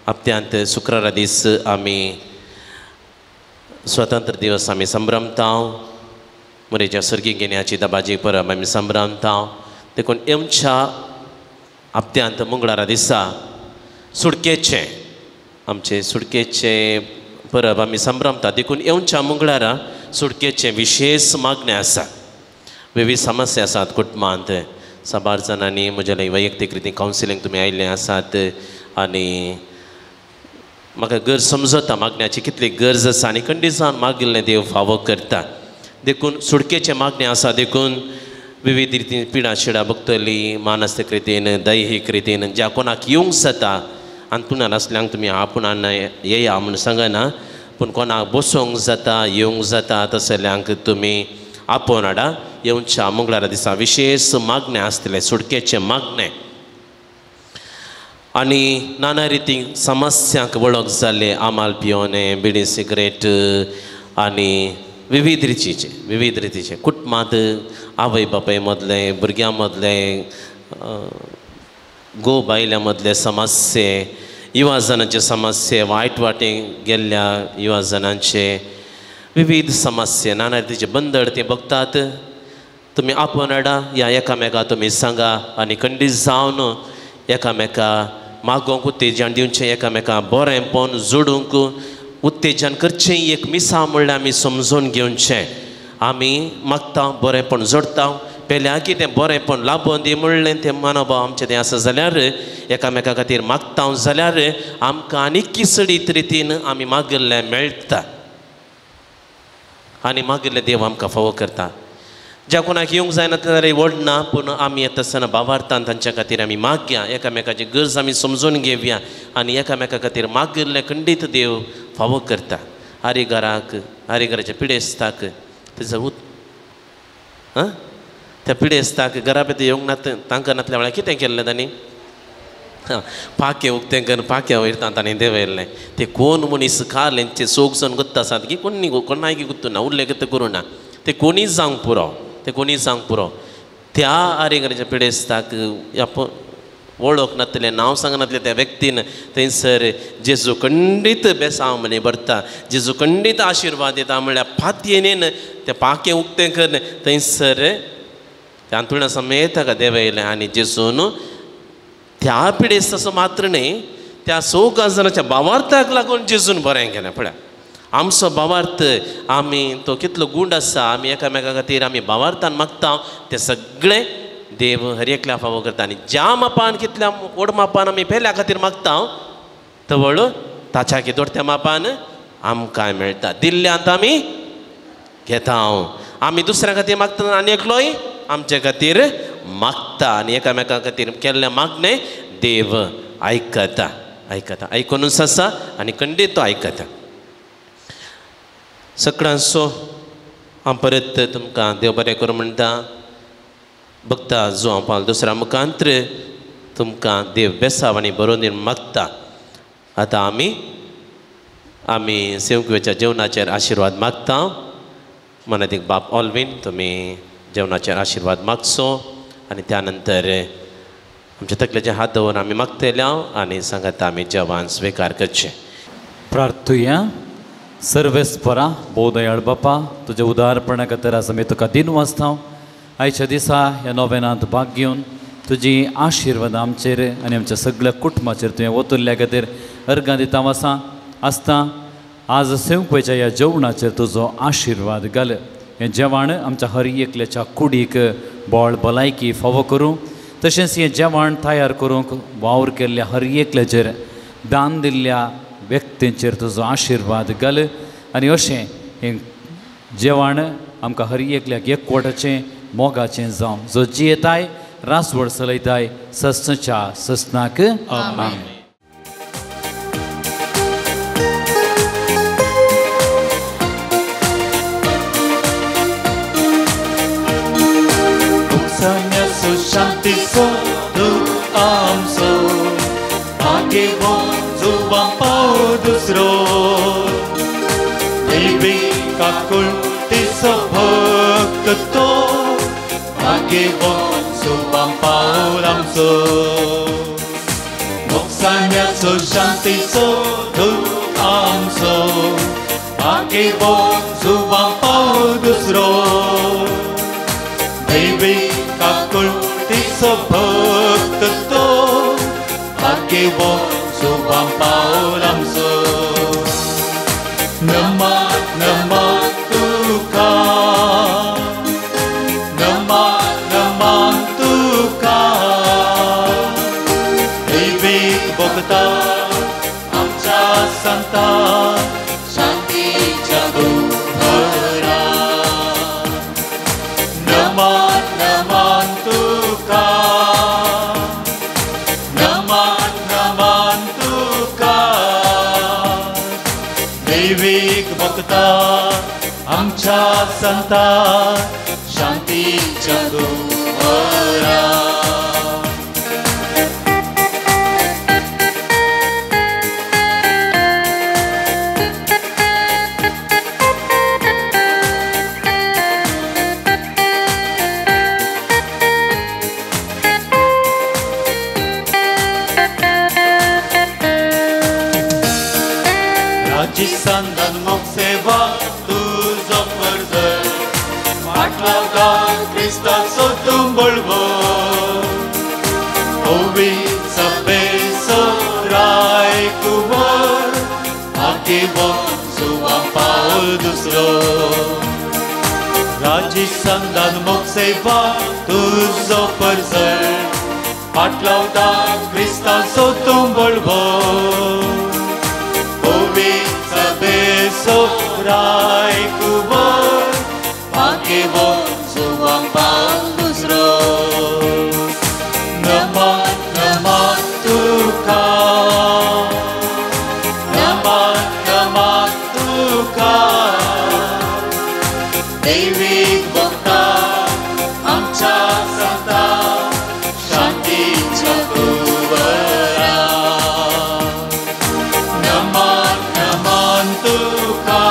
S5: हप्त्यांत शुक्रारा दीस आमी स्वतंत्र दिवस आमी संभ्रमता. मोरेच्या सर्गी घेण्याची दबाजी परब आमी संभ्रमता. देखून येवच्या हप्त्यांत मंगळारा दिसा सुटकेचें आमचे सुटकेचें परब आमी संभ्रमता. देखून येवच्या मंगळारा सुटकेचें विशेश मागणें आसा. विविध समस्या आसात कुटुंबांत. साबार जाणांनी म्हज्या लागीं वैयक्तीक रितीन कावन्सिलींग तुमी आयिल्ले आसात आनी म्हाका गरज समजता मागण्याची कितली गरज आसा आनी खंडीत जावन मागिल्लें देव फावो करता. देखून सुटकेचें मागणें आसा. देखून विविध रितीन पिडा शिडा बगतली मानसीक रितीन दैहीक रितीन ज्या कोणाक येवंक जाता आनी नासल्यांक तुमी आपूण येया म्हूण सांगना पूण कोणाक बसोंक जाता येवंक जाता तसल्यांक तुमी आपोवन हाडा. येवच्या मंगळारा दिसा विशेश मागणें आसतलें सुटकेचें मागणें आनी नाना रिती समस्यांक वळख जाल्ले आमाल पियोने बिडी सिगरेट आनी विविध रितीचे कुटुंबांत आवय बापाय मदले भुरग्यां मदले घोव बायल्या मदले समस्ये युवा जणांचे समस्ये वायट वाटे गेल्ल्या युवा जणांचे विविध समस्ये नाना रितीचे बंदड ते बघतात. तुमी आपोवन हाडा ह्या एकामेका तुमी सांगा आनी खंडीत जावन एकामेका मागोवंक उत्तेजन दिवचें एकामेका बरेंपण जोडूंक उत्तेजन करचें. एक मिसां म्हणल्यार आमी समजून घेवचें. आमी मागता बरेंपण जोडटा पेल्या कितें बरेंपण लाबोवन दी म्हणलें तें मनोभाव आमचें तें आसा जाल्यार एकामेका खातीर मागता जाल्यार आमकां आनी किसडीत रितीन आमी मागिल्लें मेळटा आनी मागिल्लें देव आमकां फावो करता. ज्या कोणाक येवंक जायना जाल्यार व्हडना पूण आमी येता आसतना भावार्थान तांच्या खातीर आमी मागया एकामेकाची गरज आमी समजून घेवया आनी एकामेका खातीर मागिल्लें खंडीत देव फावो करता. आरीघराक आरीघराच्या पिडेस्ताक तेजो आं त्या पिडेस्ताक घरा भितर येवंक ना तांकां नातल्या वेळार कितें केल्लें तांणी पाखें उक्तें करून पाख्या वयर तांणी देंवयल्लें. ते कोण मनीस कालेंचे सोग जावन गुत्ता आसात की कोणी कोणाकी गुत्तू ना उरलें कितें करूं ना ते कोणीच जावंक पुरो ते कोणीच जावंक पुरो. त्या आरेघराच्या पिडेस्ताक वळख नातलें नांव सांगनातलें त्या व्यक्तीन थंयसर जेजू खंडीत बेसांव म्हणे भरता जेजू खंडीत आशिर्वाद दिता म्हणल्यार पातयेन तें पाखें उक्तें करून थंयसर त्या अंतुळणा समेत ताका देंवयलें आनी जेजून त्या पिडेस्ताचो मात्र न्हय त्या चौगां जाणांच्या भावार्थाक लागून जेजून बरें केलें. पळय आमचो भावार्थ आमी तो कितलो गूंड आसा आमी एकामेका खातीर आमी भावार्थान मागता तें सगळें देव हर एकल्या फावो करता. आनी ज्या मापान कितल्या व्हड मापान आमी पेल्या खातीर मागता तवळ ताच्या कितोड त्या मापान आमकां मेळटा. दिल्ल्यांत आमी घेता आमी दुसऱ्या खातीर मागता आनी एकलोय आमचे खातीर मागता आनी एकामेका खातीर केल्लें मागणें देव आयकता आयकता आयकुनूच आसा आनी खंडीत तो आयकता. सगळ्यांचो हांव परत तुमकां देव बरें करूं म्हणटा. भक्ता जो हांव पावल दुसऱ्या मुखांत्र तुमकां देव बेसाव आनी बरोवन दिवन मागता. आतां आमी आमी सेवकुवेच्या जेवणाचेर आशिर्वाद मागता. मनातीक बाप ऑलवीन तुमी जेवणाचेर आशिर्वाद मागचो आनी त्या नंतर आमच्या तकलेचे हात दवरून आमी मागतले आनी सांगता आमी जेवण स्विकार करचें.
S2: प्रार्थुया. सर्वेस्परा भोव दयाळ बापा, तुज्या उदारपणा खातीर आज आमी तुका दिन वाचता. आयच्या दिसा ह्या नोवेनांत भाग घेवन तुजी आशिर्वाद आमचेर आनी आमच्या सगळ्या कुटुंबाचेर तुवें ओतुल्ल्या खातीर अर्गां दिता वासा आसता. आज सेवपेच्या ह्या जेवणाचेर तुजो आशिर्वाद घाल. हें जेवण आमच्या हर एकल्याच्या कुडीक बळ भलायकी फावो करूं. तशेंच हें जेवण तयार करूंक वावर केल्ल्या हर एकल्याचेर दान दिल्ल्या व्यक्तींचेर तुजो आशिर्वाद घाल आनी अशें हें जेवण आमकां हर एकल्याक एकवटाचें मोगाचें जावं. जो जियेताय रासवड चलयताय ससच्या ससनाक आमेन.
S3: शांतीचो दूत आमचो आगे जुवां पाव दुसरो देवी काकुळटीचो भक्त तो आगे जुवां पावल आमचो. मोगसाण्याचो शांतीचो दूत आमचो आगे जुवां पाव दुसरो देवी काकुळटीचो भक्त तो आगे जुवां पावल आमचो. नमा नमा तुका नमा नमा तुका देवी भक्ता आमच्या संता शांतीच्या कुंवरा. नमा नमा तुका नमा नमा तुका देवीक भक्ता आमच्या संता शांतीच्या कुंवरा. राजस्थान मोग सेवा तुजो परजळ फाटलावता क्रिस्ताचो तूं बळवो ओवी सभेचो राय कुंवर आगे जुवां पावल दुसरो. राजस्थान मोग सेवा तुजो परजळ फाटलावता क्रिस्ताचो तूं बळवो ओवी सभेचो राय कुंवर आगे जुवां पावल दुसरो. नमा नमा तुका नमा नमा तुका देवीक भक्ता आमच्या संता शांतीच्या कुंवरा. नमा नमा तुका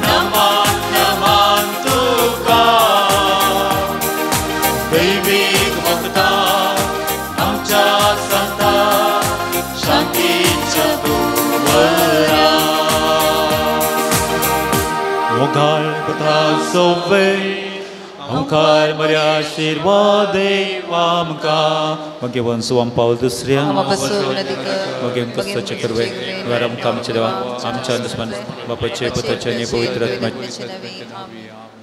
S3: नमा नमा तुका देवीक भक्ता आमच्या संता शांतीच्या कुंवरा. मोगाळ पुत्राचो ओंकार मर्या आशिर्वाद आमकां.
S1: भगवान सुवां पावल दुसऱ्या भगवान क्रिस्ताचे कृपे आमकां आमच्या देवा आमच्या दुस्मान बापाचे पुताचे आनी पवित्र आत्म्याचे.